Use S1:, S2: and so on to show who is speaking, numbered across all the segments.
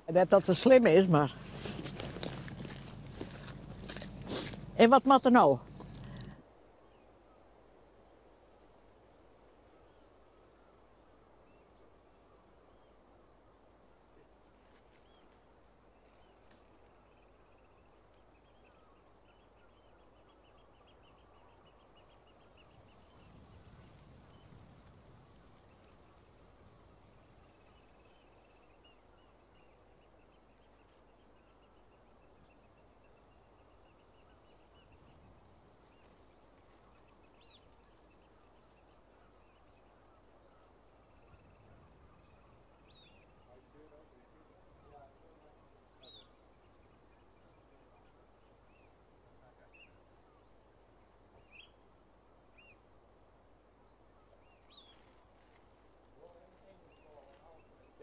S1: Net dat se slim is, mar. En wat moat der no?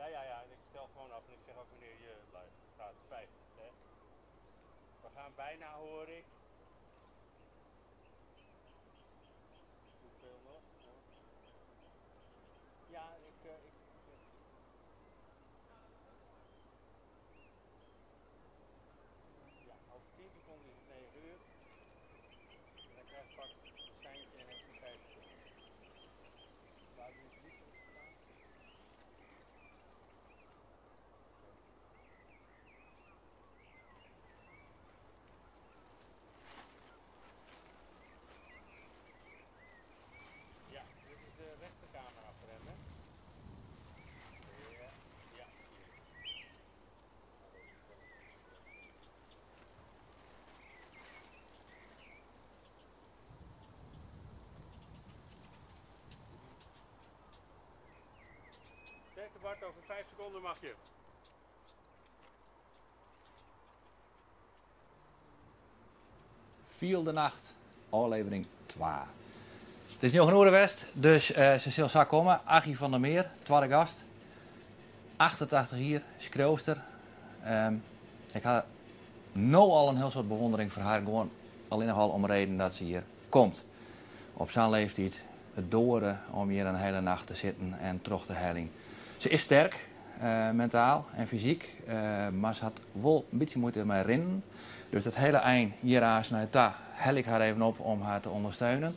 S2: Ja, ja, ja. En ik stel gewoon af en ik zeg ook wanneer je live gaat. 5, hè? We gaan bijna, hoor ik. Hoeveel nog? Ja, ik, ik Ja, over 10 seconden is het 9 uur. En dan krijgt Bart een seintje en heeft hij 5 seconden. Waar moet het op staan? Ja, dit is de rechtercamera voor hem, hè? Ja, ja, hier. Sterkte Bart, over 5 seconden mag je.
S3: Fiel de Nacht, ôflevering 2. It is njoggen oere west, dus se sil sa komme. Aggie van der Meer, twadde gast. 88 jier, skriuwster. Ik ha no al in hiel soad bewûndering foar har, gewoan allinnich al om reden dat se hjir komt. Op sa'n leeftiid it doare om hjir in hiele nacht te sitten en troch te heljen. Se is sterk, mentaal en fysyk, mar se hat wol in bytsje muoite mei rinnen. Dus dat hiele ein hjir aanst nei ta hel ik har even op om har te ûndersteunen.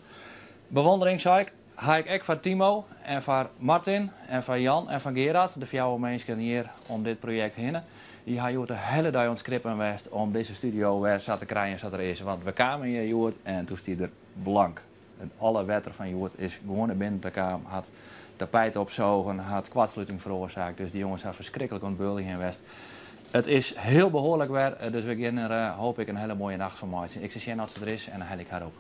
S3: Bewondering, sei ik, ha ik ek foar Timo en foar Martin en foar Jan en foar Gerard, de fjouwer minsken hjir om dit projekt hinne. Dy ha hjoed de hiele dei oan it skrippen west om dizze studio wer sa te krijen sa't er is. Want we kamen hjir hjoed en doe stie er blank. Alle wetter fan hjoed is gewoan nei binnen ta kaam, hat tapijt opsogen, hat koartsluting feroarsake. Dus dy jonges ha ferskriklik oan it beuljen west. It is hiel behoarlik wer, dus we gean der hoop ik in hiele moaie nacht fan meitsjen. Ik sil sjen oft se der is en dan helje ik har op.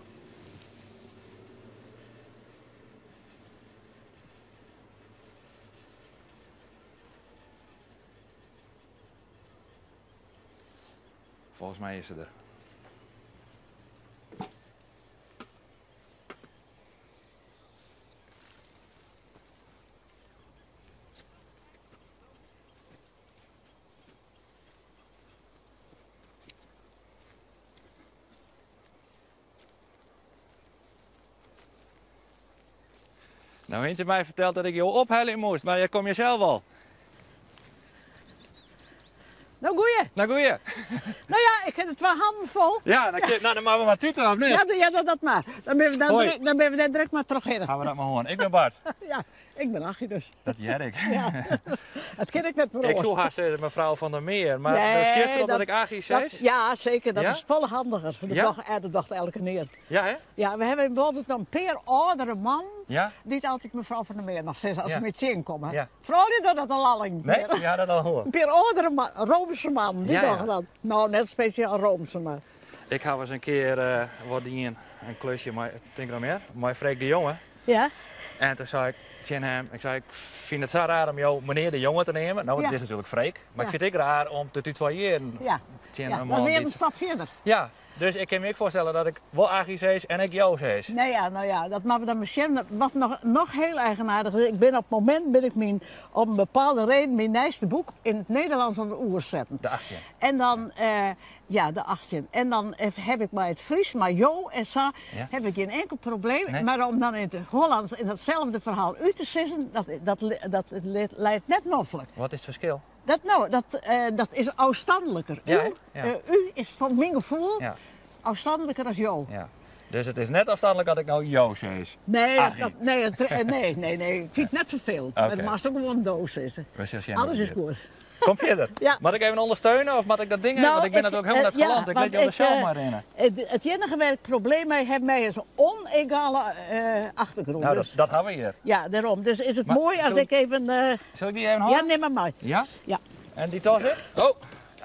S3: Folgens my is se der. No hie se my ferteld dat ik jo ophelje moast, mar hjir komme je sels al.
S1: No goeie.
S3: No goeie.
S1: No ja, ik ha de twa hannen fol.
S3: Ja, dan, ja. Nou, dan moatte we mar tuta, of net?
S1: Ja, ja dat, dat mar. Dan binne we dan, direkt, dan binne we net direkt mar trochhinne.
S3: Ha we dat mar hân. Ik bin Bart.
S1: Ja, ik bin Aggie dus.
S3: Dat hear ik.
S1: Ja. Dat kin ik net mear
S3: Ik soe hast sizze mefrou Van der Meer, mar nee, stiest derop dat, dat ik Aggie sis?
S1: Ja, seker. Dat ja? is folle handiger. Dat, ja? docht, dat docht elkenien.
S3: Ja, hè?
S1: Ja, we hawwe yn Boalsert noch in pear âldere mannen
S3: ja?
S1: dy't altyd mefrou Van der Meer noch sizze as
S3: ja.
S1: se my tsjinkomme.
S3: Ja.
S1: Froulju dogge dat al lang
S3: Nee, dy ha dat al hân.
S1: In pear âldere man, roomse mannen, dy
S3: ja,
S1: dogge dat. No, net spesjaal roomse, mar.
S3: Ik ha ris in kear uh, wat dien, in klusje mei, tink noch mear, mei Freek de Jonge.
S1: Ja.
S3: En toen sei ik tsjin him, ik sei, ik fyn it sa raar om jo menear de Jonge te neamen. No, it is natuerlik Freek, mar ik fyn it ek raar om te tutoyearen tsjin in man.
S1: Dan wer in stap fierder.
S3: Ja, dus ik kin my ek foarstelle dat ik wol Aggie sis en ek jo sis.
S1: Nee ja, no ja, dat moatte we dan besjen. Wat noch, noch hiel eigenaardich is, ik bin op it momint bin ik myn, om in bepaalde reden, myn nijste boek yn it Nederlânsk oan it oersetten.
S3: De 18.
S1: En dan, uh, ja, de 18. En dan ha ik mei it Frysk, mei jo en sa,
S3: ja.
S1: ha ik gjin inkel probleem.
S3: Nee.
S1: Mar om dan yn it Hollânsk yn datselde ferhaal út te sizzen, dat, dat, dat leit net noflik.
S3: Wat is it ferskil?
S1: Dat, no, dat, eh, dat is ôfstanliker.
S3: Ja,
S1: U,
S3: ja.
S1: eh, u is fan myn gefoel
S3: Ja.
S1: ôfstanliker as jo.
S3: Ja. Dus it is net ôfstanlik as ik no jo sis.
S1: Nee, dat,
S3: Aggie.
S1: dat, nee, dat, eh, nee, nee, nee, ik fyn it net ferfelend.
S3: Oké.
S1: It moatst ek gewoan do sizze.
S3: We zullen zien
S1: Alles
S3: wat
S1: is
S3: het
S1: goed.
S3: Kom fierder.
S1: Ja.
S3: Moat ik even ûndersteune of moat ik dat ding even? Want ik bin
S1: ik,
S3: it ek hielendal net
S1: eh, ja,
S3: galant. Ik
S1: want
S3: lit jo der
S1: ik,
S3: sels
S1: eh,
S3: mar rinne.
S1: Het enige waar ik probleem mee heb, mee is een onegale eh, achtergrond.
S3: Nou,
S1: Dus-
S3: dat, dat hawwe we hjir.
S1: Ja, daarom. Dus is het
S3: Maar
S1: mooi als
S3: zal-
S1: ik even... eh,
S3: Sil ik dy even
S1: ja,
S3: hâlde?
S1: nim mar mei.
S3: Ja?
S1: Ja.
S3: En dy tas ek? Oh,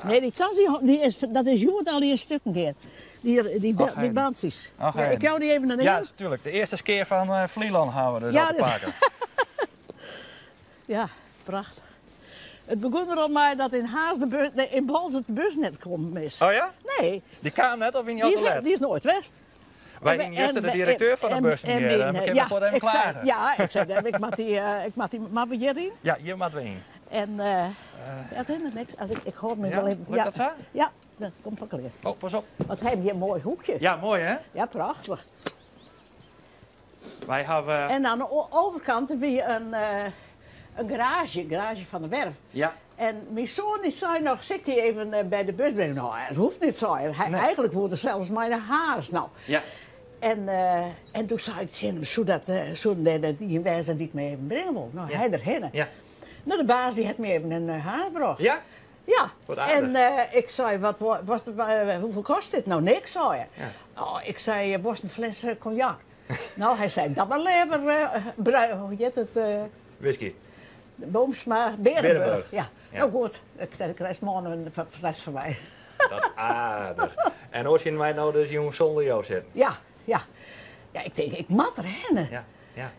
S1: Nee, dy tas die, die is, dat is hjoed al in stukken gean. Die, die,
S3: Och,
S1: die
S3: heden.
S1: bandjes.
S3: Och,
S1: Ja, ik
S3: heden.
S1: jou die even naar
S3: ja,
S1: in.
S3: natuurlijk. De earste kear fan eh Flylân hawwe we dus
S1: Ja,
S3: al te
S1: dat-
S3: pakken.
S1: Ja, prachtich. It begûn der al mei dat yn Harns de bus, nee, yn Boalsert de bus net kommen is.
S3: Oh ja?
S1: Nee,
S3: Dy kaam net of yn
S1: die
S3: jo
S1: is,
S3: te let?
S1: die is noait west.
S3: Wy hiene juster de direkteur fan de bus
S1: en
S3: hjir.
S1: mijn,
S3: Dan
S1: eh,
S3: kinne we
S1: ja,
S3: fuort even
S1: ik zei,
S3: klagen.
S1: ja, ik sei, ik moat dy, eh, ik moat dy, moatte we hjiryn?
S3: Ja, hjir moatte we yn.
S1: En eh dat hindert niks. As ik, ik hâld my
S3: Ja,
S1: wol even.
S3: lukt
S1: Ja,
S3: dat sa?
S1: ja, dat komt fan klear.
S3: Oh, pas op.
S1: Want hy hat hjir in moai hoekje.
S3: Ja, moai hè?
S1: Ja, prachtich.
S3: Wy hawwe.
S1: En oan de overkant wie in, eh, in garaazje, garaazje fan de Werf.
S3: Ja.
S1: En myn soan dy sei noch, sil ik dy even eh, by de bus bringe? No, it hoecht net, sei er. Hy,
S3: Nee.
S1: Eigentlik woe er sels mei nei Harns. No.
S3: Ja.
S1: En, eh, en doe sei ik tsjin him, soe dat, eh, soe dat dat ien wêze dy't my even bringe wol? No,
S3: Ja.
S1: hy derhinne.
S3: Ja.
S1: No, de baas dy hat my even nei Harns brocht.
S3: Ja?
S1: Ja.
S3: Wat aardich.
S1: En eh, ik sei, wat, was het, eh, hoefolle kostet dit? No, niks, sei er.
S3: Ja.
S1: Oh, ik sei, wolst in fles eh, cognac? No, hy sei, dan mar leaver, eh, brui, hoe hjit it? eh,
S3: Whisky.
S1: Boomsma, Berenburg.
S3: Berenburg.
S1: Ja.
S3: Ja.
S1: No goed, ik sei, ik krijst moarn in fles fan my.
S3: Dat aardich. En hoe zien wy no dus jûn sûnder jo sitte?
S1: Ja, ja. Ja, ik tink, ik moat derhinne.
S3: Ja, ja.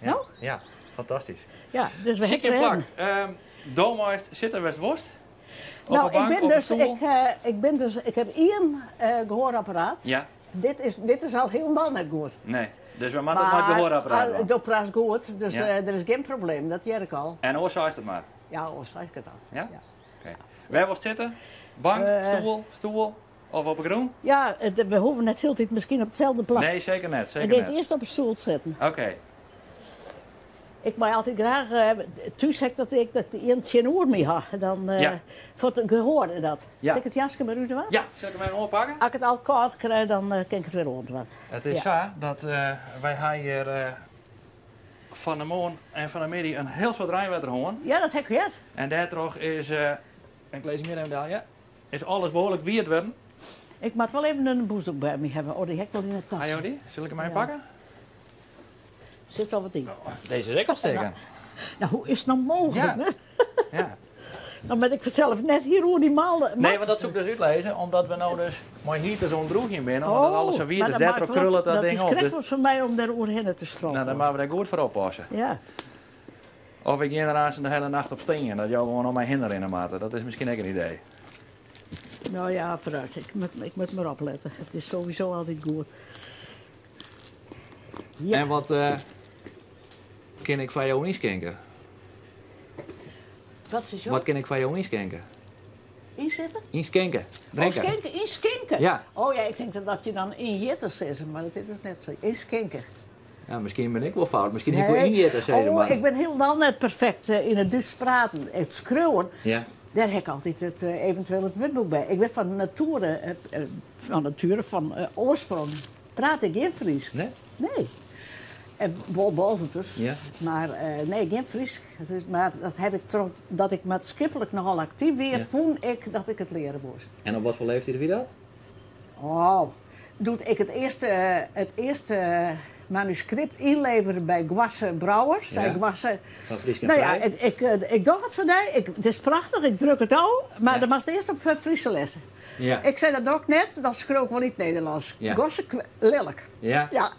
S3: Ja,
S1: No?
S3: ja, fantastysk.
S1: Ja, dus we
S3: Sykje in
S1: hawwe
S3: plak. Um, do meist sitte wêr'tst wolst. Op
S1: No,
S3: 'e
S1: ik
S3: bank,
S1: bin
S3: op 'e
S1: dus,
S3: stoel.
S1: ik, eh, ik bin dus, ik ha ien eh, gehoarapparaat.
S3: Ja,
S1: Dit is al hielendal net goed.
S3: nee. Dus we moatte it mei it gehoarapparaat dwaan.
S1: Do praatst goed, dus
S3: Ja.
S1: eh, der is gjin probleem, dat hear ik al.
S3: En oars seist it mar.
S1: Ja, oars sei ik it al.
S3: Ja?
S1: Ja,
S3: Oké. Wêr wolst sitte? Bank,
S1: Eh.
S3: stoel, stoel of op 'e grûn?
S1: Ja, eh, we hoege net hieltyd miskien op itselde plak.
S3: Nee, seker net.
S1: Dan
S3: Seker
S1: gean ik
S3: net.
S1: earst op 'e stoel sitten.
S3: Oké.
S1: Ik mei altyd graach, eh, thús ha ik dat ik, dat ik ien tsjinoer my ha. Dan, eh
S3: Ja.
S1: foar it gehoar en dat.
S3: Ja.
S1: Sil ik it jaske mar útdwaan?
S3: Ja, sil ik him even oanpakke?
S1: As ik it al kâld krij, dan eh, kin ik it wer oandwaan.
S3: It is
S1: Ja.
S3: sa dat eh, wy ha hjir eh, fan 'e moarn en fan 'e middei in hiel soad reinwetter hân.
S1: Ja, dat ha ik heard.
S3: En dêrtroch is, eh, ik lis him hjir even del, ja, is alles behoarlik wiet wurden.
S1: Ik moat wol even in bûsdoek by my hawwe. Oh, dy ha ik wol yn 'e tas.
S3: Ha jo dy? Sil ik him even
S1: Ja.
S3: pakke?
S1: Sit wol wat yn.
S3: Dizze is ek al stikken.
S1: No, hoe is it no mooglik?
S3: Ja.
S1: hè?
S3: Ja.
S1: Dan moat ik fansels net hjir oer dy mâle.
S3: Nee, want dat soe ik dus útlizze, omdat we no dus mei heaters oan it drûgjen binne, omdat alles sa wiet
S1: maar
S3: is,
S1: dat
S3: dêrtroch
S1: maakt wel-
S3: krullet dat
S1: Dat
S3: ding
S1: is
S3: op.
S1: krekt
S3: Dus,
S1: wat foar my om dêr oerhinne te
S3: no,
S1: strompeljen.
S3: dan moatte we dêr goed foar oppasse.
S1: Ja.
S3: Of ik gean der aanst de hiele nacht op stean, dat jo gewoan om my hinne rinne moatte. Dat is miskien ek in idee.
S1: No ja, foarút. Ik moat mar oplette. It is sowieso altyd goed. Ja.
S3: En wat eh, kin ik foar jo ynskinke?
S1: Wat is jo?
S3: Wat kin ik foar jo ynskinke?
S1: Ynsitte?
S3: Ynskinke. Drinke.
S1: Oh, skinke, ynskinke.
S3: Ja.
S1: Oh ja, ik tink dat dat je dan ynjitte sizze, mar dat is dus net sa. Ynskinke.
S3: Ja, miskien bin ik wol fout. Miskien hie ik wol ynjitte sizze
S1: Oh,
S3: mar.
S1: ik bin hielendal net perfekt eh, yn it Dútsk praten. It skriuwen,
S3: Ja.
S1: dêr ha ik altyd it, eh, eventueel it wurdboek by. Ik bin fan natuere, eh, eh, fan natuere, fan eh, oarsprong, praat ik gjin Frysk.
S3: Nee?
S1: Nee. En wol Boalserters,
S3: Ja.
S1: mar eh, nee, gjin Frysk. It is, mar dat ha ik trochdat ik maatskiplik nochal aktyf wie,
S3: Ja.
S1: fûn ik dat ik it leare moast.
S3: En op watfoar leeftiid wie dat?
S1: Oh, doe't ik it earste manuskript ynlevere by Goasse Brouwer, sei
S3: Ja.
S1: Goasse...
S3: Fan Frysk en
S1: No ja,
S3: Frij?
S1: ik, ik, ik doch it foar dy. Ik, it is prachtich, ik druk it ôf, mar
S3: Ja.
S1: dan moatst earst op eh, Fryske lessen.
S3: Ja.
S1: Ik sei, dat doch ik net, dan skriuw ik wol yn it Nederlânsk.
S3: Ja.
S1: Goasse, lilk.
S3: Ja.
S1: Ja.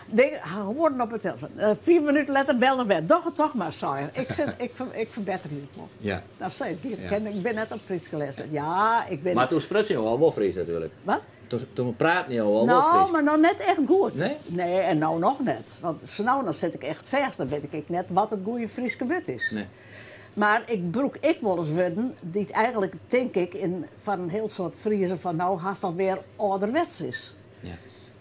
S1: Ding, hoarden op 'e telefoan. Eh, 5 minuten letter belle wer. Doch it toch mar, sei er. Ik, sit, ik, ver, ik ferbetterje it wol.
S3: Ja.
S1: No, sei ik,
S3: Ja.
S1: ken, ik bin net op Fryske lessen. Ja, ik bin...
S3: Mar doe sprutsen jo al wol Frysk natuerlik.
S1: Wat?
S3: Doe, doe praten jo al wol
S1: No,
S3: Frysk.
S1: mar noch net echt goed.
S3: Nee?
S1: Nee, en no noch net. Want sa no dan sit ik echt fêst. Dan wit ik net wat it goede Fryske wurd is.
S3: Nee.
S1: Mar ik brûk ek wolris wurden dy't eigentlik, tink ik, yn, foar in hiel soad Friezen fan no hast alwer âlderwets is.
S3: Ja.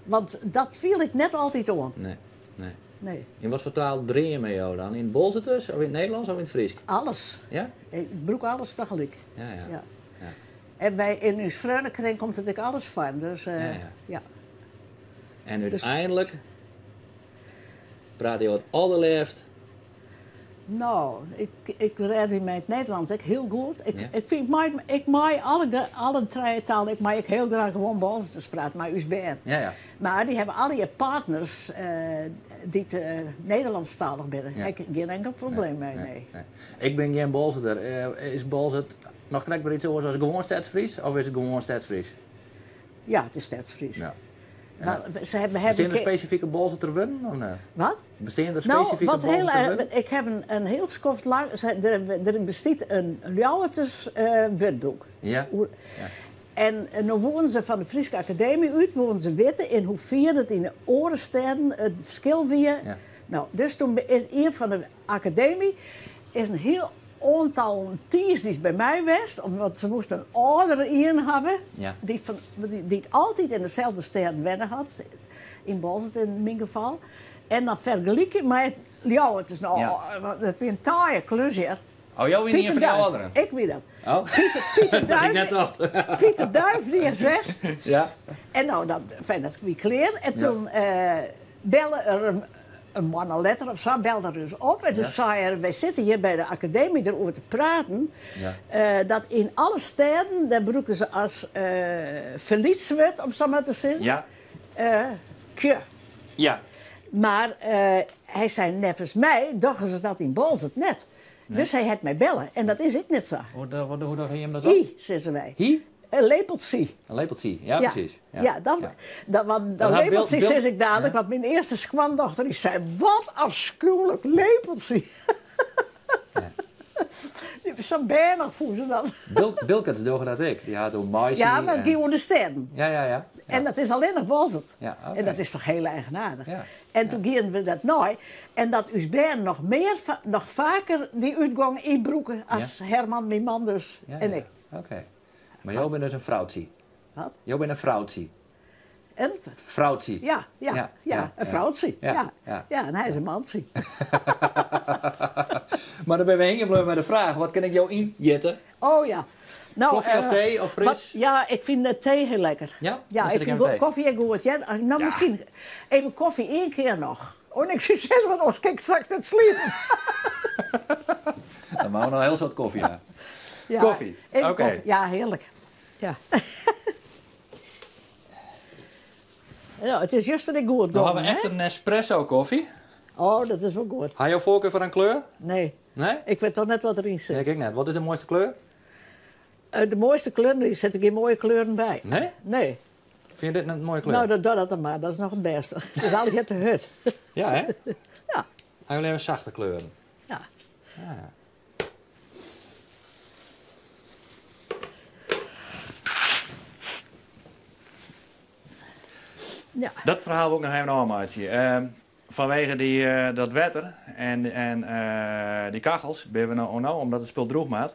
S1: Want dat fiel ik net altyd oan.
S3: Nee, nee.
S1: Nee.
S3: Yn wat foar taal dreame jo dan? Yn it Bolseters of yn it Nederlânsk of yn it Frysk?
S1: Alles.
S3: Ja?
S1: Ik brûk alles tagelyk.
S3: Ja, ja.
S1: Ja.
S3: Ja.
S1: En by, yn ús freonekring komt it ek alles foar, dus
S3: Ja, ja.
S1: ja.
S3: En úteinlik prate jo it alderleafst.
S1: No, ik, ik rêd my mei it Nederlânsk ek hiel goed. Ik,
S3: Ja.
S1: ik fyn, mei, ik mei alle, alle trije talen, ik mei ek hiel graach gewoan Bolseters prate mei ús bern.
S3: Ja, ja.
S1: Mar dy hawwe allegear partners dy't Nederlânsktalich binne.
S3: Ja.
S1: Haw ik gjin inkel probleem mei, nee.
S3: Nee. Ik bin gjin Bolseter. Is Boalsert noch krekt wer iets oars as gewoan Stedsfries? Of is it gewoan Stedsfries?
S1: Ja, it is Stedsfries.
S3: Ja.
S1: Wa- Se hawwe,
S3: Bestean der spesifike Boalserter wurden of net?
S1: Wat?
S3: Bestean der
S1: No,
S3: spesifike
S1: wat hiel
S3: Boalserter
S1: erch,
S3: wurden?
S1: ik haw in hiel skoft lang, der bestiet in Ljouwerters wurdboek.
S3: Ja.
S1: Oer-
S3: Ja.
S1: En no woenen se fan de Fryske Akademy út woenen se witte yn hoefier it yn de oare stêden it ferskil wie.
S3: Ja.
S1: No, dus toen is ien fan de Akademy is in hiel oantal tiisdeis by my west, omdat se moasten in âldere ien hawwe,
S3: Ja.
S1: dy't fan, dy't altyd yn deselde stêd wenne hat, yn Boalsert yn myn gefal. En dan fergelike mei it Ljouwerters. No,
S3: Ja.
S1: dat wie in taaie klus hear.
S3: Oh, jo wiene ien
S1: Pieter
S3: fan dy
S1: Duif.
S3: âlderen?
S1: Ik wie dat.
S3: Oh.
S1: Pieter, Pieter
S3: Dat ik
S1: Duif,
S3: net tocht.
S1: Pieter Duif die is west.
S3: Ja.
S1: En no, dat, fijn, dat wie klear. En toen belle er in moanne letter of sa, belde er dus op. En toen
S3: Ja.
S1: sei er, wy sitte hjir by de akademy deroer te praten.
S3: Ja.
S1: Dat yn alle stêden, dêr brûke se as ferlytswurd, om sa mar te sizzen,
S3: Ja.
S1: kje.
S3: Ja.
S1: Mar hy sei, neffens my dogge se dat yn Boalsert net. Dus hy hat my belle en dat is ek net sa.
S3: Hoe, hoe, hoe dogge jim dat dan?
S1: Hi, sizze wy.
S3: Hi?
S1: In lepeltsje.
S3: In lepeltsje, ja, precies.
S1: Ja, dat,
S3: Ja.
S1: dat, want dat
S3: Dat hat
S1: lepeltsje
S3: Bil-
S1: sis ik dadelijk,
S3: Ja.
S1: want myn earste skoandochter dy sei, wat afskuwlik lepeltsje.
S3: Ja.
S1: Sa'n bernich fûn se dat.
S3: Bil, Bilkerts dogge dat ek. Dy hat oer meisje.
S1: Ja, mar it
S3: en-
S1: gie oer de stêden.
S3: Ja, ja, ja. Ja.
S1: En dat is allinnich Boalsert.
S3: Ja, oké.
S1: En dat is toch hiel eigenaardich.
S3: Ja.
S1: En toen giene we dat nei. En dat ús bern noch mear, noch faker dy útgong ynbrûke as Herman, myn man dus,
S3: Ja,
S1: en
S3: ja.
S1: ik.
S3: Oké. Mar jo binne dus in froutsje.
S1: Wat?
S3: Jo binne in froutsje.
S1: En?
S3: Froutsje.
S1: Ja, ja,
S3: Ja,
S1: ja,
S3: ja,
S1: een
S3: ja.
S1: froutsje.
S3: Ja,
S1: Ja,
S3: ja.
S1: ja. en hy is in mantsje.
S3: Mar dan binne we hingjen bleaun mei de fraach, wat kin ik jo ynjitte?
S1: Oh ja. No,
S3: Koffie of tee of fris?
S1: Wat, ja, ik fyn de tee hiel lekker.
S3: Ja?
S1: Ja,
S3: Dan
S1: ik
S3: sit ik
S1: fyn
S3: even thee.
S1: koffie ek goed. Ja, no,
S3: Ja.
S1: miskien even koffie ien kear noch. Oh nee, ik soe sizze, want oars kin ik straks net sliepe.
S3: Dan moatte we noch in hiel soad koffie ha.
S1: Ja,
S3: Koffie,
S1: even
S3: oké.
S1: koffie. Ja, hearlik. Ja. No, it is juster ek goed
S3: No hawwe
S1: gongen,
S3: we echt
S1: hè?
S3: in espresso koffie.
S1: Oh, dat is wol goed.
S3: Ha jo foarkar foar in kleur?
S1: Nee,
S3: Nee?
S1: ik wit toch net wat deryn sit.
S3: Nee, ik ek net. Wat is de moaiste kleur?
S1: De moaiste kleuren, der sitte gjin moaie kleuren by.
S3: Nee?
S1: Nee.
S3: Fine jo dit net in moaie kleur?
S1: No, dat docht dat dan mar. Dat is noch it bêste. Het is allegear te hurd.
S3: Ja, hè?
S1: Ja.
S3: Ha jo leaver sachte kleuren?
S1: Ja.
S3: Ja.
S1: Ja.
S3: Dat ferhaal wol ik noch even ôfmeitsje. Fanwege dy, dat wetter en dy kachels binne we no, no, omdat it spul drûch moat,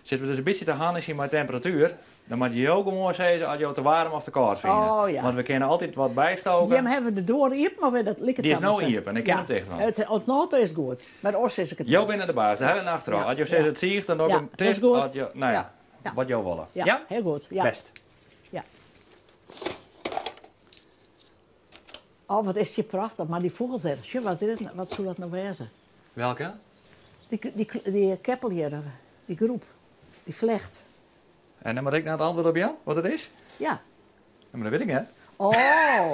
S3: sitte we dus in bytsje te hannesjen mei temperatuer. Dan moatte jo gewoan sizze as jo it te waarm of te kâld fine.
S1: Oh, ja.
S3: Want we kinne altyd wat bystoke.
S1: Jim hawwe de doar iepen, mar dat liket
S3: Dy is
S1: dan
S3: no
S1: sa.
S3: iepen, ik kin
S1: Ja.
S3: him ticht dwaan.
S1: It, oant no ta is it goed, mar oars sis ik it
S3: Jo
S1: net.
S3: binne de baas, de hiele nacht troch.
S1: Ja.
S3: As jo sizze it siicht, dan doch ik
S1: Ja,
S3: him
S1: dat is
S3: ticht.
S1: goed.
S3: As jo, no ja,
S1: Ja. Ja.
S3: wat jo wolle.
S1: Ja, hiel goed. Ja.
S3: Bêst.
S1: Ja. Oh, wat is dy prachtich. Mar dy fûgels dêr, sjoch, wat is dit, wat soe dat no wêze?
S3: Welke?
S1: Dy keppel hjir, dy groep, dy flecht.
S3: En dan moat ik nei it antwurd op jaan, wat it is?
S1: Ja.
S3: Ja, mar dat wit ik net.
S1: Oh,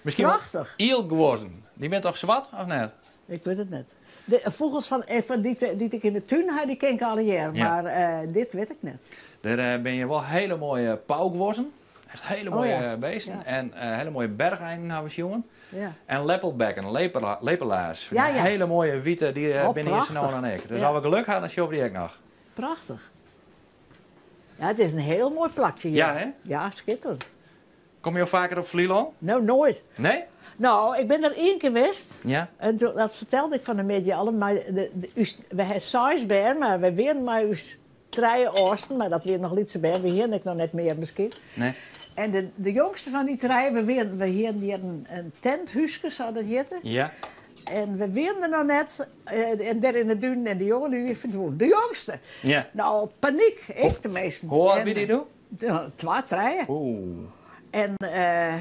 S3: Miskien wol
S1: prachtich.
S3: ielguozzen. Dy binne toch swart, of net?
S1: Ik wit it net. De fûgels fan dy't ik yn de tún ha, dy ken ik allegear,
S3: Ja.
S1: mar dit wit ik net.
S3: Dêr binne hjir wol hiele moaie pauguozzen. Echt hiele
S1: Oh,
S3: moaie
S1: ja.
S3: beesten.
S1: Ja.
S3: En hiele moaie bercheinen hawwe we sjoen.
S1: Ja.
S3: En leppelbekken, lepelaars.
S1: Ja, ja.
S3: Hiele moaie wite, dy
S1: Oh,
S3: binne hjir sa no
S1: prachtich.
S3: en dan ek. Dus
S1: Ja.
S3: as we geluk ha, dan sjogge we dy ek noch.
S1: Prachtich. Ja, it is in hiel moai plakje hjir.
S3: Ja, hè?
S1: Ja, skitterend.
S3: Komme jo faker op Flylân?
S1: No, noait.
S3: Nee?
S1: No, ik bin der ien kear west.
S3: Ja.
S1: En toen, dat fertelde ik fan 'e middei al, mar we ha seis bern, mar wy wienen mei ús trije âldsten, mar dat wiene noch lytse bern, we hiene ek noch net mear miskien.
S3: Nee.
S1: En de, de jongste fan dy trije, we, wiene, we hiene hjir in, in tenthúske, sa dat hjitte.
S3: Ja.
S1: En we wiene der noch net, eh, en dêr yn de dunen en de jongen die wie ferdwûn. De jongste!
S3: Ja.
S1: Nou, panyk, ik teminsten.
S3: Hoe âld wie dy doe?
S1: Twa, trije.
S3: Oeh.
S1: En eh,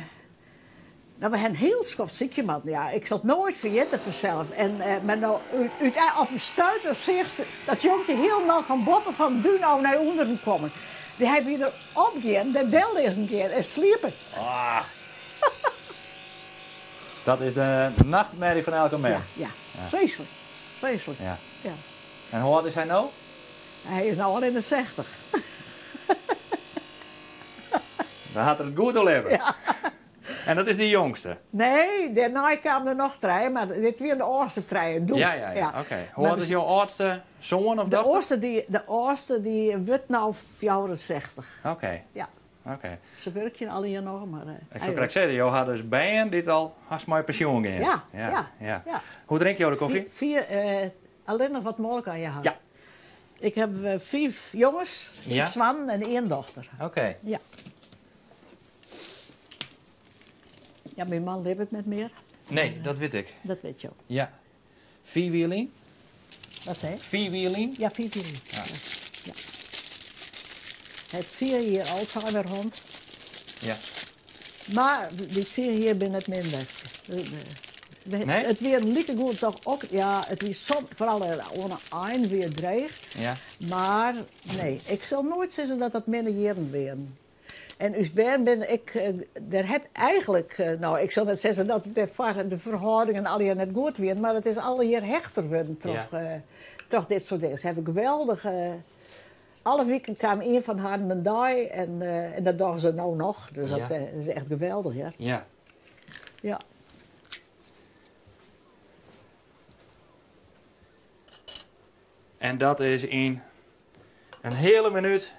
S1: nou, we ha in hiel skoft sykje moatten. Ja, ik sil it noait ferjitte fansels. En, eh, mar no, út, út, op in stuit dan seachst dat jonkje hielendal fan boppe fan de dún ôf nei ûnderen kommen. Dy hy wie der opgien, dêr dellizzen gien en sliepen.
S3: Ah. Dat is de nachtmerrie fan elke mem.
S1: Ja, ja. Freeslik. Freeslik.
S3: Ja.
S1: Ja.
S3: En hoe âld is hy no?
S1: Hy is no al yn de 60.
S3: Dan hat er it goed oerlibbe.
S1: Ja.
S3: En dat is de jongste?
S1: Nee, dêrnei kamen der noch trije, mar dit wiene de âldste trije doe.
S3: Ja, ja, ja. Oké. Hoe âld is jo âldste soan of
S1: De
S3: dochter?
S1: âldste dy, de âldste dy wurdt no 64.
S3: Oké.
S1: Ja.
S3: Oké.
S1: Se wurkje allegear noch, mar.
S3: Ik soe krekt sizze, jo ha dus bern dy't al hast mei pensjoen gean.
S1: Ja, ja,
S3: ja.
S1: ja.
S3: Hoe drinke jo de kofje?
S1: Vier, allinnich wat molke aan je ha.
S3: Ja.
S1: Ik ha fiif jonges,
S3: Ja.
S1: soannen en ien dochter.
S3: Oké.
S1: Ja. Ja, myn man libbet net mear.
S3: Nee, dat wit ik.
S1: Dat wit jo.
S3: Ja. Fiif jier lyn?
S1: Wat sei je?
S3: Fiif jier lyn?
S1: Ja, 5 jier lyn.
S3: Ja.
S1: Ja. It tsien jier Alzheimer hân.
S3: Ja.
S1: Mar dy tsien jier binne net min west.
S3: Nee?
S1: It wie likegoed toch ek, ja, it wie som, foaral oan 'e ein wie it dreech.
S3: Ja.
S1: Mar nee, ik sil noait sizze dat dat minne jierren wienen. En ús bern binne ek, der hat eigentlik, no, ik sil net sizze dat dêrfoar de ferhâldingen allegear net goed wienen, mar it is allegear hechter wurden troch, troch dit soart dingen. Se hawwe geweldige, alle wiken kaam ien fan harren in dei en, en dat dogge se no noch. Dus dat is echt geweldich, hear.
S3: Ja.
S1: Ja.
S3: En dat is yn in heale minút it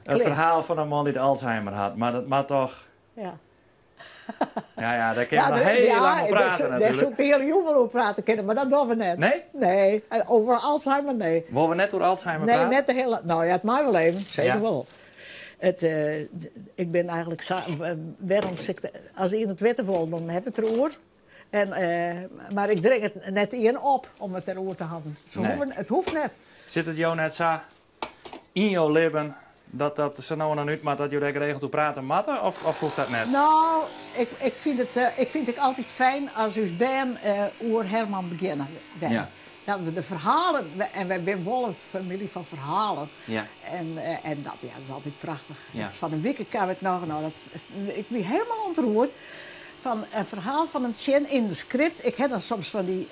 S1: Klear.
S3: ferhaal fan in man dy't Alzheimer hat. Mar dat moat toch.
S1: Ja.
S3: Ja, ja, dêr kinne we noch hiel lang oer prate
S1: Dêr
S3: natuerlik.
S1: soe ik de hiele jûn wol oer prate kinne, mar dat dogge we net.
S3: Nee?
S1: Nee, en over Alzheimer, nee.
S3: Wolle we net oer Alzheimer
S1: Nee,
S3: prate?
S1: net de hiele. No ja, it mei wol even, seker
S3: Ja.
S1: wol. It, ik bin eigentlik sa. Wêrom sil ik, as ien it witte wol, dan ha we it deroer. En, mar ik dring it net ien op om it deroer te hawwen. Se
S3: Nee.
S1: hoeven, it hoecht net.
S3: Sit it jo net sa yn jo libben dat dat sa no en dan út moat dat jo dêr geregeld oer prate moatte? Of, of hoecht dat net?
S1: No, ik, ik fyn it, ik fyn it ek altyd fijn as ús bern oer Herman begjinne. Wer.
S3: Ja.
S1: Dat we de ferhalen, en wy binne wol in famylje fan ferhalen.
S3: Ja.
S1: En, en dat, ja, dat is altyd prachtich.
S3: Ja.
S1: Fan 'e wike kaam ik noch, no, dat, ik wie hielendal ûntroerd fan in ferhaal fan him tsjin yn de skrift. Ik ha dan soms fan dy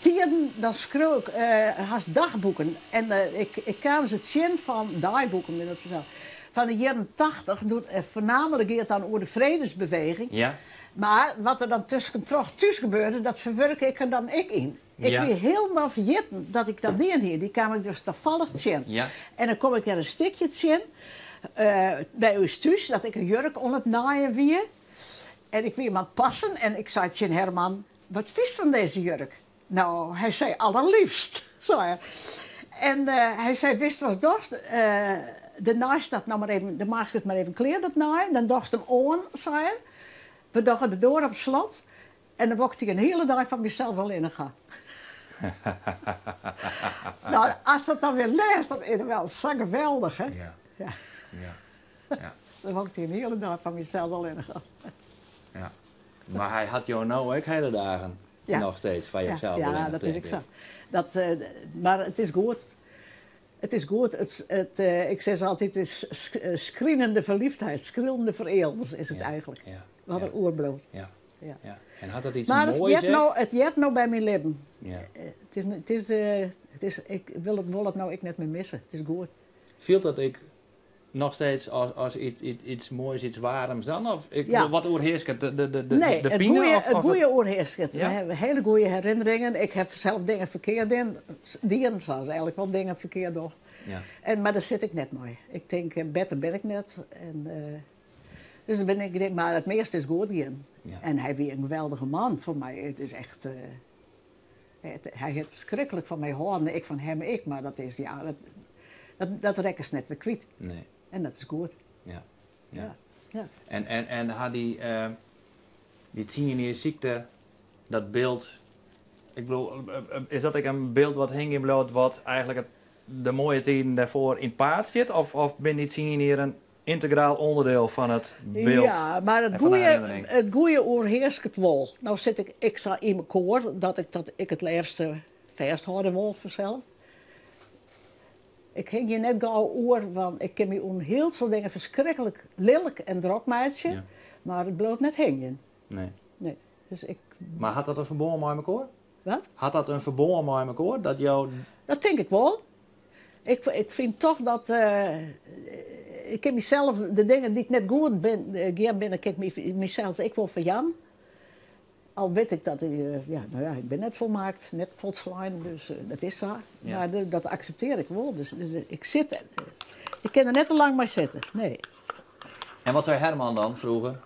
S1: tiden, dan skriuw ik hast dagboeken. En ik, ik kaam se tsjin fan deiboeken, binne dat fansels. Fan de jierren 80, doe't, foarnaamlik gie it dan oer de fredesbeweging.
S3: Ja.
S1: Mar wat der dan tuskentroch thús gebeurde, dat ferwurke ik der dan ek yn. Ik
S3: Ja.
S1: wie hielendal ferjitten dat ik dat dien hie. Dy kaam ik dus tafallich tsjin.
S3: Ja.
S1: En dan kom ik dêr in stikje tsjin, by ús thús, dat ik in jurk oan it naaien wie. En ik wie him oan it passen en ik sei tsjin Herman, Wat fynst fan dizze jurk? No, hy sei, Allerliefst, sei er. En hy sei, Witst watst dochst? De naaist dat no mar even, de maakst it mar even klear, dat naaien. Dan dochst him oan, sei er. We dogge de doar op slot en dan wol ik dy in hiele dei foar mysels allinnich ha. No, ast dat dan wer lêst, dat is wel sa geweldich, hè?
S3: Ja.
S1: Ja.
S3: Ja. Ja.
S1: Dan wol ik dy in hiele dei foar mysels allinnich ha.
S3: Ja. Mar hy hat jo no ek hiele dagen
S1: Ja.
S3: noch steeds foar
S1: Ja,
S3: josels
S1: ja,
S3: allinnich,
S1: dat is
S3: tink
S1: ek
S3: ik.
S1: sa. Dat, mar it is goed. It is goed. It, it, ik sis altyd, it is skrinende verliefdheid, skrilende ferealens is it
S3: Ja,
S1: eigentlik.
S3: ja,
S1: Wat
S3: ja.
S1: der oerbliuwt.
S3: Ja.
S1: Ja.
S3: Ja. En hat dat iets
S1: Mar it
S3: moais
S1: heart
S3: ek?
S1: no, it heart no by myn libben.
S3: Ja.
S1: It is, it is, it is, ik wol it, wol it no ek net mear misse. It is goed.
S3: Fielt dat ek noch steeds as, as iets, iets, iets moais, iets waarms dan? Of ik,
S1: Ja.
S3: Wat oerhearsket? De, de, de, de,
S1: Nee,
S3: de
S1: it
S3: pine?
S1: goeie,
S3: of,
S1: it
S3: of
S1: goeie oerhearsket.
S3: Ja?
S1: We hawwe hiele goeie herinneringen. Ik ha sels dingen ferkeard dien, dien, sa as eigentlik wol dingen ferkeard docht.
S3: Ja.
S1: En, mar dêr sit ik net mei. Ik tink, better bin ik net. En, dus dan bin ik, ik mar it measte is goed gien.
S3: Ja.
S1: En hy wie in geweldige man foar my. It is echt, it, hy hat ferskriklik fan my hâlden, ik fan him ek. Mar dat is, ja, dat, Dat, dat rekkest net wer kwyt.
S3: Nee.
S1: En dat is goed.
S3: Ja. Ja.
S1: Ja. Ja.
S3: En, en, en ha dy, uh, dy tsien jier sykte, dat byld, ik bedoel, is dat ek in byld wat hingjen bliuwt, wat eigentlik it, de moaie tiden dêrfoar yn it paad stiet? Of, of binne dy tsien jier in yntegraal ûnderdiel fan it byld
S1: Ja, mar it
S3: en fan de
S1: goeie,
S3: herinnering?
S1: it goeie oerhearsket wol. No sit ik ek sa yn mekoar dat ik dat ik it leafste fêsthâlde wol fansels. Ik hingje net gau oer, want ik kin my oer in hiel soad dingen ferskriklik lilk en drok meitsje,
S3: Ja.
S1: mar it bliuwt net hingjen.
S3: Nee.
S1: Nee. Dus ik.
S3: Mar hat dat in ferbân mei mekoar?
S1: Wat?
S3: Hat dat in ferbân mei mekoar? Dat jo.
S1: Dat tink ik wol. Ik, ik fyn toch dat. Ik kin mysels de dingen dy't net goed bin, gean binne, kin ik mysels ek wol ferjaan. Al wit ik dat ik, ja, no ja, ik bin net folmaakt, net folslein, dus dat is sa.
S3: Ja.
S1: Mar dat akseptearje ik wol. Dus, dus ik sit, ik kin der net te lang mei sitte, nee.
S3: En wat sei Herman dan froeger?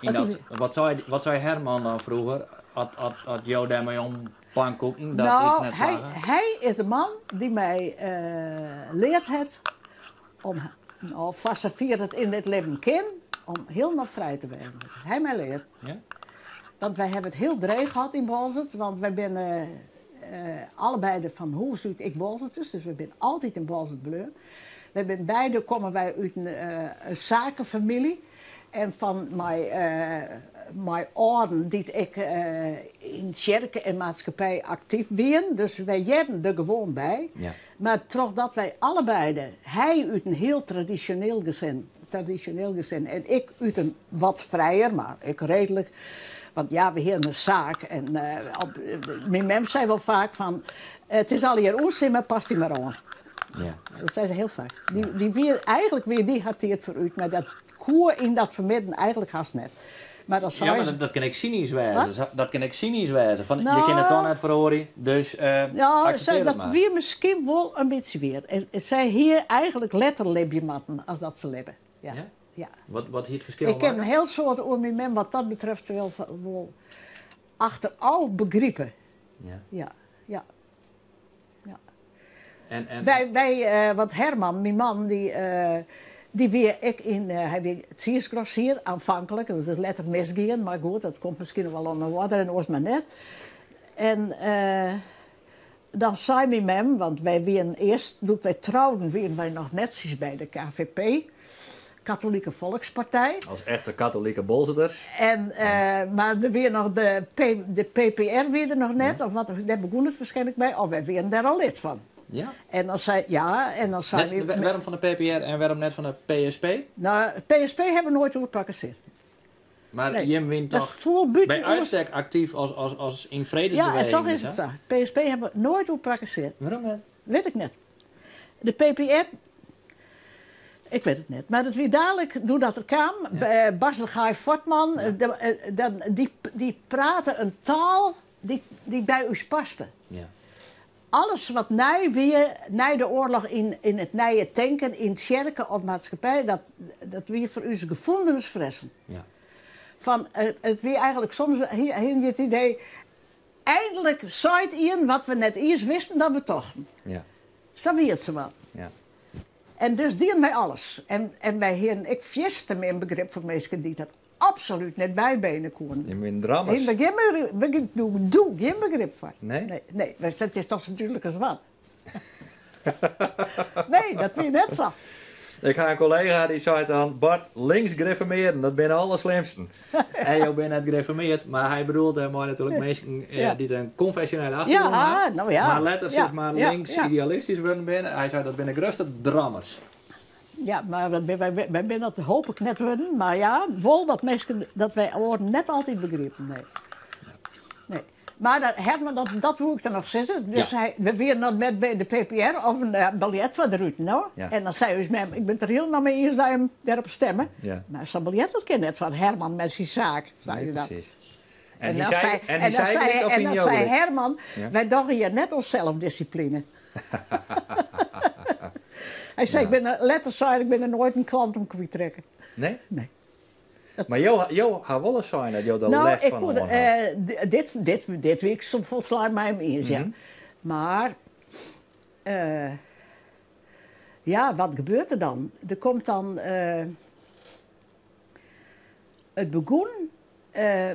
S3: Yn
S1: Wat
S3: dat, wat, sei, wat sei Herman dan froeger, as, as, as jo dêrmei om pankoeken, dat
S1: Nou,
S3: iets net
S1: hy,
S3: slagge?
S1: hy is de man dy't my leard hat om, no, foar safier it yn dit libben kin, om hielendal frij te wêzen. Hy my leard.
S3: Ja?
S1: Want wy hawwe it hiel dreech hân yn Boalsert, want wy binne allebeide fan hûs út ek Boalserters, dus wy binne altyd yn Boalsert bleaun. Wy binne beide komme wy út in sakefamylje en fan mei, mei âlden dy't ek yn tsjerke en maatskippij aktyf wienen, dus wy hearden der gewoan by.
S3: Ja.
S1: Mar trochdat wy allebeide, hy út in hiel tradisjoneel gesin, tradisjoneel gesin en ik út in wat frijer, mar ek reedlik, want ja, we hienen in saak en op, myn mem sei wol faak fan, it is allegear ûnsin, mar pas dy mar oan.
S3: Ja.
S1: Dat sei se hiel faak. Dy, dy wie, eigentlik wie dy har tiid foarút, mar dat koe yn dat fermidden eigentlik hast net. Mar dan sei
S3: Ja, mar
S1: se-
S3: dat, dat kin ek synysk wêze.
S1: Wat?
S3: Sa- Dat kin ek synysk wêze. Fan, je
S1: Nou.
S3: kinne it toch net feroarje, dus
S1: Ja,
S3: akseptearje it
S1: dat
S3: mar.
S1: wie miskien wol in bytsje wier. En sy hie eigentlik letter libje moatten as dat se libbe. Ja.
S3: Ja?
S1: Ja.
S3: Wat, wat hie it ferskil
S1: Ik kin in
S3: makke?
S1: hiel soad oer myn mem wat dat betreft wol, wol achterôf begripe.
S3: Ja.
S1: Ja, ja. Ja.
S3: En, en,
S1: Wy, wy, want Herman, myn man, dy, dy wie ek yn, hy wie tsiisgrossier aanvankelijk. Dat is letter misgien, mar goed, dat komt miskien noch wol oan 'e oarder en oars mar net. En dan sei myn mem, want wy wienen earst, doe't wy trouden, wienen wy noch netsjes by de KVP, Katholieke Volkspartij.
S3: As echte katolike Boalserters.
S1: En, mar der wie noch de, P, de PPR wie der noch net, of wat, dêr begûn it waarskynlik by, of wy wienen dêr al lid fan.
S3: Ja.
S1: En dan sei, ja, en dan sei
S3: Net,
S1: myn-
S3: wêrom fan de PPR en wêrom net fan de PSP?
S1: Nou, PSP hawwe we noait oerprakkesearre.
S3: Mar
S1: Nee.
S3: jim wienen
S1: Dat
S3: toch
S1: foel bûten
S3: by
S1: ons-
S3: uitstek aktyf as, as, as yn
S1: Ja,
S3: fredesbeweging.
S1: en toch is
S3: hè?
S1: it sa. PSP hawwe we noait oerprakkesearre.
S3: Wêrom net?
S1: Wit ik net. De PPR, ik wit it net. Mar it wie dalik, doe't dat der kaam,
S3: Ja.
S1: Bas de Gaay Fortman, dan, dy, dy prate in taal dy't, dy't by ús paste.
S3: Ja.
S1: Alles wat nij wie, nei de oarloch yn, yn it nije tinken, yn tsjerke of maatskippij, dat, dat wie foar ús gefoelens fressen.
S3: Ja.
S1: Fan, it wie eigentlik soms, hie, hie je it idee, eindelijk seit ien wat we net iens wisten dat we tochten.
S3: Ja.
S1: Sa wie it sawat.
S3: Ja.
S1: En dus dienen wy alles. En, en wy hienen ek fierste min begrip foar minsken dy't dat absolút net bybene koenen.
S3: Jim wienen drammers.
S1: Hienen we gjin begrip, we, doe, doe gjin begrip foar.
S3: Nee?
S1: Nee, nee, want it is toch sa dúdlik as wat. nee, dat wie net sa.
S3: Ik ha in kollega dy sei dan, Bart, links grifformearden, dat binne de alderslimsten. En jo binne net grifformeard, mar hy bedoelt dêrmei natuerlik minsken
S1: Ja.
S3: dy't in konfesjonele achtergrûn
S1: Ja,
S3: ha.
S1: nou ja.
S3: Mar letter
S1: Ja,
S3: sis mar
S1: ja,
S3: links
S1: ja.
S3: idealistysk wurden binne. Hy sei dat binne de grutste drammers.
S1: Ja, mar wy, wy, wy binne dat hooplik net wurden. Mar ja, wol dat minsken dat wy oaren net altyd begripen. Nee. Nee. Mar dat, Herman, dat, dat woe ik dan noch sizze. Dus
S3: Ja.
S1: hy, we wienen noch net by de PPR of in biljet foar de ruten. No?
S3: Ja.
S1: En dan sei ús mem, ik bin it der hielendal mei iens dat jim dêrop stimme.
S3: Ja.
S1: Mar sa'n biljet dat kin net fan Herman mei syn saak, sei hy dan.
S3: precies.
S1: En,
S3: En, hy
S1: dan
S3: sei,
S1: sei,
S3: en
S1: en
S3: hy
S1: dan
S3: sei
S1: sei,
S3: gelyk of
S1: en
S3: fyn
S1: dan
S3: jo
S1: sei
S3: gelyk?
S1: Herman,
S3: Ja.
S1: wy dogge hjir net oan selsdissipline. Hy sei,
S3: Ja.
S1: ik bin der, letter sei er, ik bin der noait in klant om kwytrekke.
S3: Nee?
S1: Nee.
S3: Mar jo, jo ha wolris sein dat jo der
S1: Nou,
S3: lêst
S1: ik
S3: fan
S1: koe,
S3: hân ha.
S1: dit, dit, dit wie ik folslein mei him iens, ja.
S3: Mhm.
S1: Mar, Ja, wat gebeurt der dan? Der komt dan. It begûn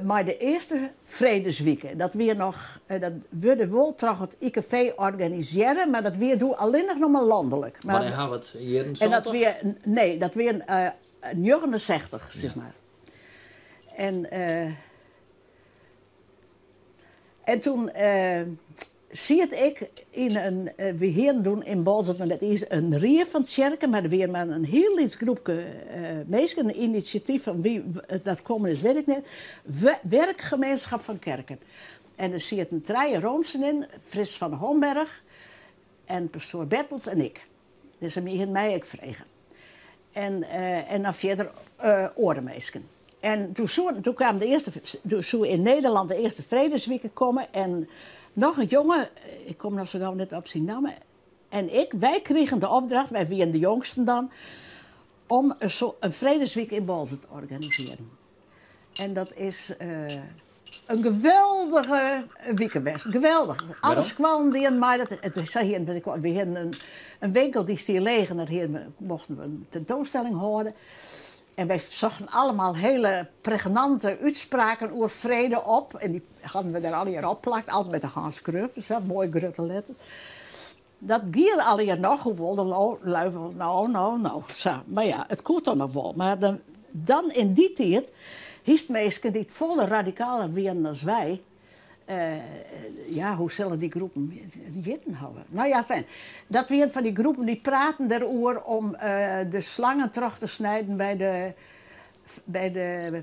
S1: mei de earste Fredeswike. Dat wie noch, dat wurde wol troch it IKV organisearre, mar dat wie doe allinnich noch mar lanlik.
S3: Wannear hawwe we it? Jierren
S1: En dat
S3: santich?
S1: wie, nee, dat wie 69, sis mar. En En toen siet ik yn in, wy hienen doe yn Boalsert noch net iens in rie fan tsjerken, mar der wie mar in hiel lyts groepke minsken, in inisjatyf fan wie dat kommen is, wit ik net, Werkgemeenschap van Kerken. En der sieten trije roomsen yn, Frits van Homberg en pastoar Bertels en ik. Dus se hienen my ek frege. En, en dan fierder oare minsken. En doe soe, doe kaam de earste, doe soe yn Nederlân de earste Fredeswike komme en noch in jonge, ik kom no sa gau net op syn namme, en ik, wy krigen de opdracht, wy wienen de jongsten dan, om in, in Fredeswike yn Boalsert te organisearjen. En dat is in geweldige wike west. Geweldich. Alle skoallen dienen mei. Dat, it, sa hienen we, we hienen in winkel dy stie leech en dêr hienen we, mochten we in tentoanstelling hâlde. En wy sochten allemaal hele pregnante útspraken oer frede op. En dy hadden we dêr allegear opplakt, altyd met de hân skreaun, sa moai grutte letters. Dat gie allegear noch, hoewol de lui wol no, no, no, sa. Mar ja, it koe toch noch wol. Mar dan, dan yn dy tiid hiest minsken dy't folle radikaler wienen as wy. Ja, hoe sille dy groepen hjitten hawwe? No ja, fijn. Dat wienen fan dy groepen dy praten deroer om de slangen troch te snijden by de by de,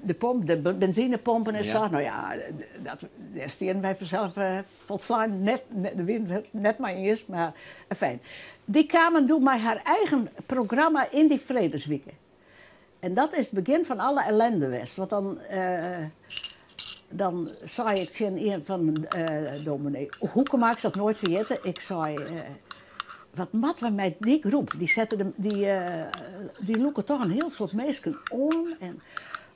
S1: de pomp, de benzinepompen en sa. No ja, dat, dêr stienen wy fansels folslein net, net, net mei iens, mar fijn. Dy kamen doe mei har eigen programma yn dy Fredeswike. En dat is it begjin fan alle ellende west. Want dan, dan sei ik tsjin ien fan dominee Hoekema, ik sil it noait ferjitte, ik sei, Wat moatte we mei dy groep? Dy sette de, dy, dy lûke toch in hiel soad minsken oan. En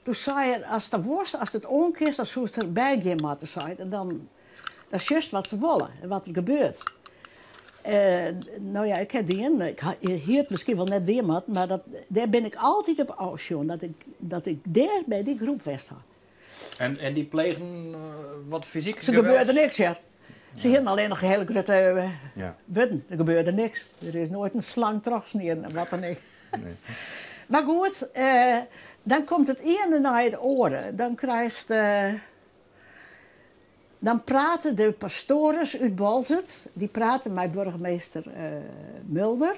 S1: doe sei er, ast dat wolst, ast it oankinst, dan soest derby gean moatte, sei er. En dan, dan sjochst wat se wolle en wat der gebeurt. No ja, ik ha dien. Ik hie it miskien wol net dien moatten, mar dat, dêr bin ik altyd op ôfsjoen, dat ik, dat ik dêr by dy groep west ha.
S3: En, en dy plegen wat fysyk
S1: Se gebeurde niks, hear. Se hienen allinnich noch hiele grutte wurden. Der gebeurde niks. Der is noait in slang trochsnien of wat dan ek.
S3: Nee.
S1: Mar goed, dan komt it iene nei it oare. Dan krijst. Dan prate de pastoares út Boalsert, dy prate mei burgemeester Mulder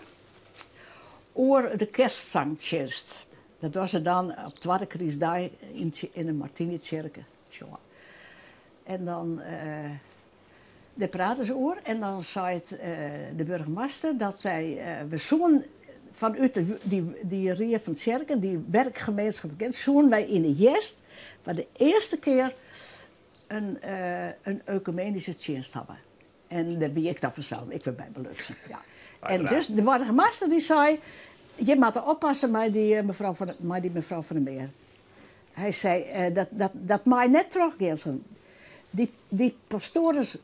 S1: oer de kerstsangtsjinst. Dat dogge se dan op twadde krystdei yn de Martinitsjerke. En dan, dêr prate se oer en dan seit de burgemaster dat sy, we soenen fanút dy, dy rie fan tsjerken, dy werkgemeenschap, soenen wy yn de hjerst foar de earste kear in, in oekumenyske tsjinst hawwe. En dêr wie ik dan fansels ek wer by belutsen. Ja. En dus de boargemaster dy sei, je moatte oppasse mei dy mefrou van, mei dy mefrou Van der Meer. Hy sei, dat, dat, dat mei net trochgean. Dy, dy pastoares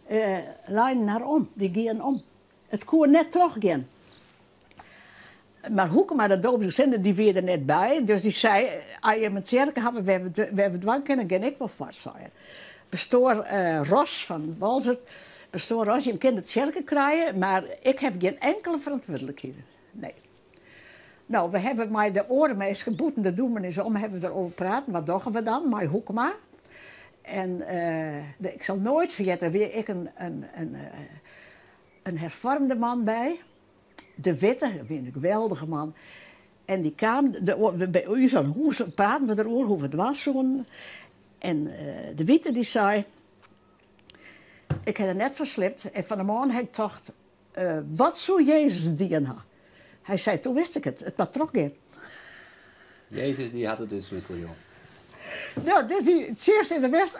S1: leinen har om, dy gienen om. It koe net trochgean. Mar Hoekema, de doopsgesinde, dy wie der net by. Dus dy sei, as jim in tsjerke hawwe wêr't we dwaan kinne, gean ik wol foar, sei er. Pastoar Ros fan Boalsert, pastoar Ros, jim kinne de tsjerke krije, mar ik haw gjin inkele ferantwurdlikheid. Nee. No, we hawwe mei de oare minsken bûten de dûmny's om hawwe we deroer praat. Wat dogge we dan mei Hoekema? En ik sil noait ferjitte, der wie ek in herfoarmde man by. De Witte, dat wie in geweldige man. En dy kaam de, by ús oan hûs, praten we deroer hoe't we dwaan soenen. En De Witte dy sei, ik ha der net fan sliept en fan 'e moarn ha ik tocht, wat soe Jezus dien ha? Hy sei, toen wist ik it, it moat trochgean.
S3: Jezus dy hat it útslútsel jûn.
S1: No, dus dy tsjinst yn de West,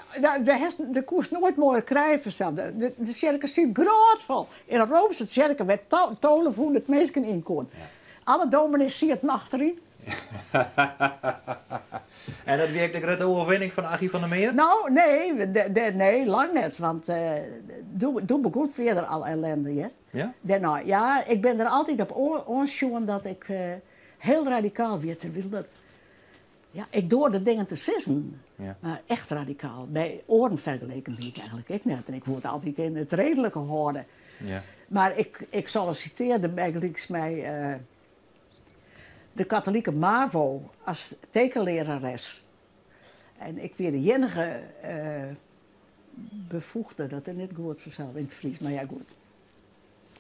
S1: dêr koest noait moaier krije fansels. De tsjerke siet grôtfol. Yn in roomse tsjerke wêr't 1200 minsken yn koene. Alle dominees sieten achteryn.
S3: En dat wie ek de grutte oerwinning fan Aggie van der Meer?
S1: No, nee, nee, lang net. Want doe, doe begûn fierder al ellende, hear.
S3: Ja?
S1: Dêrnei, ja, ik bin der altyd op oansjoen dat ik hiel radikaal wie, terwyl dat, ja, ik doar de dingen te sizzen,
S3: Ja.
S1: mar echt radikaal. By oaren fergeleken wie ik eigentlik ek net. En ik woe it altyd yn it reedlike hâlde.
S3: Ja.
S1: Mar ik, ik sollisitearde bygelyks mei de katolike MAVO as tekenlearares. En ik wie de iennige befoegde, dat is net goed fansels yn it Frysk, mar ja goed.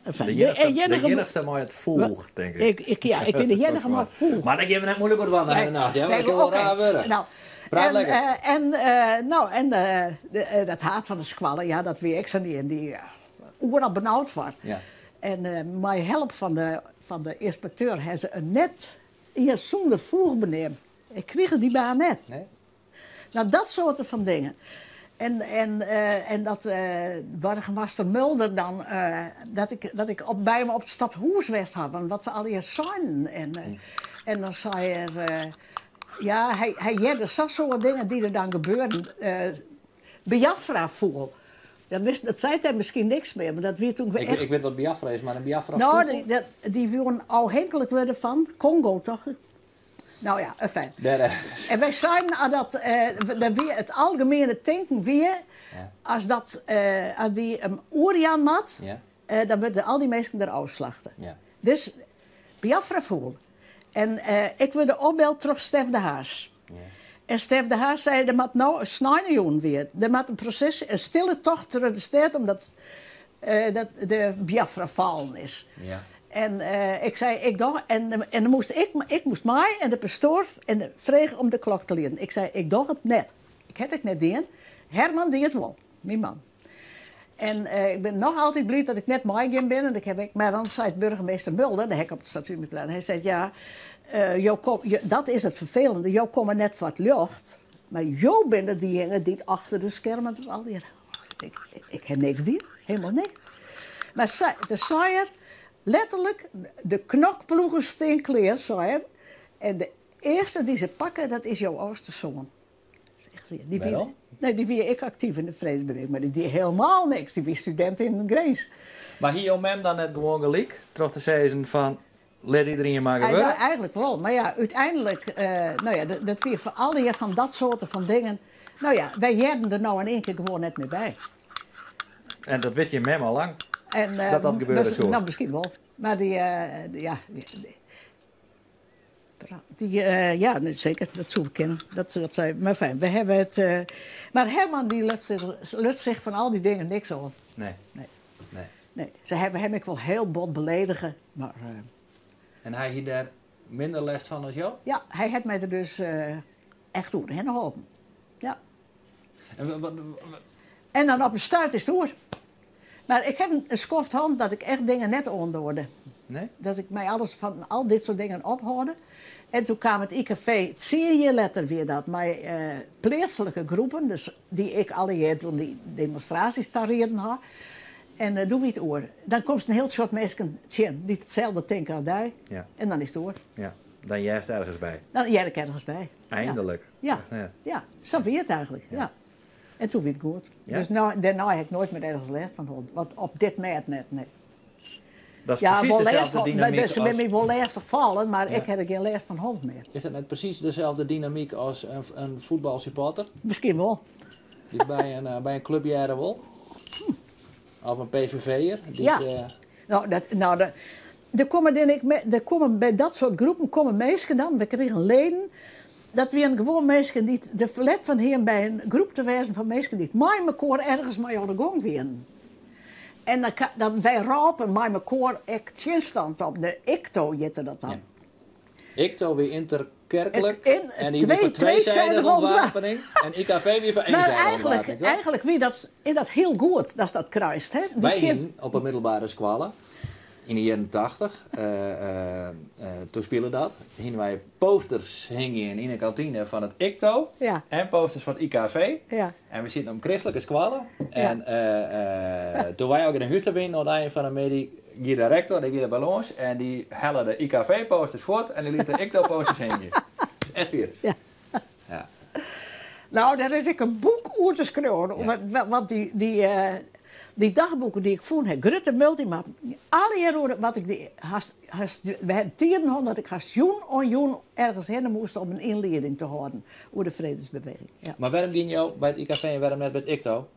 S1: Enfin,
S3: De iennichste mei it foech, tink ik.
S1: Ik, ja, ik wie de iennige mei foech.
S3: Mar dêr gean we net moeilik oer dwaan de hiele nacht, hear, want it kin wol raar wurde.
S1: No,
S3: Praat
S1: en,
S3: lekker.
S1: En, no, en dat haad fan de skoalle, ja, dat wie ek sa'n ien dy't oeral benaud foar.
S3: Ja.
S1: En mei help fan de ynspekteur ha se in net ien sûnder foech beneamd. Ik krige dy baan net.
S3: Nee?
S1: No, dat soarte fan dingen. En dat boargemaster Mulder dan, dat ik op, by him op it stadhûs west ha, want wat se allegear seinen. En dan sei er, ja, hy hearde sa'n soad dingen dy't der dan gebeurden. Biafra foel. Dat, wist, dat seit him miskien niks mear, mar dat wie toen
S3: Ik,
S1: echt...
S3: ik wit wat Biafra is, mar in Biafra
S1: No,
S3: foel?
S1: dy woenen ôfhinklik wurde fan Kongo, toch? No ja, enfin.
S3: Dêr ergens.
S1: En wy seinen ah, dat der wie it algemiene tinken wie, as, dat, as dy him oerjaan moat, dan wurde al dy minsken der ôfslachte. Dus Biafra foel. En ik wurde opbeld troch Stef de Haas. En Stef de Haas sei, der moat no in sneinejûn wie it, der moat in proses, in stille tocht troch de stêd omdat dat de Biafra fallen is. En ik sei, ik doch, en dan moast ik, ik moast mei en de pastoar en frege om de klok te lieden. Ik sei, ik doch it net. Ik ha it ek net dien. Herman die it wol, myn man. En ik bin noch altyd bliid dat ik net meigien bin. En ik ha ek, mar dan seit burgemeester Mulder, dêr ha ik op it Stadhûsplein, hy seit, ja, jo kom, dat is it ferfelende, jo komme net foar it ljocht, mar jo binne diegene dy't achter de skermen it allegear. Ik, ik ha niks dien, helemaal niks. Mar de sei er letterlik, de knokploegen stean klear, sei er. En de earste dy't se pakke, dat is jo âldste soan. Dat is echt wier. Die wie,
S3: Wêrom?
S1: nee, dy wie ek aktyf yn de fredesbeweging, mar dy die helemaal niks. Dy wie studint yn Grins.
S3: Mar hie jo mem dan net gewoan gelyk troch te sizzen fan lit iderien mar gewurde?
S1: Ja, eigentlik wol. Mar ja, úteinlik, no ja, dat wie foar allegear fan dat soarte fan dingen. No ja, wy hearden der no in ien kear gewoan net mear by.
S3: En dat wist je mem al lang,
S1: En,
S3: dat dat gebeure soe?
S1: No, miskien wol. Mar dy, ja, dy, ja, nee, seker, dat soe kinne. Dat sei, mar fijn, we hawwe it. Mar Herman dy luts sich fan al dy dingen niks oan.
S3: Nee.
S1: Nee.
S3: Nee.
S1: Nee, se hawwe him ek wol hiel bot beledige, mar.
S3: En hy hie dêr minder lêst fan as jo?
S1: Ja, hy hat my der dus echt oerhinne holpen. Ja.
S3: En wat,
S1: En dan op in stuit is it oer. Mar ik ha in skoft hân dat ik echt dingen net oandoarde.
S3: Nee?
S1: Dat ik my alles fan al dit soart dingen ophâlde. En toen kaam it IKV, 10 jier letter wie dat, mei pleatslike groepen, dus dy't ik allegear toen dy demonstraasjes tarieden ha. En doe wie it oer. Dan komst in hiel soad minsken tsjin dy't itselde tinke as dy. En dan is it oer.
S3: Ja, dan hearst ergens by.
S1: Dan hear ik ergens by.
S3: Eindelijk.
S1: Ja.
S3: Echt net.
S1: Ja, sa wie it eigentlik. Ja. En toen wie it goed. Dus no, dêrnei ha ik noait mear ergens lêst fan hân. Want op dit mêd net, nee.
S3: Dat is
S1: Ja,
S3: presys
S1: wol
S3: deselde
S1: lêst fan,
S3: dynamyk
S1: se binne
S3: as
S1: my wol lêstich fallen, mar
S3: Ja.
S1: ik ha der gjin lêst fan hân mear.
S3: Is dat net presys deselde dynamyk as in fuotbalsupporter?
S1: Miskien wol.
S3: Dy't by in klup hearre wol? Of in PVV'er? Dy't,
S1: Ja. No, dat, no, dat, der komme denk ik, der komme by dat soart groepen komme minsken dan, we krigen leden, dat wienen gewoan minsken dy't der ferlet fan hienen by in groep te wêzen fan minsken dy't mei mekoar ergens mei oan de gong wienen. En dan, dan, wy rôpen mei mekoar ek tsjinstand op, de ICTO hjitte dat dan.
S3: Ja. ICTO wie interkerklik
S1: Het
S3: en dy wie foar
S1: tweezijdige
S3: tweezijdige ûntwapening en IKV wie foar
S1: Mar
S3: eenzijdige
S1: eigentlik,
S3: ûntwapening, toch?
S1: eigentlik wie dat, is dat hiel goed dat dat kruist. Hè? Dy
S3: Wy
S1: tsjin-
S3: hienen op 'e middelbere skoalle yn de jierren 80, toen spile dat, hienen wy posters hingjen yn 'e kantine fan it ICTO en posters fan it IKV. En we sieten op in kristlike skoalle en toen wy ek nei hûs ta wienen oan it ein fan 'e middei, gie de rektor, dy gie der by lâns en dy helle de IKV-posters fuort en dy liet de ICTO-posters hingjen. Echt wier. Ja.
S1: Nou, dêr is ek in boek oer te skriuwen.
S3: Ja.
S1: Want dy, dy, eh, dy dagboeken dy't ik fûn ha, grutte multimappen, allegear oer wat ik die, hast, hast, we hawwe tiden hân dat ik hast jûn oan jûn ergens hinne moast om in ynlieding te hâlden oer de fredesbeweging. Ja.
S3: Mar wêrom giene jo by it IKV en wêrom net by it IKTO?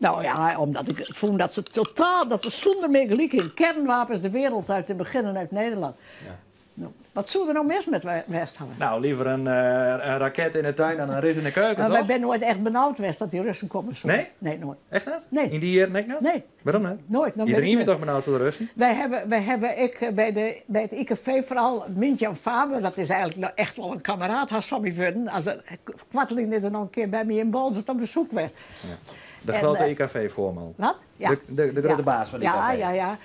S1: Nou ja, omdat ik fûn dat se totaal, dat se sûnder mear gelyk hiene. Kernwapens de wereld uit te beginnen uit Nederland.
S3: Ja.
S1: No, wat soe der no mis met west hawwe?
S3: Nou, liever in, eh, in raket in de tuin dan in Rus in de keuken,
S1: Maar wij
S3: toch?
S1: binne noait echt benaud west dat dy Russen komme soene.
S3: Nee?
S1: Nee, noait.
S3: Echt net?
S1: Nee.
S3: Yn dy jierren ek net?
S1: Nee.
S3: Wêrom net?
S1: Noait. No,
S3: Iderien wie toch benaud foar de Russen?
S1: Wy hawwe ek eh, by, de, by it IKV foaral Mintjan Faber, dat is eigenlik no echt wol in kameraad hast fan my wurden. As er, koartlyn is er noch in kear by my yn Boalsert op besoek west.
S3: Ja. De
S1: En,
S3: grote
S1: eh,
S3: IKV-voorman.
S1: Wat? Ja.
S3: De, de, de grutte
S1: Ja.
S3: baas fan de
S1: Ja,
S3: IKV.
S1: ja, ja.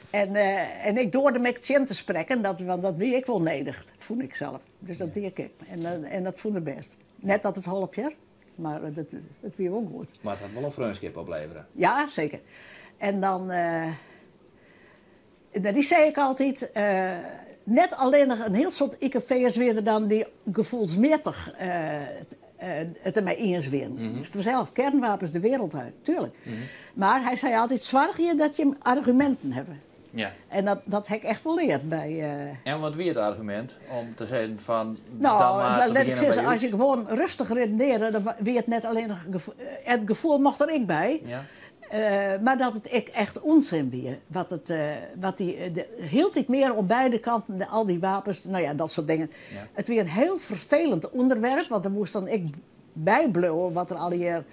S1: En, eh, en ik doarde him ek tsjin te sprekken, dat, want dat wie ek wol nedich, fûn ik sels. Dus dat die ik ek. En, eh, en dat fûn er bêst. Net dat it holp hear, mar eh, dat, it wie wol goed.
S3: Mar it hat wol in freonskip oplevere.
S1: Ja, seker. En dan, eh, nou, dy sei ik altyd, eh, net allinnich in hiel soad IKV'ers wiene der dan dy't gefoelsmjittich eh, it dermei iens wiene. Dus fansels, kernwapens de wereld uit, tuerlik. Mar hy sei altyd, soargje dat jim arguminten hawwe.
S3: Ja.
S1: En dat, dat ha ik echt wol leard by... eh,
S3: En wat wie it argumint om te sizzen fan
S1: Nou,
S3: dan mar te
S1: lit ik
S3: begjinnen
S1: sizze,
S3: by
S1: as
S3: ús?
S1: je gewoan rêstich redenearje, dan wie it net allinnich gefoel, it gefoel mocht der ek by.
S3: Ja.
S1: Eh, mar dat it ek echt ûnsin wie. Wat, it, eh, wat dy, eh, de, hieltyd mear oan beide kanten, de, al dy wapens, no ja, dat soart dingen.
S3: Ja.
S1: It wie in hiel ferfelend ûnderwerp, want der moast dan ek bybliuwe wat der allegear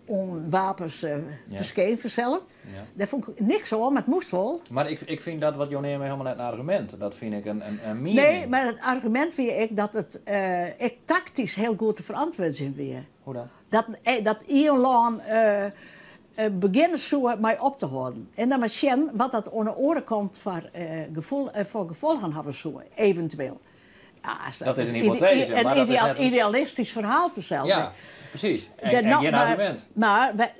S1: oan wapens eh,
S3: Ja.
S1: ferskeen fansels.
S3: Ja.
S1: Dêr fûn ik niks oan, mar it moast wol.
S3: Mar ik, ik fyn dat wat jo neame hielendal net in argumint. Dat fyn ik in, in, in miening.
S1: Nee, mar it argumint wie ek dat it eh, ek taktysk hiel goed te ferantwurdzjen wie.
S3: Hoe dan?
S1: Dat, eh, dat ien lân eh, eh, begjinne soe mei op te hâlden. En dan mar sjen wat dat oan de oare kant foar, eh, gefoel, eh, foar gefolgen hawwe soe, eventueel. Ja,
S3: Dat is in hypoteze,
S1: Een
S3: mar dat is
S1: ideaal,
S3: net in-
S1: idealistysk ferhaal fansels.
S3: Ja, presys. En,
S1: De-
S3: en
S1: nou,
S3: gjin
S1: mar-
S3: argumint.
S1: Mar, wy-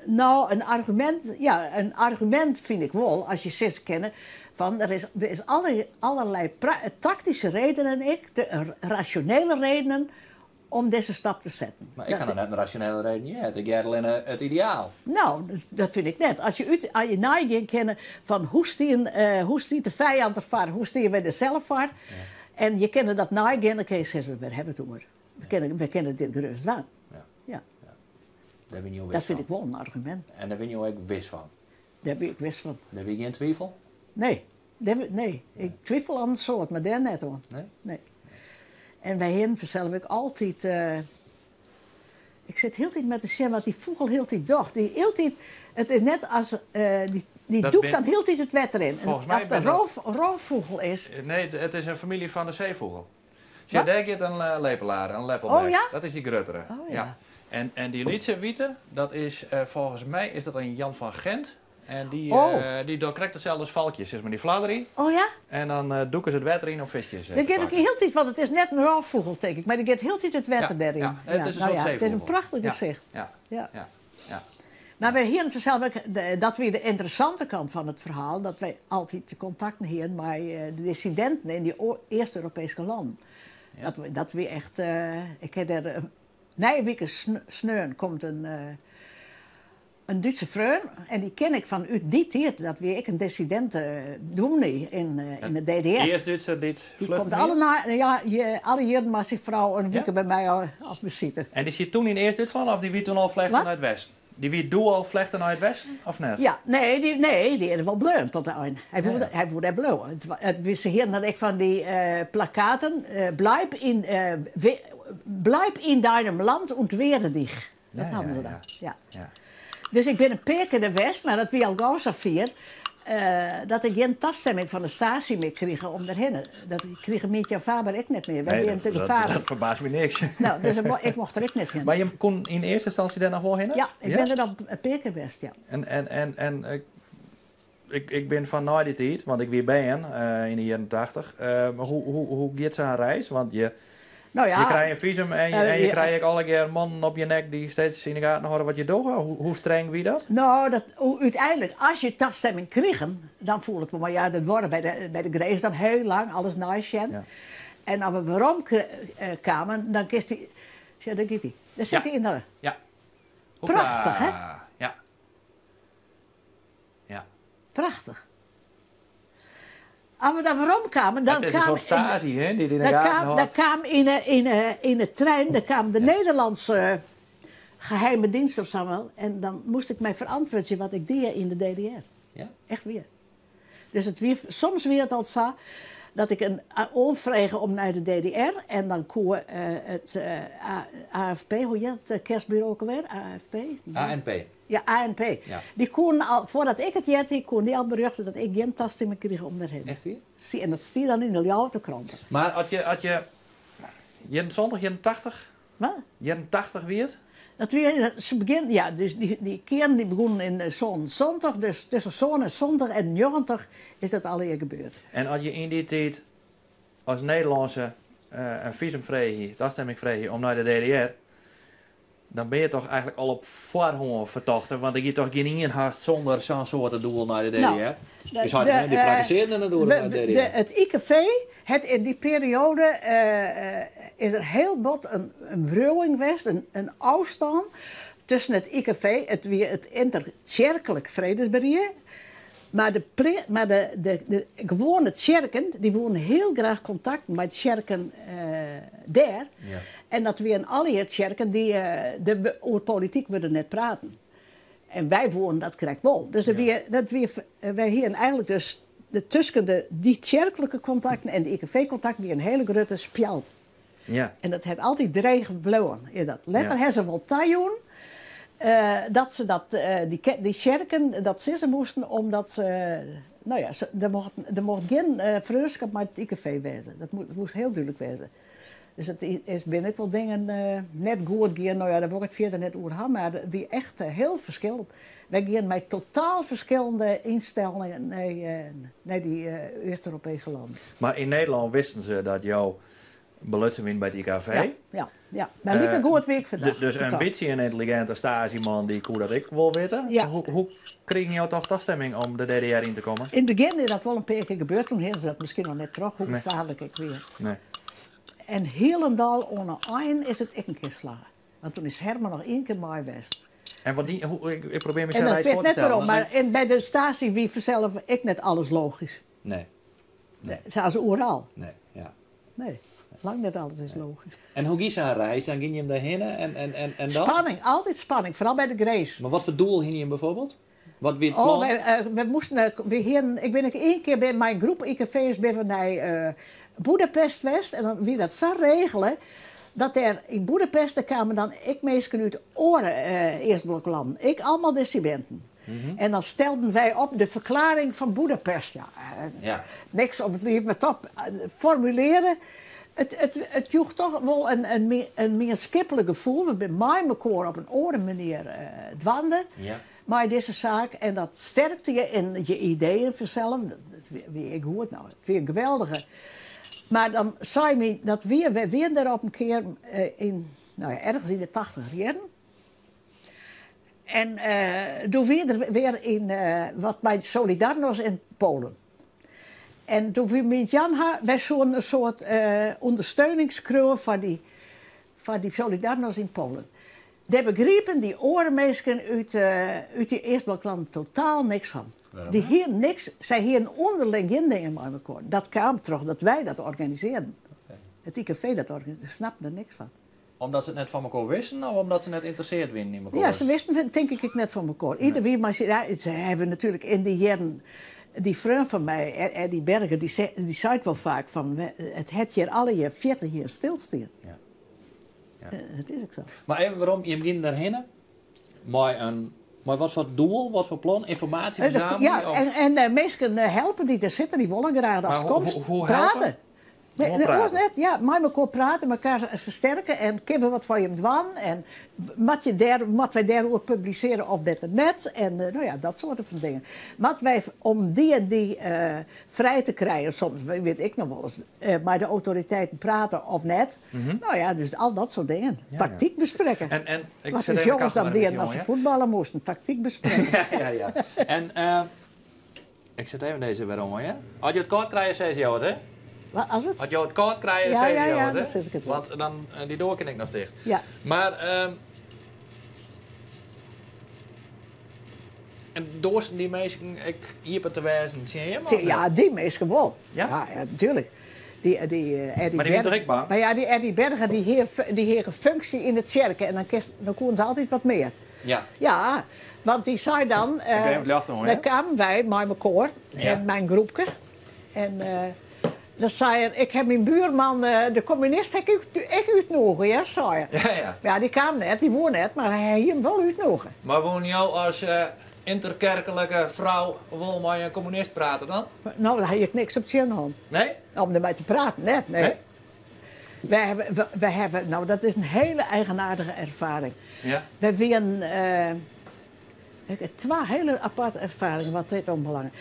S1: no, in argumint, ja, in argumint fyn ik wol, as je sizze kinne, fan der is, der is alle, allerlei pra- taktyske redenen, ek, de, rasjonele redenen, om dizze stap te setten.
S3: Mar ik ha noch net in rasjonele reden heard. Ik hear allinne it ideaal.
S1: No, dat, dat fyn ik net. As je, út, as je neigean kinne fan hoe, stien, eh, hoe stiet de fijand derfoar, hoe steane wy der sels foar. En je kinne dat neigean, dan kinne je sizze, wêr hawwe we it oer? We kinne, we kinne dit gerêst dwaan.
S3: Ja.
S1: Ja,
S3: Dêr binne jo wis
S1: dat fyn
S3: fan.
S1: ik wol in argumint.
S3: En dêr binne jo ek wis fan.
S1: Dêr bin ik wis fan.
S3: Dêr wie gjin twivel?
S1: Nee, dêr, nee. ik twivel oan in soad, mar dêr net oan.
S3: Nee?
S1: Nee. En wy hiene fansels ek altyd. eh, ik sit hieltyd mar te sjen wat dy fûgel hieltyd docht. Dy hieltyd, it is net as. eh, dy dy
S3: Dat
S1: dûkt
S3: bin-
S1: dan hieltyd it wetter yn. En
S3: Folgens my
S1: Oft it
S3: bin
S1: in
S3: dat-
S1: roof, rôffûgel is.
S3: Nee, it is in famylje fan de seefûgel. Sjoch,
S1: Wat?
S3: dêr giet in eh, lepelaar, in leppelbek.
S1: Oh ja?
S3: Dat is dy gruttere.
S1: Oh ja.
S3: En, en dy lytse wite, dat is eh, folgens my is dat in Jan van Gent. En dy,
S1: Oh.
S3: eh, dy docht krekt itselde as falkjes, sis mar dy fladderje.
S1: Oh ja?
S3: En dan eh dûke se it wetter yn om fiskjes eh,
S1: Dan
S3: te
S1: giet ek
S3: pakken.
S1: hieltyd, want it is net in rôffûgel, tink ik, mar dy giet hieltyd it wetter
S3: Ja,
S1: dêryn.
S3: ja, it is in
S1: nou
S3: soart
S1: ja, it is in
S3: seefûgel.
S1: prachtich
S3: Ja,
S1: gesicht.
S3: Ja,
S1: Ja.
S3: ja, ja.
S1: Mar wy hiene fansels ek, de- dat wie de ynteressante kant fan it ferhaal, dat wy altyd de kontakten hiene mei eh, de dissidinten yn dy o- East-Europeeske lannen.
S3: Ja.
S1: Dat, we- dat wie echt. eh, ik ha dêr. eh, nije wike sn- sneon komt in, eh, in Dútse freon en dy ken ik fanút dy tiid. Dat wie ek in dissidinte dûmny yn, eh, yn de DDR.
S3: East-Dútser dy't
S1: Dy
S3: fluchten
S1: komt
S3: wie?
S1: alle, na, ja, je, alle jierren mei syn frou in
S3: Ja?
S1: wike by my op, op besite.
S3: En dy siet doe yn East-Dútslân of dy wie doe al flechten
S1: Wat?
S3: nei it Westen? Dy wie doe al flechten nei it Westen, of net?
S1: Ja, nee, dy, nee, dy is wol bleaun tot de ein. Hy woe,
S3: Ja.
S1: hy woe dêr bliuwe. It, wa- it, wy- se hiene dan ek fan dy eh, plakaten. eh, bleib, in, eh, we- bleib in deinem Land und wehre dich. Dat
S3: Ja,
S1: hadden
S3: ja,
S1: we dan. Ja.
S3: Ja.
S1: Dus ik bin in pear kear der west, mar dat wie al gau safier. eh, dat ik gjin tastimming fan de Stasi mear krige om derhinne. Dat krige Mietje Faber ek net mear. Wy
S3: Nee,
S1: wiene te gefaarlik.
S3: dat ferbaast my niks.
S1: No, dus ik mo- ik mocht der ek net hinne.
S3: Mar je koene yn earste ynstânsje dêr noch wol hinne?
S1: Ja, ik bin der al in pear kear west, ja.
S3: En, en, en, en ik, ik, ik bin fan nei dy tiid, want ik wie bern eh, yn de jierren 80. Eh, mar hoe, hoe, hoe giet sa'n reis? Want je,
S1: No ja,
S3: je krije in fisum en je,
S1: Eh,
S3: en je
S1: ja.
S3: krije ek allegear mannen op je nek dy't steeds yn de gaten hâlde wat je dogge. Hoe, hoe streng wie dat?
S1: No, dat, úteinlik, as je tastimming krigen, dan foel it wol. Mar ja, dat duorre by de, by de grins dan hiel lang, alles neisjen.
S3: Ja.
S1: En as we werom eh, kamen, dan kinst dy. Sjoch, dêr giet hy. Dêr sit
S3: Ja.
S1: hy yn de.
S3: Ja.
S1: Prachtich, hè?
S3: Ja. Ja.
S1: Prachtich. As we dan werom kamen, dan
S3: Het is een
S1: kaam
S3: soort Stasi, hè, die het in de
S1: dan
S3: gaten
S1: kaam, dan
S3: houdt.
S1: kaam in de trein, daar kaam de Nederlandse geheime dienst of zo wel. En dan moest ik mij verantwoorden wat ik deed in de DDR.
S3: Ja?
S1: Echt weer. Dus het wie, soms weer het al zo dat ik een oanfrege om naar de DDR en dan koe het AFP, hoe heet het kerstbureau ook alweer? AFP?
S3: ANP.
S1: Ja, ANP.
S3: Ja.
S1: Die koen al, voordat ik het jet, die kon die al berichten dat ik geen toestemming kreeg om daarheen.
S3: Echt weer?
S1: Zie, en dat zie je dan in de Ljouwerter kranten.
S3: Maar had je jaren 70, jaren 80,
S1: Wat?
S3: jaren 80 weer?
S1: Dat weer, ze begin, ja, dus die keren die begonnen in zo'n zondag, dus tussen zo'n en zondag en 90 is dat alweer gebeurd.
S3: En had je in die tijd als Nederlandse een visum vrij, toestemming vrij om naar de DDR, dan ben je toch eigenlijk al op voorhand vertochte, want er gaat toch geen één haast zonder zo'n soort doel naar de DDR.
S1: Nou,
S3: dus had je die praktiseerden dan door naar de DDR.
S1: Het IKV, het in die periode is er heel bot een wriuwing geweest, een afstand tussen het IKV, het, weer het interkerkelijk vredesbeheer, maar de gewone tsjerken, die wonen heel graag contact met tsjerken daar. En dat weer alle tsjerken die over politiek wilden net praten. En wij wonen dat krijg wel. Dus de weer, dat weer, wij hier eigenlijk dus de, tussen die kerkelijke contacten en de IKV-contacten weer een hele grote spjalt. En dat het altijd dreig blijven. Is dat. Letter hebben ze wel tajoen, dat ze dat, die kerken, dat ze moesten, omdat ze, nou ja, ze, er mocht geen vriendschap met het IKV wezen. Dat moest heel duidelijk wezen. Dus het is binnen wel dingen net goed gaan, nou ja, daar wil ik het verder net over hebben, maar die echt heel verschillend. Wij gaan met totaal verschillende instellingen naar die Oost-Europese landen.
S3: Maar in Nederland wisten ze dat jouw belutsen wint bij het IKV.
S1: Ja. Maar lieke goed week vandaag.
S3: Dus een
S1: Totaal.
S3: beetje een intelligente Stasi-man die koe dat ik wil weten. Hoe kreeg je jou toch toestemming om de DDR in te komen?
S1: In het begin is dat wel een paar keer gebeurd. Toen hadden ze dat misschien nog net terug, hoe
S3: Nee.
S1: gevaarlijk ik weer.
S3: Nee.
S1: En helendal onder één is het ik een keer slagen. Want toen is Herman nog één keer mooi geweest.
S3: En wat die, hoe, ik probeer me
S1: En
S3: zo'n
S1: dat
S3: reis
S1: weet
S3: voor te
S1: net
S3: stellen.
S1: waarom. Maar bij de Stasi wie vanzelf ik net alles logisch.
S3: Nee. Nee.
S1: Zelfs oeral.
S3: Nee, ja.
S1: Nee, lang net alles is logisch.
S3: En hoe ging zo'n reis? Dan ging je hem daarheen en dan?
S1: Spanning, altijd spanning. Vooral bij de Grace.
S3: Maar wat voor doel ging je hem bijvoorbeeld? Wat weer het
S1: Oh,
S3: plan?
S1: wij moesten, we hier, ik ben ik één keer bij mijn groep IKV's ben we naar Boedapest West. En dan wie dat zou regelen, dat er in Boedapest daar kwamen dan ik meestal uit oren eerst blokland. Ik allemaal dissidenten. En dan stelden wij op de verklaring van Boedapest. Ja, niks op het lief, maar toch formuleren. Het joeg toch wel een meer schippelijk gevoel. We zijn met elkaar op een oren manier dwanden. Maar deze zaak, en dat sterkte je in je ideeën vanzelf. Dat wie ik hoor het nou, het weer geweldige. Maar dan zei me dat we weer daar op een keer in, nou ja, ergens in de 80 jaren. En toen weer er weer in wat bij Solidarność in Polen. En toen we met Jan wij zo'n soort ondersteuningscrew van die Solidarność in Polen. Daar begrepen die orenmeesken uit die Eerstbalkland totaal niks van.
S3: Waarom
S1: Die
S3: niet?
S1: hier niks, zij hier onderling geen dingen met elkaar. Dat kwam terug dat wij dat organiseerden. Het IKV dat organiseerde, ze snapten er niks van.
S3: Omdat ze het net van elkaar wisten of omdat ze net interesseerd waren in elkaar?
S1: Ja, ze wisten denk ik net van elkaar. Ieder wie maar ze, ja, ze hebben natuurlijk in die jaren... Die vriend van mij, Eddie Berger, die zei het wel vaak van... Het het hier alle jaar 40 jaar stilstaan. Het is ook zo.
S3: Maar even waarom, je begint daarheen. Maar wat voor doel, wat voor plan? Informatie verzamelen?
S1: Ja,
S3: of?
S1: en mensen helpen die daar zitten, die willen graag
S3: Maar
S1: als komst
S3: hoe helpen?
S1: praten. Nee,
S3: Hoe
S1: nee,
S3: praten?
S1: was net, ja, met elkaar praten, elkaar versterken en kippen wat van je dwan. En wat, je daar, wat wij daarover publiceren op het net en nou ja, dat soort van dingen. Wat wij om die en die vrij te krijgen, soms weet ik nog wel eens, maar de autoriteiten praten of net. Nou ja, dus al dat soort dingen. Tactiek bespreken.
S3: En ik
S1: Wat
S3: zet
S1: de
S3: even
S1: jongens
S3: kachel
S1: dan
S3: maar een
S1: deden als ze
S3: beetje
S1: voetballen moesten, tactiek bespreken.
S3: Ja, ja, ja. En ik zet even deze weer om, hè? Als je het kort krijgt, zei ze jou het, hè?
S1: Wat, as it?
S3: As jo it kâld krije,
S1: Ja,
S3: sizze
S1: ja,
S3: jo
S1: ja,
S3: it, hè?
S1: dan sis ik it wol.
S3: Want dan, dy doar kin ek noch ticht.
S1: Ja.
S3: Mar, en doarsten dy minsken ek iepen te wêzen tsjin jim?
S1: Tsjin, ja, dy minsken wol.
S3: Ja?
S1: Ja, ja, natuerlik. Dy, dy, Eddie
S3: Mar dy wienen toch ek bang?
S1: Mar ja, dy Eddie Berger dy hie, dy hie in funksje yn de tsjerke en dan kinst, dan koenen se altyd wat mear.
S3: Ja.
S1: Ja, want dy sei dan,
S3: Ik even it ljocht oan,
S1: dan
S3: ja?
S1: kamen wy mei mekoar
S3: Ja.
S1: en mei in groepke en dan sei er, ik ha myn buorman, de kommunist, ha ik ek útnûge, hear, sei er.
S3: Ja, ja.
S1: Ja, dy kaam net, dy woe net, mar hy hie him wol útnûge.
S3: Mar woenen jo as ynterkerkelike frou wol mei in kommunist prate dan?
S1: No, dêr hie ik niks op tsjin hân.
S3: Nee?
S1: Om dermei te praten net, nee.
S3: Nee?
S1: Wy hawwe, wy hawwe, no dat is in hele eigenaardige erfaring.
S3: Ja.
S1: Wy wienen, ik ha twa hele aparte erfaringen wat dit oanbelanget.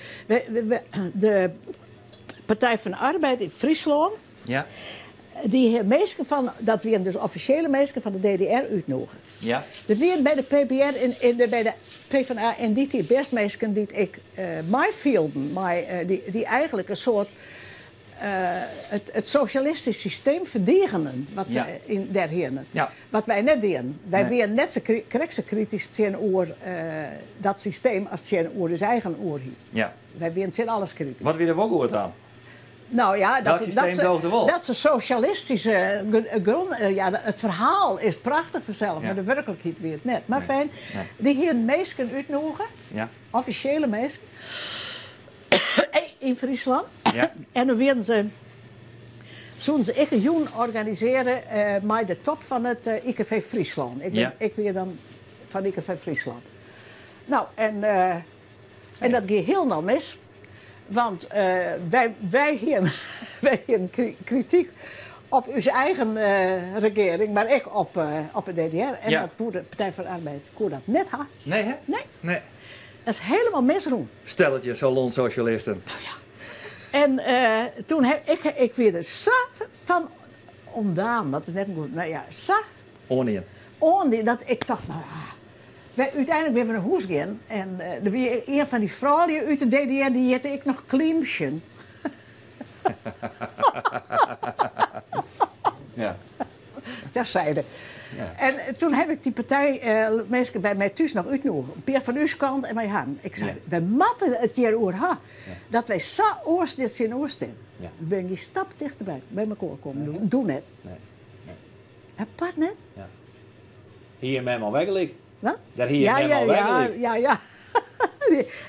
S1: De Partij van de Arbeid yn Fryslân,
S3: Ja.
S1: dy hie minsken fan, dat wienen dus offisjele minsken fan de DDR útnûge.
S3: Ja.
S1: Der wienen by de PBR en, en de, by de PvdA yn dy tiid bêst minsken dy't ek meifielden mei, dy, dy eigentlik in soart it sosjalistysk systeem ferdigenen wat se
S3: Ja.
S1: yn dêr hienen.
S3: Ja.
S1: Wat wy net dienen. Wy
S3: Nee.
S1: wienen net sa krekt sa kritysk tsjinoer dat systeem as tsjinoer ús eigen oerheid.
S3: Ja.
S1: Wy wienen tsjin alles kritysk.
S3: Wat wie der wol goed oan?
S1: No ja, dat,
S3: Welk systeem
S1: dat ze,
S3: doogde wol?
S1: dat ze sosjalistyske grûn, ja, it ferhaal is prachtich fansels,
S3: Ja.
S1: mar de wurklikheid wie it net. Mar
S3: Nee.
S1: fijn,
S3: Nee.
S1: dy hienen minsken útnûge,
S3: Ja.
S1: offisjele minsken, yn Fryslân.
S3: Ja.
S1: En dan wienen se, soenen se ek in jûn organisearje mei de top fan it IKV Fryslân. Ik, ben,
S3: Ja.
S1: ik wie dan fan IKV Fryslân. No, en dat gie hielendal mis. Want wy hienen, wy hienen krityk op ús eigen regearing, mar ek op de DDR. En
S3: Ja.
S1: dat koe de Partij van de Arbeid koe dat net ha.
S3: Nee, hè?
S1: Nee.
S3: Nee.
S1: Dat is hielendal misrûn.
S3: Stelletje salonsosjalisten.
S1: En toen heb ik, ik wie der sa fan ûntdaan, dat is net goed, mar ja, sa
S3: Oanien.
S1: oan dat ik tocht, no ja, wy, úteinlik binne we nei hûs gien en der wie ien fan dy froulju út de DDR, dy hjitte ek noch Kliemchen.
S3: Ja.
S1: Dat sei er.
S3: Ja.
S1: En toen heb ik dy partij minsken by my thús noch útnûge. In pear fan ús kant en mei harren. Ik sei,
S3: Ja.
S1: wy moatte it hjir oer ha.
S3: Ja.
S1: Dat wy sa oars dit tsjinoer stean.
S3: Ja.
S1: We binne gjin stap tichterby by mekoar kommen.
S3: Nee, hè?
S1: Doe net.
S3: Nee. Nee.
S1: Apart net?
S3: Ja. Hie je mem al wer gelyk?
S1: Wat?
S3: Dêr hie je
S1: ja,
S3: mem
S1: ja,
S3: al wer
S1: ja,
S3: gelyk.
S1: ja, ja.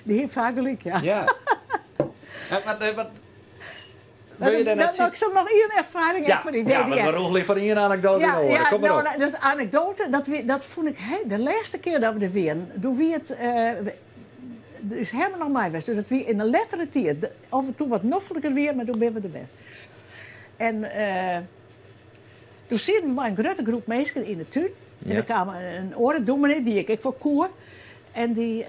S1: Dy hie faak gelyk, ja.
S3: Ja. Ja, maar, nee, maar,
S1: Maar
S3: wil je daar
S1: dan-
S3: net
S1: dan- Ik zal nog één erfaring
S3: Ja,
S1: van die
S3: ja,
S1: DDR.
S3: want we roggelen van één anekdote in
S1: Ja,
S3: de oare.
S1: ja,
S3: Kom maar
S1: nou,
S3: op.
S1: nou, dus anekdote, dat vond ik de laatste keer dat we er weer, toen wie het, er is helemaal nog mij geweest. Dus dat wie in de lettere tijd, af en toe wat noffelijker weer, maar toen ben we de best. En toen zitten we maar een grote groep mensen in de tuin. En
S3: Ja.
S1: er kwam een orendominee die ik voor koer. En die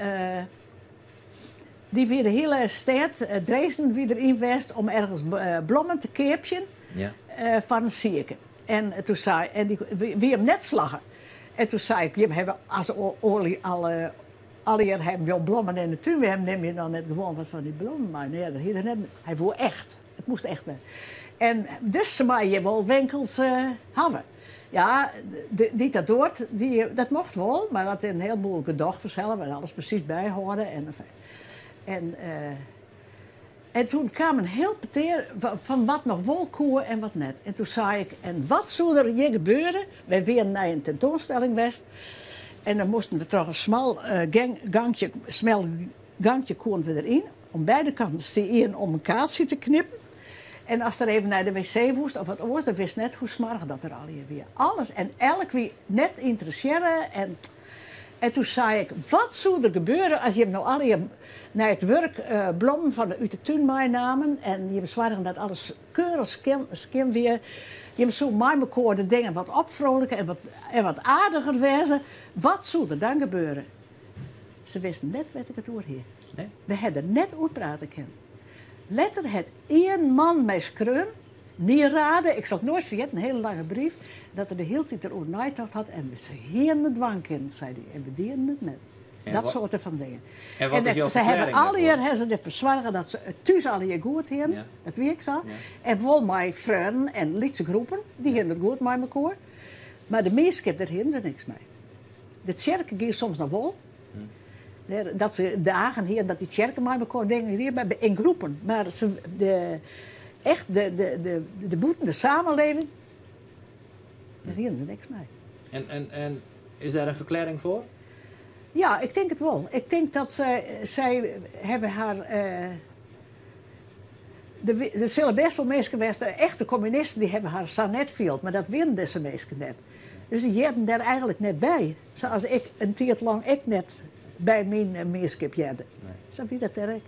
S1: weer de hele stad, Dresden, wie erin was om ergens blommen te keepjen
S3: Ja.
S1: van een zieke. En toen zei, en die, wie hem net slagen. En toen zei ik, je hebben als oorlog alle, alle jaar hebben wel blommen in de tuin. We hebben neem je dan net gewoon wat van die blommen. Maar nee, dat hier net, hij wou echt. Het moest echt zijn. En dus ze maar je wel winkels hebben. Ja, die dat doort, die, dat mocht wel, maar dat in een heleboel gedoch vanzelf en alles precies bijhouden. En, en toen kwam een heel peteer van wat nog wel koe en wat net. En toen zei ik, en wat zou er hier gebeuren? Wij weer naar een tentoonstelling west. En dan moesten we toch een smal gangje, smal gangje konden we erin. Om beide kanten te in om een kaartje te knippen. En als er even naar de wc moest of wat oors, dan wist net hoe smarig dat er al hier weer. Alles en elk wie net interesseren. En toen zei ik, wat zou er gebeuren als je hem nou alle je naar het werk blommen van de uit de tuin meenamen en je bezorgde dat alles keurig skin weer. Je zou mij mekaar de dingen wat opvrolijken en wat aardiger wezen. Wat zou er dan gebeuren? Ze wisten net wat ik het oor hier.
S3: Nee?
S1: We hadden net oor praten kunnen. Letter het één man mij skreun, niet raden, ik zal het nooit vergeten, een hele lange brief, dat er de hele tijd er oor nijtocht had en we ze hier het dwangkind, zei hij, en we deden het net. Dat soarte fan dingen.
S3: En wat is jo
S1: Se hawwe
S3: ferklearring
S1: allegear
S3: dêrfoar?
S1: hawwe se derfoar soarge dat se it thús allegear goed hienen. Dat wie ek sa. En wol mei freonen en lytse groepen, dy hienen it goed mei mekoar. Mar de mienskip, dêr hienen se niks mei. De tsjerke gie soms noch wol. Dat se dagen hienen dat dy tsjerke mei mekoar dingen die, mar yn groepen. Mar se, de, echt de, de, de, de bûten de samenleving, dêr hienen se niks mei.
S3: En, en is dêr in ferklearring foar?
S1: Ja, ik tink it wol. Ik tink dat sy hawwe har. Der sille bêst wol minsken west, de echte kommunisten, dy hawwe har sa net field, mar dat wienen dizze minsken net. Dus dy hearden dêr eigentlik net by. Sa as ik in tiid lang ek net by myn mienskip hearde. Sa wie dat dêr ek.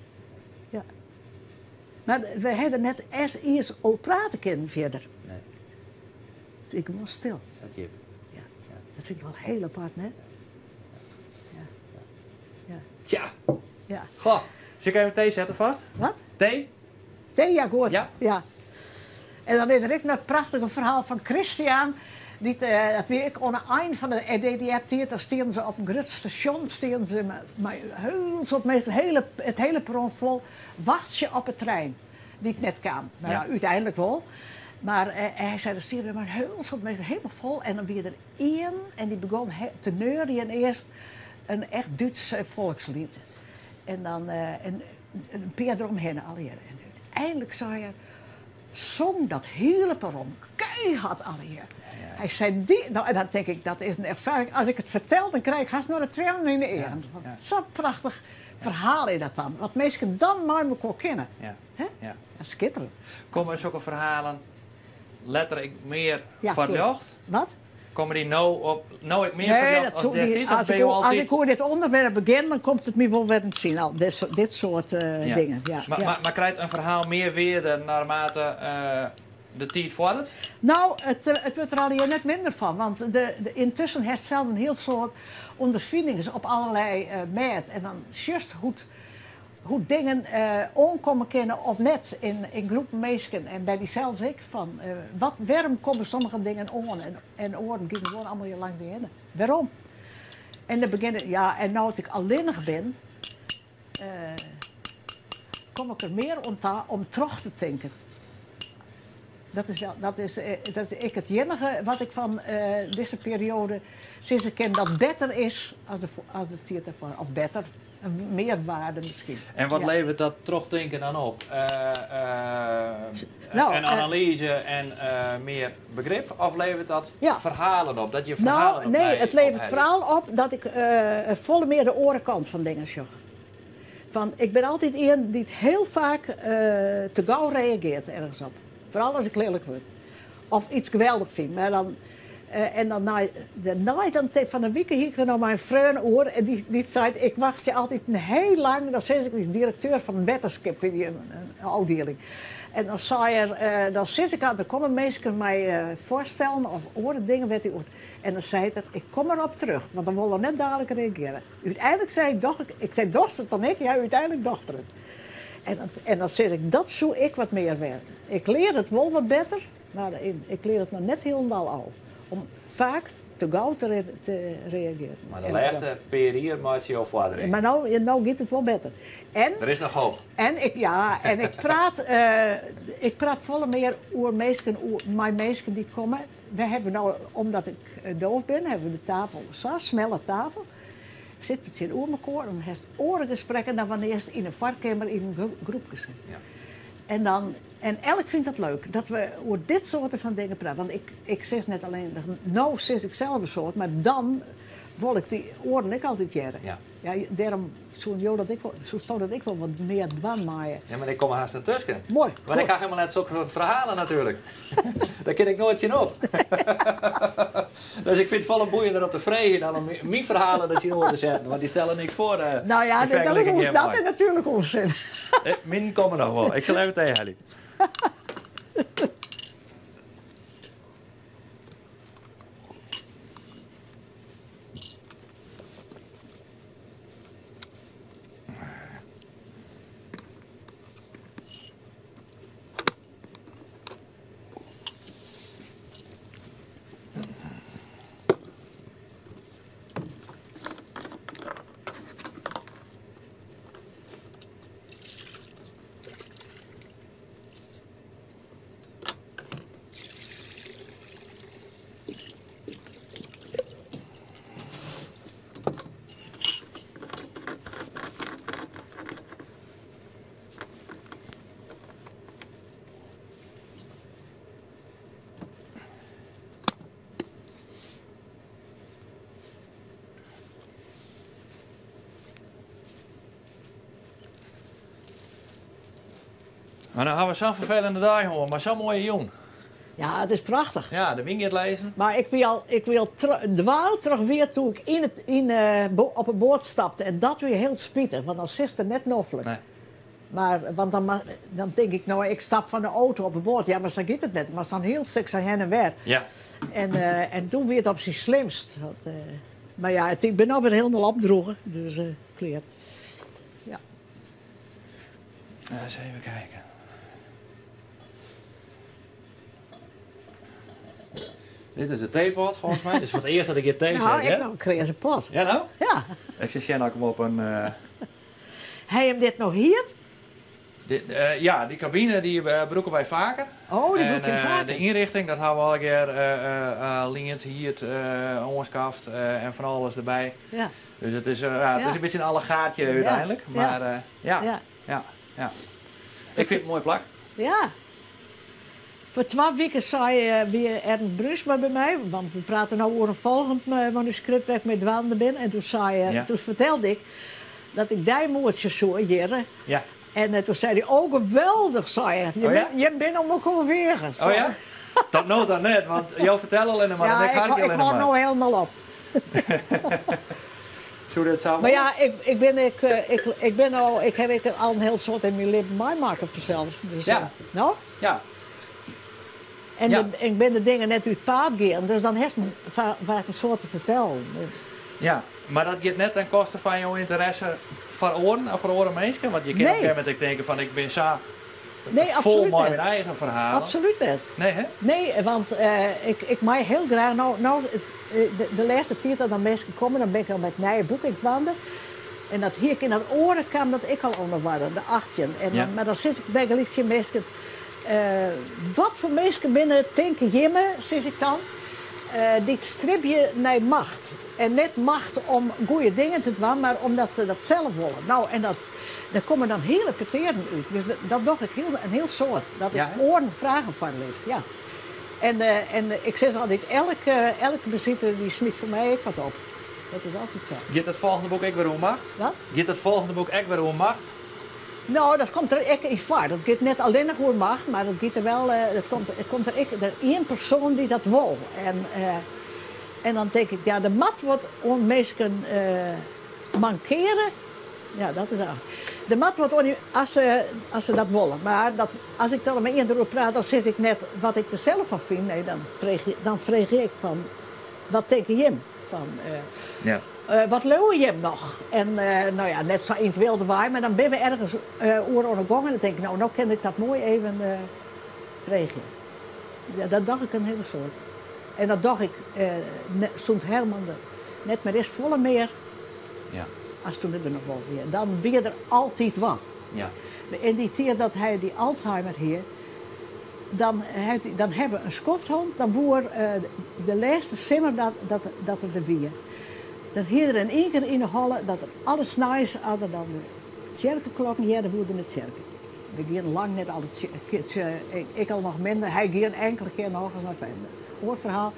S1: Ja. Mar we hawwe der net iens oer prate kinnen fierder.
S3: Nee.
S1: It wie gewoan stil.
S3: Sa djip.
S1: Ja. Dat fyn ik wol hiel apart, net? Ja. Ja.
S3: Tja.
S1: Ja.
S3: Goh, sil ik even tee sette fêst?
S1: Wat?
S3: Tee?
S1: Tee, ja, goed.
S3: Ja.
S1: Ja. En dan is der ek noch it prachtige ferhaal fan Christian. Dy't, dat wie ek oan 'e ein fan de DDR-tiid, dan stienen se op in grut stasjon, stienen se mei hiel soad minsken, it hiele perron fol, wachtsje op 'e trein dy't net kaam. No ja, úteinlik wol. Mar hy sei, der stiene mei in hiel soad minsken helemaal fol en dan wie der ien en dy begûn te neuriën earst in echt Dúts folksliet. En dan en in pear deromhinne allegearre. En úteinlik sei er, song dat hiele perron keihard allegear. Hy sei, dy, no, en dan tink ik, dat is in erfaring. As ik it fertel, dan krij ik hast noch de triennen yn de eagen. Sa'n prachtich ferhaal is dat dan. Wat minsken dan mei mekoar kinne. Hè? Dat is skitterend.
S3: Komme sokke ferhalen letter ek mear foar it ljocht?
S1: Wat?
S3: Komme dy no op, no ek mear foar it ljocht as destiids? Of binne jo
S1: As
S3: altyd
S1: ik oer dit ûnderwerp begjin, dan komt it my wol wer yn it sin, al dit soart dingen. Ja, ja.
S3: Mar krijt in ferhaal mear wearde naarmate de tiid foarderet?
S1: No, it wurdt der allegear net minder fan, want de, yntusken hast sels in hiel soad ûnderfinings op allerlei mêd en dan sjochst hoe't Hoe't dingen oankomme kinne of net yn groepen minsken en by dysels ek. Fan wat, wêrom komme sommige dingen oan en oaren gean gewoan allemaal hjir langs dy hinne? Wêrom? En dan begjinne, ja, en no't ik allinnich bin, kom ik der mear oan ta om troch te tinken. Dat is, dat is, dat is ek it iennige wat ik fan dizze perioade sizze kin dat better is as de, as de tiid derfoar. Of better, in mearwaarde miskien.
S3: En wat leveret dat trochtinken dan op? In analyze en mear begrip? Of leveret dat ferhalen op? Dat je ferhalen
S1: No, nee, it leveret foaral op dat ik folle mear de oare kant fan dingen sjoch. Fan, ik bin altyd ien dy't hiel faak te gau reagearret ergens op. Foaral as ik lilk wurd. Of iets geweldich fyn. Mar dan, en dan nei, dêrnei, dan fan 'e wike hie ik der noch mei in freon oer en dy seit, ik wachtsje altyd hiel lang, dan sis ik, dy is direkteur fan in wetterskip, wie dy in ôfdieling. En dan sei er, dan sis ik altyd, der komme minsken mei foarstellen of oare dingen wêr't hy oer, en dan seit er, ik kom erop terug, want dan wol er net dalik reagearje. Uteinlik sei ik, doch ik, ik sei, dochst it dan ek? Ja, úteinlik docht er it. En dan sis ik, dat soe ik wat mear wêze. Ik lear it wol wat better, mar ik lear it noch net hielendal ôf. Om faak te gau te reagearjen.
S3: Mar de lêste pear jier meitsje jo foardering.
S1: Mar no giet it wol better. En,
S3: Der is noch hoop.
S1: En ik, ja, en ik praat, ik praat folle mear oer minsken, oer, mei minsken dy't komme. We hawwe no, omdat ik doof bin, hawwe we de tafel sa, smelle tafel. Sitte we tsjinoer mekoar, dan hast oare gesprekken dan wannear'tst yn in foarkeamer yn in groepke sit. En dan, en elk fynt dat leuk, dat we oer dit soarte fan dingen prate. Want ik, ik sis net allinnich, no sis ik sels in soad, mar dan wol ik dy oaren ek altyd hearre. Ja, dêrom soene jo dat ek wol, soesto dat ek wol wat mear dwaan meie.
S3: Ja, mar ik kom hast net tusken.
S1: Moai.
S3: Want ik ha helemaal net sokke soart ferhalen natuerlik. Dêr kin ik noait tsjinop. Dus ik fyn it folle boeiender om te freegjen dan om myn ferhalen der tsjinoer te setten, want dy stelle niks foar
S1: No ja,
S3: yn fergeliking
S1: dat
S3: hjirmei.
S1: is natuerlik ûnsin.
S3: Myn komme noch wol. Ik sil even tee helje. Mar no hawwe we sa'n ferfelende dei hân, mar sa'n moaie jûn.
S1: Ja, it is prachtich.
S3: Ja, de wyn giet lizzen.
S1: Mar ik wie al, ik wie al dwaal troch wier toen ik yn it, yn, op 'e boat stapte. En dat wie hiel spitich, want dan sitst der net noflik.
S3: Nee.
S1: Mar, want dan, dan tink ik, no, ik stap fan de auto op 'e boat. Ja, mar sa giet it net. Moatst dan hiel stik sa hinne en wer.
S3: Ja.
S1: En, en toen wie it op syn slimst. Want, mar ja, ik bin no wer hielendal opdroege, dus klear. Ja.
S3: Eens even kijken. Dit is de teepot volgens mij. Dit is foar it earst dat ik hjir tee
S1: Nou,
S3: set,
S1: ik noch in kreaze pot.
S3: Ja, no?
S1: Ja.
S3: Ik sil sjen oft ik him op in.
S1: Ha jim dit noch hierd?
S3: Dit, ja, dy kabine dy brûke wy faker.
S1: Oh, dy brûke jim
S3: En
S1: faker.
S3: de ynrichting, dat hawwe we allegear liend, hierd, oanskaft en fan alles derby.
S1: Ja.
S3: Dus it is, ja, it is in bytsje in allegaartje úteinlik. Mar ja, ja, ja. Ik fyn it in moai plak.
S1: Ja. Foar twa wiken sei wie Ernst Bruinsma by my, want we prate no oer in folgjend manuskript wêr't ik mei dwaande bin. En doe sei er, toen fertelde ik dat ik dy moetsje soe hjirre.
S3: Ja.
S1: En toen sei hy, oh geweldich, sei er.
S3: Oh ja?
S1: Jim binne om elkoar weage.
S3: Oh ja? Tot no ta net, want jo fertelle allinne mar
S1: Ja,
S3: en ik harkje
S1: ik
S3: allinne
S1: hâld
S3: mar.
S1: no helemaal op.
S3: Soe dit sa
S1: Mar ja, ik, ik bin ik, ik, ik bin al, ik ha ek al in hiel soad yn myn libben meimakke fansels. Dus,
S3: Ja.
S1: No?
S3: Ja.
S1: En
S3: Ja.
S1: ik bin de dingen net út it paad gean, dus dan hast faak in soad te fertellen. Dus.
S3: Ja, mar dat giet net ten koste fan jo ynteresse foar oaren of foar oare minsken? Want je kinne op
S1: Nee.
S3: in gegeven momint ek tinke fan ik bin sa
S1: Nee,
S3: fol
S1: absoluut
S3: mei
S1: net.
S3: myn eigen ferhalen.
S1: Absoluut net.
S3: Nee, hè?
S1: Nee, want ik, ik mei hiel graach no, no de, de lêste tiid dat dan minsken komme, dan bin ik al mei it nije boek ek dwaande. En dat hie ik yn dat oare kaam dat ek al oan de oarder, de 18. En dan,
S3: Ja.
S1: Mar dan sis ik bygelyks tsjin minsken, wat foar minsken binne tinke jimme, sis ik dan, dy't stribje nei macht. En net macht om goede dingen te dwaan, mar omdat se dat sels wolle. No, en dat, der komme dan hiele petearen út. Dus dat doch ik hiel, in hiel soad. Dat ik
S3: Ja, hè?
S1: oaren fragen foarlis. Ja. En, en ik sis altyd, elke besite dy smyt foar my ek wat op. Dat is altyd sa.
S3: Giet it folgjende boek ek wer oer macht?
S1: Wat?
S3: Giet it folgjende boek ek wer oer macht?
S1: No, dat komt der ek yn foar. Dat giet net allinnich oer macht, mar dat giet der wel, dat komt, it komt der ek, der ien persoan dy't dat wol. En, en dan tink ik, ja, der moat wat oan minsken mankeare. Ja, dat is acht. Der moat wat oan dy, as se dat wolle. Mar dat, as ik dan mei ien deroer praat, dan sis ik net wat ik der sels fan fyn. Nee, dan freegje ik fan, wat tinke jim? Fan,
S3: Ja.
S1: wat leauwe jim noch? En no ja, net sa yn it wylde wei, mar dan binne we ergens oer oan 'e gong en dan tink ik, no, no kin ik dat moai even freegje. Ja, dat doch ik in hiele soad. En dat doch ik sûnt Herman der net mear is, folle mear as toen er der noch wol wie. Dan wie der altyd wat. Yn dy tiid dat hy dy Alzheimer hie, dan hawwe we in skoft hân, dan woe er de lêste simmer dat er der wie. Dan hie er in ien kear yn 'e holle dat er alle sneins, as er dan de tsjerkeklokken hearde, woe er nei de tsjerke. We giene lang net alle ik al noch minder, hy gie in inkelde kear noch ris, mar fijn, oar ferhaal.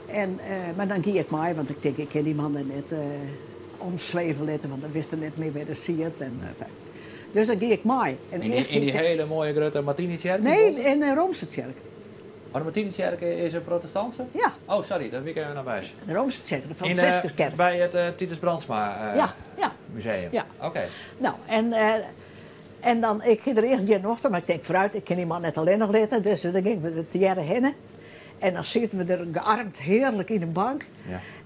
S1: En, mar dan gie ik mei, want ik tink, ik kin dy man der net omsweve litte, want dan wist er net mear wêr't er siet. En, fijn. Dus dan gie ik mei. En
S3: Yn
S1: earst
S3: dy
S1: hie ik
S3: hiele moaie grutte Martinitsjerke?
S1: Nee, yn de Roomse tsjerke.
S3: Oh, de Martinitsjerke is in protestantse?
S1: Ja.
S3: Oh, sorry, dat wie ik even nei wys.
S1: De Roomse tsjerke, de
S3: In,
S1: Franciscuskerk.
S3: by it Titus Brandsma
S1: Ja, ja.
S3: museum?
S1: Ja.
S3: Oké.
S1: No, en, en dan, ik gie der earst gjin nocht oan, mar ik tink foarút, ik kin dy man net allinnich litte, dus dan gyngen we der tegearre hinne. En dan sieten we der gearmd hearlik yn de bank.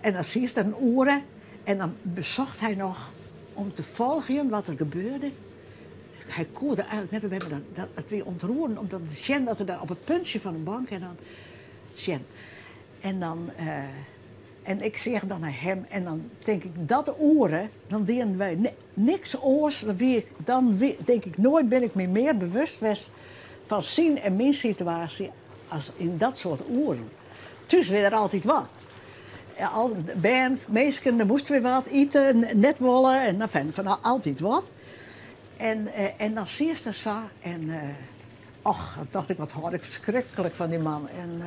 S1: En dan siest der in oere en dan besocht hy noch om te folgjen wat der gebeurde. Hy koe der eigentlik net mear by, mar dat, it wie ûntroerend om dan te sjen dat er dêr op it puntsje fan de bank en dan sjen. En dan, en ik seach dan nei him en dan tink ik, dat oere, dan dienen wy niks oars. Dan wie ik, dan wie, tink ik, noait bin ik my mear bewust west fan syn en myn situaasje as yn dat soart oeren. Thús wie der altyd wat. Ja, al, bern, minsken, der moast wer wat ite, net wolle en enfin, fan altyd wat. En, en dan siest der sa en, och, dan tocht ik, wat hâld ik ferskriklik fan dy man. En,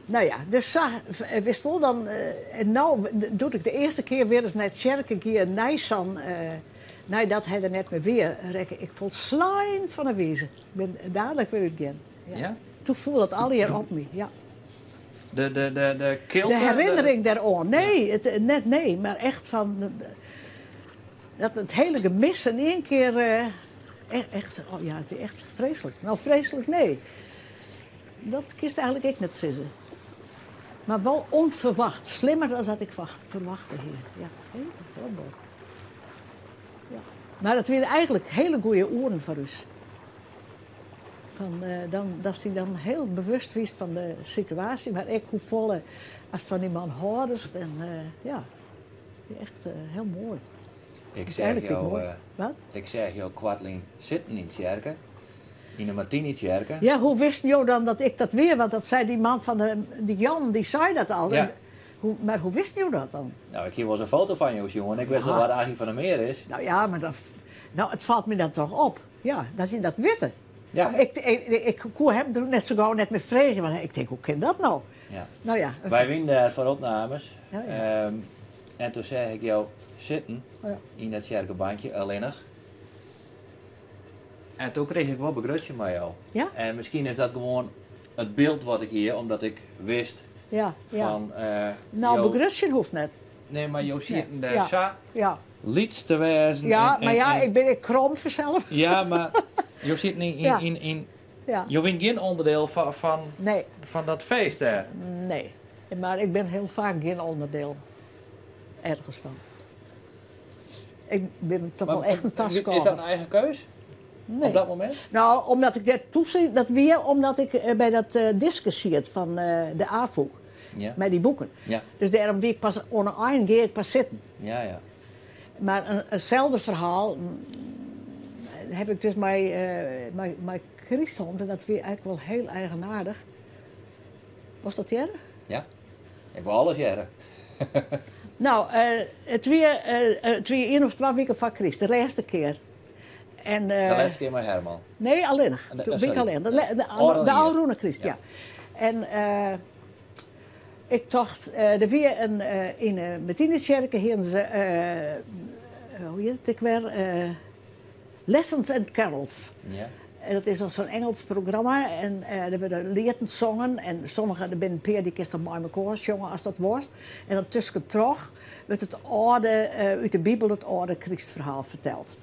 S1: no ja, dus sa, witst wol, dan, en no, doe't ik de earste kear wer ris nei tsjerke gie, nei sa'n. Neidat hy der net mear wie, rekke ik folslein fan 'e wize. Ik bin dadelijk wer útgien.
S3: Ja. Ja?
S1: Toen foel it allegear op my, ja.
S3: De, de, de, de kilte?
S1: De herinnering dêroan. Nee, it, net nee, mar echt fan dat it hiele gemis in ien kear eh, echt, oh ja, it wie echt freeslik. No, freeslik, nee. Dat kinst eigenlik ek net sizze. Mar wol ûnferwacht. Slimmer as dat ik ferwachte hie. Ja, hiel bot. Ja. Mar it wiene eigenlik hiele goede oeren foar ús. Fan, dan, datst dy dan hiel bewust wiest fan de situaasje, mar ek hoefolle ast fan dy man hâldest. En ja, echt hiel moai.
S3: Ik seach jo, ik seach jo koartlyn sitten yn tsjerke, yn de Martinitsjerke.
S1: Ja, hoe wisten jo dan dat ik dat wie? Want dat sei dy man fan de, dy Jan, dy sei dat al.
S3: Ja.
S1: Hoe, mar hoe wisten jo dat dan?
S3: No, ik hie wolris in foto fan jo sjoen. Ik wist wol wa't Aggie van der Meer is.
S1: No ja, mar dan, no, it falt my dan toch op. Ja, dat je dat witte.
S3: Ja.
S1: Ik, ik, ik koe him doe net sa gau net mear freegje, want ik tink, hoe kin dat no?
S3: Ja.
S1: No ja.
S3: Wy wienen dêr foar opnames.
S1: Ja, ja.
S3: En toen seach ik jo sitten
S1: Oh ja.
S3: yn dat tsjerkebankje, allinnich. En toen krige ik wol begrutsjen mei jo.
S1: Ja?
S3: En miskien is dat gewoan it byld wat ik hie, omdat ik wist
S1: Ja, ja.
S3: fan
S1: No,
S3: jo...
S1: begrutsjen hoecht net.
S3: Nee, mar jo sieten dêr
S1: Ja.
S3: sa
S1: Ja.
S3: lyts te wêzen.
S1: Ja,
S3: en,
S1: mar ja,
S3: en,
S1: ik bin ek krom fansels.
S3: Ja, mar jo sieten yn,
S1: Ja.
S3: yn, yn,
S1: Ja.
S3: jo wienen gjin ûnderdiel fan, fan,
S1: Nee,
S3: fan dat feest dêr.
S1: nee. Mar ik bin hiel faak gjin ûnderdiel ergens fan. Ik bin toch wol echt in taskôger.
S3: Is dat in eigen keus?
S1: Nee.
S3: Op dat momint?
S1: No, omdat ik dêr toe dat wie omdat ik eh, by dat eh, diske siet fan eh, de Afûk.
S3: Ja.
S1: Mei dy boeken.
S3: Ja.
S1: Dus dêrom wie ik pas oan 'e ein gie ik pas sitten.
S3: Ja, ja.
S1: Mar in, inselde ferhaal haw ik dus mei, mei, mei kryst hân en dat wie eigenlik wol hiel eigenaardich. Wolst dat hearre?
S3: Ja, ik wol alles hearre.
S1: No, it wie, it wie ien of twa wiken foar kryst, de lêste kear. En,
S3: De lêste kear mei Herman?
S1: Nee, allinnich. Toen wie ik allinnich. De, de, de ôfrûne kryst, ja. En ik tocht, der wie in, yn de Martinitsjerke hiene se, hoe hjit it ek wer, Lessons and Carols.
S3: Ja.
S1: En dat is dan sa'n Ingelsk programma en der wurde lieten songen en sommige, der binne in pear dy kinst dan mei mekoar sjonge ast dat wolst. En dan tuskentroch wurdt it âlde, út de Bibel it âlde krystferhaal ferteld.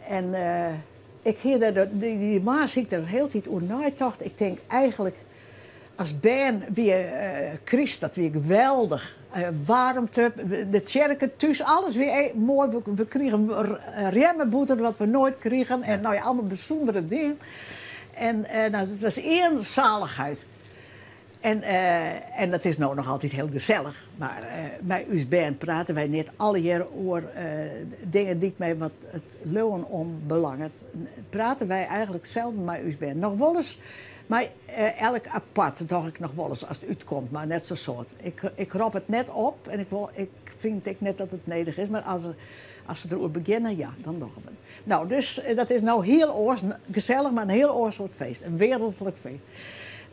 S1: En ik hie der, dy moarns hie ik der de hiele tiid oer neitocht. Ik tink eigenlik As bern wie kryst, dat wie geweldich. Waarmte, de tsjerke thús, alles wie e-, moai. We krigen rjemmebûter, wat we noait krigen. En no ja, allegear bysûndere dingen. En no, it was ien salichheid. En, en dat is no noch altyd hiel gesellich. Mar mei ús bern prate wy net allegear oer dingen dy't mei wat it leauwen oanbelanget. Prate wy eigenlik selden mei ús bern. Noch wolris Mar elk apart doch ik noch wolris as it útkomt, mar net sa'n soad. Ik rop it net op en ik wol, ik fyn it ek net dat it nedich is, mar as, as se deroer begjinne, ja, dan dogge we it. No, dus dat is no hiel oars, gesellich, mar in hiel oar soart feest, in wereldlik feest.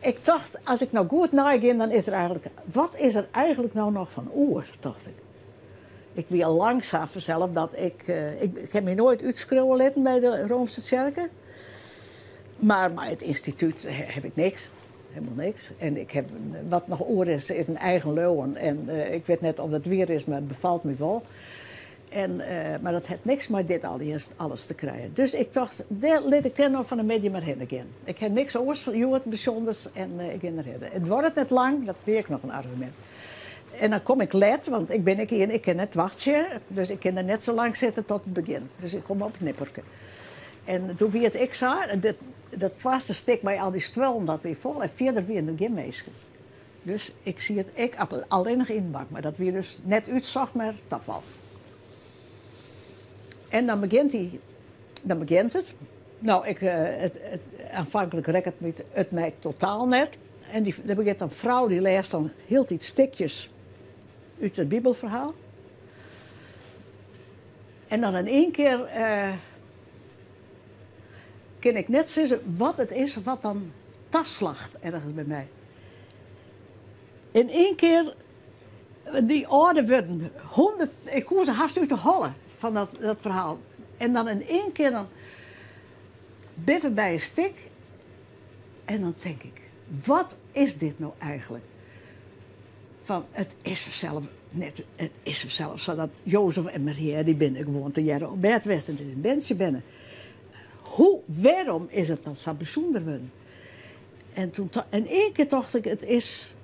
S1: Ik tocht, as ik no goed neigean, dan is der eigenlik, wat is der eigenlik no noch fan oer, tocht ik. Ik wie al lang sa fansels dat ik, ik ha my noait útskriuwe litten by de Roomske tsjerke. Mar mei it ynstitút haw ik niks. Hielendal niks. En ik haw, wat noch oer is, is in eigen leauwen. En ik wit net oft dat wier is, mar it befalt my wol. En, mar dat hat niks mei dit alles te krijen. Dus ik tocht, dêr lit ik dêr no fan 'e middei mar hinne gean. Ik haw niks oars fan hjoed bysûnders en ik gean derhinne. It duorret net lang, dat wie ek noch in argumint. En dan kom ik let, want ik bin ek ien, ik kin net wachtsje. Dus ik kin der net sa lang sitte tot it begjint. Dus ik kom op it nipperke. En doe wie it ek sa, dat foarste stik mei al dy stuollen, dat wie fol en fierder wiene der gjin minsken. Dus ik siet ek allinnich yn de bank, mar dat wie dus net útsocht, mar tafal. En dan begjint dy, dan begjint it. No, ik, it, it, aanvankelijk rekket it my totaal net. En dy, der begjint in frou, dy lêst dan hieltyd stikjes út it Bibelferhaal. En dan in ien kear kin ik net sizze wat it is wat dan taslacht ergens by my. In ien kear dy âlde wurden, hûndert, ik koe se hast út de holle fan dat, dat ferhaal. En dan in één kear dan binne we by in stik en dan tink ik, wat is dit no eigentlik? Fan it is fansels net, it is fansels sa dat Jozef en Maria dy binne gewoan tegearre op bêd west en der is in berntsje berne. Hoe, wêrom is it dan sa bysûnder wurden? En toen, in één kear tocht ik, it is,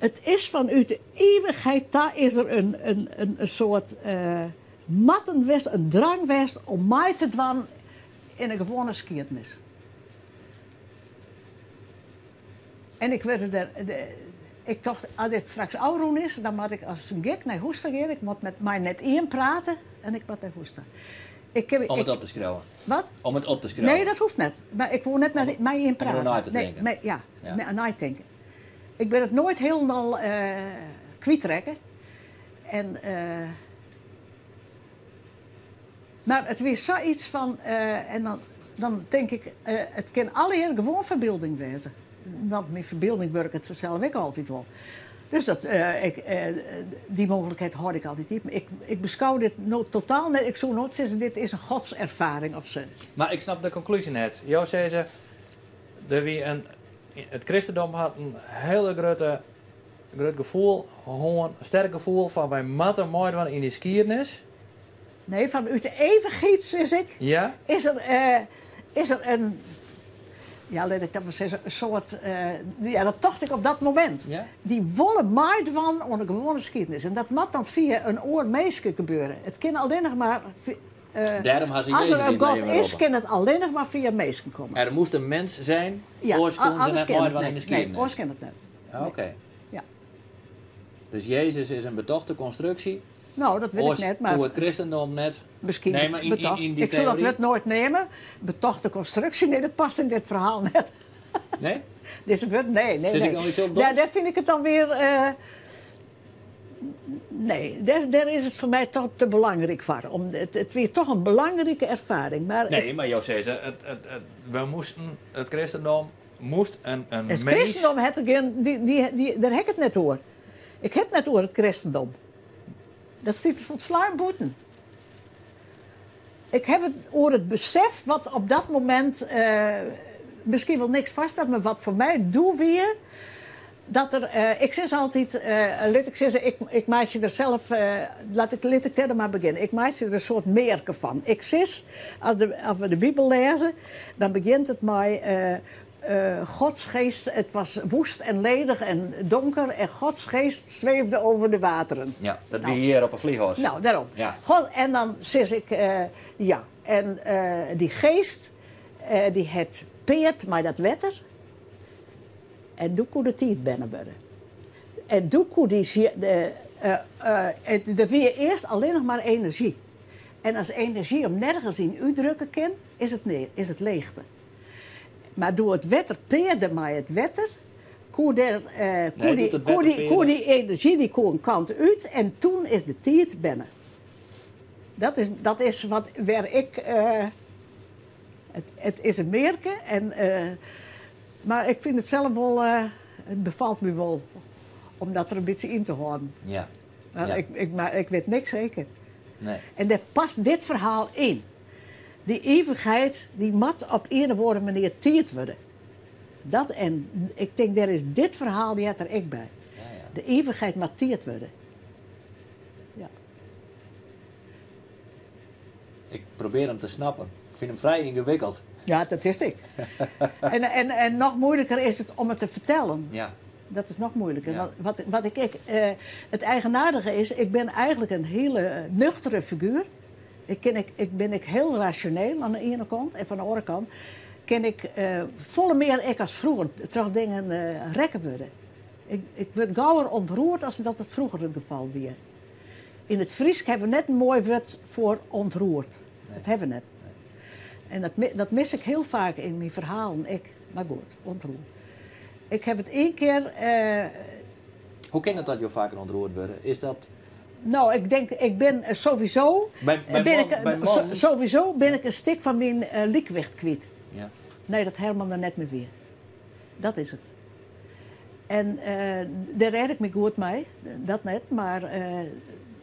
S1: it is fanút de ivichheid ta is der in soart moatten west, in drang west om mei te dwaan yn 'e gewoane skiednis. En ik wurd der, ik tocht, as dit straks ôfrûn is, dan moat ik as in gek nei hûs ta gean. Ik moat met mei net ien prate en ik moat nei hûs ta. Ik,
S3: Om it op te skriuwen?
S1: Wat?
S3: Om it op te skriuwen?
S1: Nee, dat hoecht net. Mar ik woe net mei ien prate.
S3: Om deroer nei te tinken?
S1: Nee, ja, neitinke. Ik bin it noait hielendal kwytrekke. En, mar it wie sayts fan, en dan, dan tink ik, it kin allegear gewoan ferbylding wêze. Want myn ferbylding wurket fansels ek altyd wol. Dus dat, ik, dy mooglikheid hâld ik altyd iepen. Ik, ik beskou dit no totaal net, ik soe noait sizze dit is in godserfaring of sa.
S3: Mar ik snap de konklúzje net. Jo sizze, der wie in, it kristendom hat in hiele grutte, grut gefoel hân, in sterk gefoel fan wy moatte meidwaan yn dy skiednis.
S1: Nee, fanút de evichheid, sis ik,
S3: Ja?
S1: is der, is der in, ja, lit ik dat mar sizze, in soart, ja, dat tocht ik op dat momint.
S3: Ja?
S1: Dy wolle meidwaan oan de gewoane skiednis. En dat moat dan fia in oar minske gebeure. It kin allinnich mar,
S3: Dêrom ha se
S1: as
S3: Jezus
S1: der
S3: yn
S1: in
S3: it
S1: God
S3: leven
S1: is,
S3: roppen.
S1: kin it allinnich mar fia minsken komme.
S3: Er moest een mens zijn,
S1: Ja,
S3: oars koenen se
S1: anders
S3: net
S1: kin it
S3: meidwaan yn de
S1: net. Nee,
S3: skiednis.
S1: oars kin it net.
S3: Oké.
S1: Ja.
S3: Dus Jezus is in betochte konstruksje.
S1: No, dat wit ik
S3: Oars
S1: net, mar
S3: koe it kristendom net.
S1: Miskien
S3: Nee, mar yn,
S1: betocht.
S3: yn dy
S1: Ik soe dat
S3: teory.
S1: wurd noait neame. Betochte konstruksje, nee, dat past yn dit ferhaal net.
S3: Nee?
S1: Dizze wurd, nee, nee,
S3: Sis ik
S1: nee.
S3: dan iets hiel
S1: Ja,
S3: doms?
S1: dêr fyn ik it dan wer. Nee, dêr is it foar my toch te belangryk foar. Om, it wie toch in belangrike erfaring. Mar
S3: Nee, mar jo sizze, it, we moasten, it kristendom moast in
S1: it
S3: mins.
S1: kristendom hat der gjin, dy, dêr ha ik it net oer. Ik ha it net oer it kristendom. Dat stiet der folslein bûten. Ik ha it oer it besef wat op dat momint miskien wol niks foarstelt, mar wat foar my doe wie, dat der, ik sis altyd, lit ik sizze, ik meitsje der sels, laat ik, lit ik dêr mar begjinne. Ik meitsje der in soart mearke fan. Ik sis, as, de, as we de Bibel lêze, dan begjint it mei Gods geest, het was woest en ledig en donker en Gods geest zweefde over de wateren.
S3: Ja, dat
S1: Nou.
S3: wie hjir op 'e Vliehors.
S1: Nou, dêrom.
S3: Ja.
S1: God, en dan sis ik, ja, en dy geest, dy hat peard mei dat wetter en doe koe de tiid berne wurde. En doe koe dy, der wie earst allinnich mar enerzjy. En as enerzjy him nergens yn útdrukke kin, is it, nee, is it leechte. Mar doe't it wetter pearde mei it wetter, koe der, koe
S3: Nee,
S1: dy,
S3: doe't it
S1: koe
S3: wetter
S1: dy, koe
S3: pearde.
S1: dy enerzjy dy koe in kant út en toen is de tiid berne. Dat is wat, wêr ik, it is in mearke en, mar ik fyn it sels wol, it befalt my wol om dat der in bytsje yn te hâlden. Mar ik, mar ik wit niks seker.
S3: Nee.
S1: En dêr past dit ferhaal yn. Dy ivichheid dy moat op ien of oare manier tiid wurde. Dat en ik tink, dêr is dit ferhaal heart der ek by. De ivichheid moat tiid wurde. Ja.
S3: Ik probearje him te snappen. Ik fyn him frij yngewikkeld.
S1: Ja, dat is ik. En noch muoiliker is it om it te fertellen. Dat is noch muoiliker. Want wat ik, it eigenaardige is, ik bin eigentlik in hiele nuchtere figuer. Ik, kin, ik bin ek hiel rasjoneel oan de iene kant en fan de oare kant kin ik folle mear ek as froeger troch dingen rekke wurde. Ik wurd gauwer ûntroerd as dat it froeger it gefal wie. Yn it Frysk hawwe we net in moai wurd foar ûntroerd.
S3: Nee.
S1: Dat hawwe we net.
S3: Nee.
S1: En dat mis ik hiel faak yn myn ferhalen ek. Mar goed, ûntroerd. Ik ha it ien kear.
S3: Hoe kin it dat jo faker ûntroerd wurde? Is dat.
S1: No, ik tink, ik bin sowieso.
S3: By
S1: bin
S3: man,
S1: ik,
S3: by man,
S1: sowieso bin ik in stik fan myn lykwicht kwyt. Nee, dat Herman der net mear wie. Dat is it. En dêr rêd ik my goed mei, dat net, mar.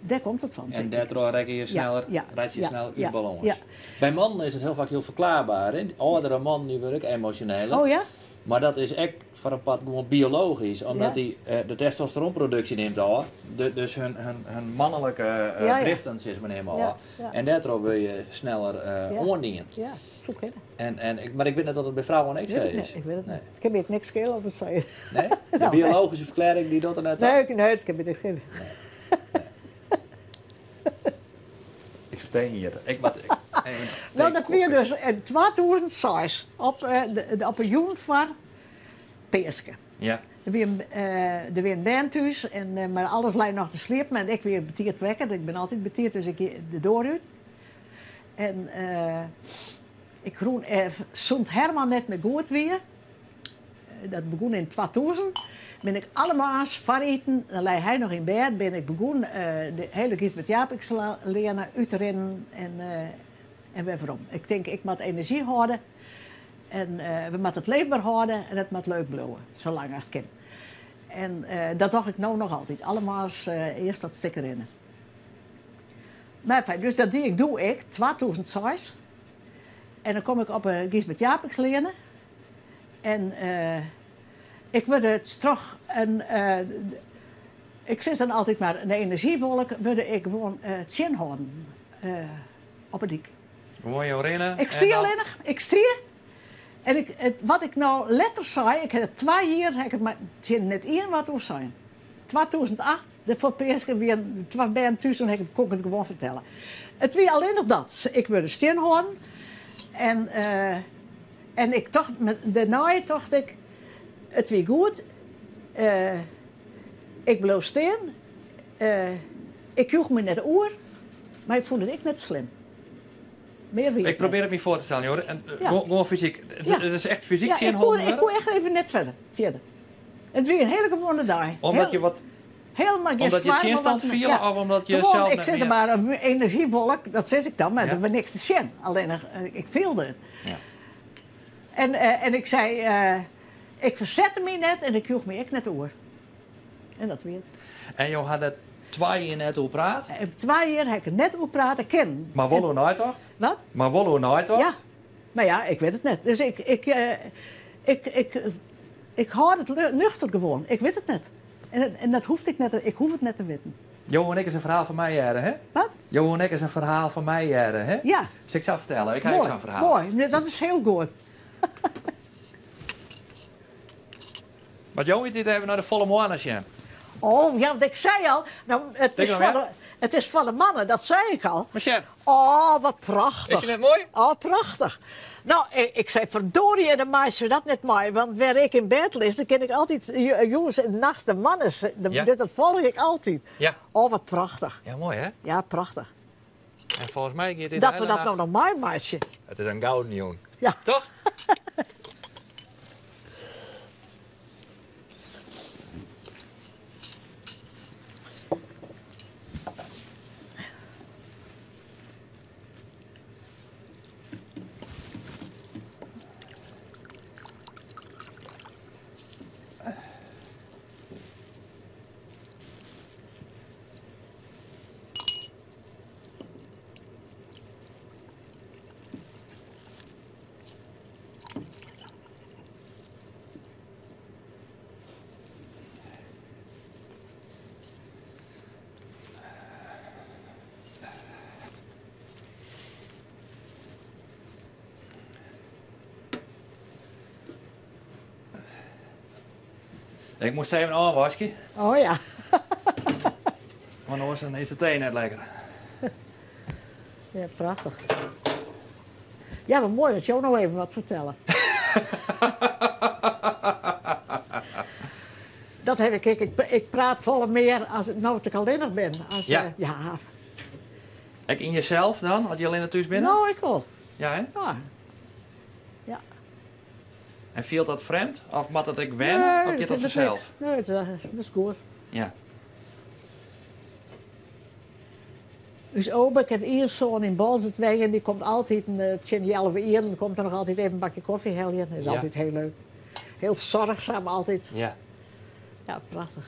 S1: Dêr komt it fan.
S3: En dêrtroch rekke je sneller, reitsje je sneller út balâns. By mannen is it hiel faak hiel ferklaarber. Hè? Âldere mannen dy wurde ek emosjoneler.
S1: Oh ja?
S3: Mar dat is ek foar in part gewoan biologysk, omdat dy, de testosteronproduksje nimt ôf. Dus hun, hun mannelike driften sis mar nimme ôf. En dêrtroch wurde je sneller oandien.
S1: Ja, soe kinne.
S3: En, en, mar ik wit net oft it by frouwen ek sa is.
S1: Ik wit it net. It kin my ek niks skele oft it sa is.
S3: Nee? De biologyske ferklearring dy docht der net ta?
S1: Nee, nee, it kin my niks skele.
S3: Nee. Ik sil tee jitte. Ik moat even
S1: No, dat wie dus in 2006, op, de, op 'e jûn foar Peaske. Der wie, der wie in bern thús, en, mar alles lei noch te sliepen en ik wie betiid wekker. Ik bin altyd betiid, dus ik gie de doar út. En ik rûn, sûnt Herman net mear goed wie, dat begûn yn 2000, bin ik alle moarns foar iten, dan lei hy noch yn bêd, bin ik begûn de hiele Gysbert Japicxleane út te rinnen en, en wer werom. Ik tink, ik moat enerzjy hâlde en we moatte it leefber hâlde en it moat leuk bliuwe, sa lang as it kin. En dat doch ik no noch altyd, alle moarns earst dat stik rinne. Mar fijn, dus dat die ik doe ek, 2006. En dan kom ik op 'e Gysbert Japicxleane en ik wurd troch in, ik sis dan altyd mar, in enerzjywolk, wurde ik gewoan tsjinhâlden op 'e dyk.
S3: Gewoan jo rinne?
S1: Ik stie allinnich, ik stie. En ik, wat ik no letter sei, ik ha it twa jier, ha ik it mar tsjin net ien wat oer sein. 2008, de foar Peaske, wienen twa bern thús en ik koe it gewoan fertelle. It wie allinnich dat. Ik wurde tsjinhâlden en, en ik tocht, dêrnei tocht ik, it wie goed, ik bleau stean, ik joech my net oer, mar ik fûn it ek net slim. Mear wie
S3: Ik probearje it my foar te stellen, hoor. En, gewoan fysyk. It is echt fysyk tsjinhâlden
S1: wurde? Ik koe echt even net fierder. It wie in hiele gewoane dei.
S3: Omdat je wat.
S1: Helemaal gjin
S3: Omdat je tsjinstand fiele of omdat je
S1: Gewoan,
S3: sels
S1: ik
S3: net
S1: sis
S3: mear...
S1: mar in enerzjywolk, dat sis ik dan, mar der wie niks te sjen. Allinnich, ik fielde it. En, en ik sei, ik fersette my net en ik joech my ek net oer. En dat wie it.
S3: En jo ha der twa jier net oer praat?
S1: Twa jier ha ik der net oer prate kinnen.
S3: Mar wol oer neitocht?
S1: Wat?
S3: Mar wol oer neitocht?
S1: Ja. Mar ja, ik wit it net. Dus ik, ik, ik, ik, ik hâld it nuchter gewoan. Ik wit it net. En, en dat hoecht ik net, ik hoech it net te witten.
S3: Jo en ik is in ferhaal fan my hearre, hè?
S1: Wat?
S3: Jo en ik is in ferhaal fan my hearre, hè?
S1: Ja.
S3: Sil ik sa fertelle? Ik ha ek sa'n ferhaal.
S1: Moai, dat is hiel goed.
S3: Moat jo út even nei de folle moanne sjen?
S1: Oh ja, want ik sei al, no, it, is foar de, it is foar de mannen, dat sei ik al.
S3: Mar sjen.
S1: Oh, wat prachtich.
S3: Is dy net moai?
S1: Oh, prachtich. No, ik sei, ferdorie, en dan meitsje we dat net mei. Want wêr ik yn bêd lis, dan kin ik altyd jûns en nachts de moanne. Dus dat folgje ik altyd.
S3: Ja.
S1: Oh, wat prachtich.
S3: Ja, moai hè?
S1: Ja, prachtich.
S3: En folgens my giet dit
S1: Dat we dat no noch meimeitsje.
S3: It is in gouden jûn.
S1: Ja.
S3: Toch? Ik moast even ôfwaskje.
S1: Oh ja.
S3: Want oars dan is de tee net lekker.
S1: Ja, prachtich. Ja, wat moai dat jo no even wat fertelle. Dat ha ik ek. Ik praat folle mear as no't ik allinnich bin. As,
S3: Ja.
S1: Ja.
S3: Ek yn jesels dan, as je allinne thús binne?
S1: No, ik wol.
S3: Ja, hè?
S1: Ja. Ja.
S3: En fielt dat frjemd? Of moat dat ek wenne?
S1: Nee,
S3: Of giet dat
S1: is niks.
S3: fansels?
S1: Nee, dat is goed.
S3: Ja.
S1: Us ober, ik ha ien soan yn Boalsert wenjen, dy komt altyd tsjin healwei ienen, komt er noch altyd even in bakje kofje heljen. Dat is altyd hiel leuk. Hiel soarchsum altyd.
S3: Ja.
S1: Ja, prachtich.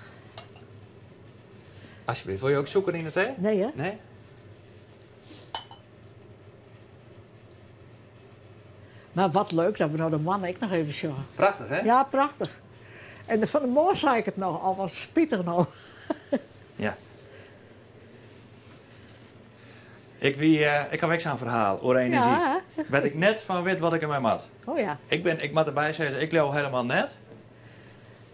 S3: Alsjeblieft. Wolle jo ek sûker yn de tee?
S1: Nee, hè?
S3: Nee?
S1: Mar wat leuk dat we no de moanne ek noch even sjogge.
S3: Prachtich, hè?
S1: Ja, prachtich. En fan 'e moarn sei ik it noch, al wat spitich no.
S3: Ja. Ik wie, ik haw ek sa'n ferhaal oer enerzjy.
S1: Ja.
S3: Wêr't ik net fan wit wat ik dermei moat.
S1: Oh ja.
S3: Ik bin, ik moat derby sizze, ik leau helemaal net.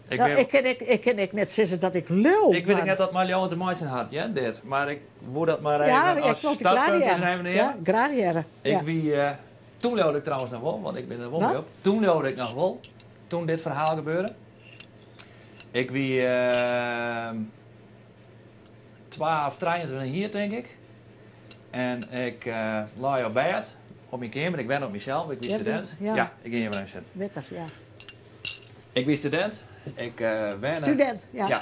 S3: Ik
S1: Nou,
S3: bin,
S1: ik kin ek net sizze dat ik leau.
S3: ik wit ek
S1: mar-
S3: net dat mei leauwen te meitsjen hat, hear, dit. Mar ik woe dat mar
S1: Ja,
S3: even
S1: ik
S3: as
S1: wol it graach
S3: startpunt eens
S1: hearre.
S3: even neame.
S1: Ja, graach hearre.
S3: Ik
S1: Ja.
S3: wie, toen leaude ik trouwens noch wol, want ik bin der wol
S1: Wat?
S3: mei op. Toen leaude ik noch wol, toen dit ferhaal gebeurde. Ik wie twa of 23 jier, tink ik. En ik lei op bêd, op myn keamer. Ik wenne op mysels, ik wie
S1: Ja,
S3: studint.
S1: ja.
S3: Ja, ik gean hjir wer even sitten.
S1: Better, ja.
S3: Ik wie studint. Ik wenne.
S1: Studint, ja.
S3: Ja.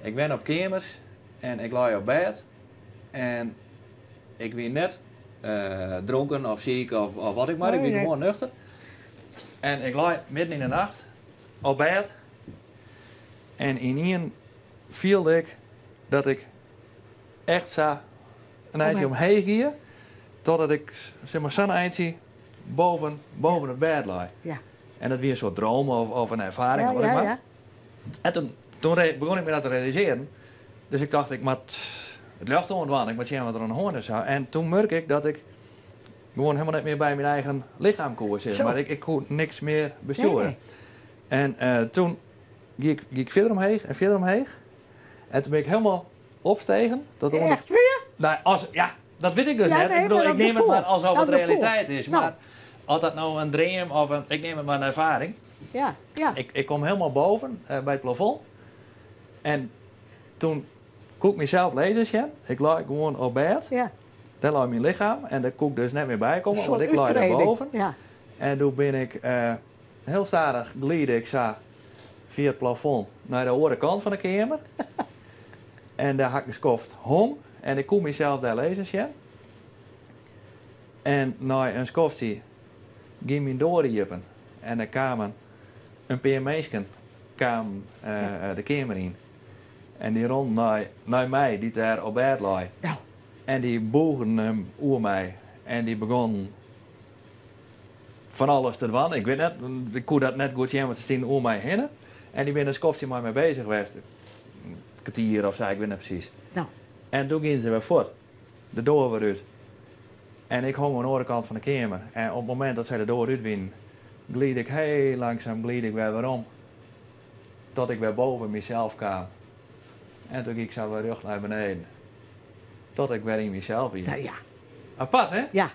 S3: Ik wenne op keamers en ik lei op bêd. En ik wie net dronken of siik of wat ek mar. Ik wie
S1: Nee, nee.
S3: gewoan nuchter. En ik lei midden yn de nacht op bêd. En ynien fielde ik dat ik echt sa in eintsje omheech gie, totdat ik zeg mar, sa'n eintsje boven it bêd lei. En dat wie in soart droom of in erfaring of wat ek mar. En toen begûn ik my dat te realisearjen. Dus ik tocht, ik moat it ljocht oandwaan, ik moat sjen wat der oan de hân is. En toen murk ik dat ik gewoan hielendal net mear by myn eigen lichem koe. Zeg maar. Ik koe niks mear bestjoere.
S1: Nee.
S3: En toen gie ik fierder omheech en fierder omheech. En toen bin ik hielendal opstegen. Tot oan de
S1: Echt wier?
S3: Nou, as, ja, dat wit ik dus
S1: Ja,
S3: net.
S1: nee,
S3: Ik bedoel,
S1: maar
S3: ik
S1: dat
S3: neam it
S1: gefoel.
S3: mar alsof
S1: Dat
S3: it
S1: gefoel.
S3: realiteit is.
S1: Nou.
S3: Mar as dat no in dream of in, ik neam it mar in erfaring. Ik kom hielendal boven by it plafond. En toen koe ik mysels lizzen sjen. Ik lei gewoan op bêd. Dêr lei myn lichem en dêr koe ik dus net mear by komme,
S1: Een
S3: want
S1: soort
S3: ik lei dêr
S1: úttreding.
S3: boven. En doe bin ik hiel stadich gliide ik sa fia it plafond nei de oare kant fan de keamer. En dêr ha ik in skoft hong en ik koe mysels dêr lizzen sjen. En nei in skoftsje gie myn doar iepen en der kamen in pear minsken kamen, de keamer yn. En dy rûnen nei my, dy't dêr op bêd lei. En dy bûgden him oer my en dy begûnen fan alles te dwaan. Ik wit net, ik koe dat net goed sjen, want se stienen oer my hinne. En dy binne in skoftsje mei my beuzich west. In kertier of sa, ik wit net presys. En doe gienen se wer fuort. De doar wer út. En ik hong oan de oare kant fan de keamer. En op it momint dat sy de doar út wienen, glied ik hiel langsum glied ik wer werom. Tot ik wer boven mysels kaam. En toen gie ik sa wer rjocht nei beneden. Tot ik wer yn mysels wie.
S1: Nou ja.
S3: Apart, hè?
S1: Ja.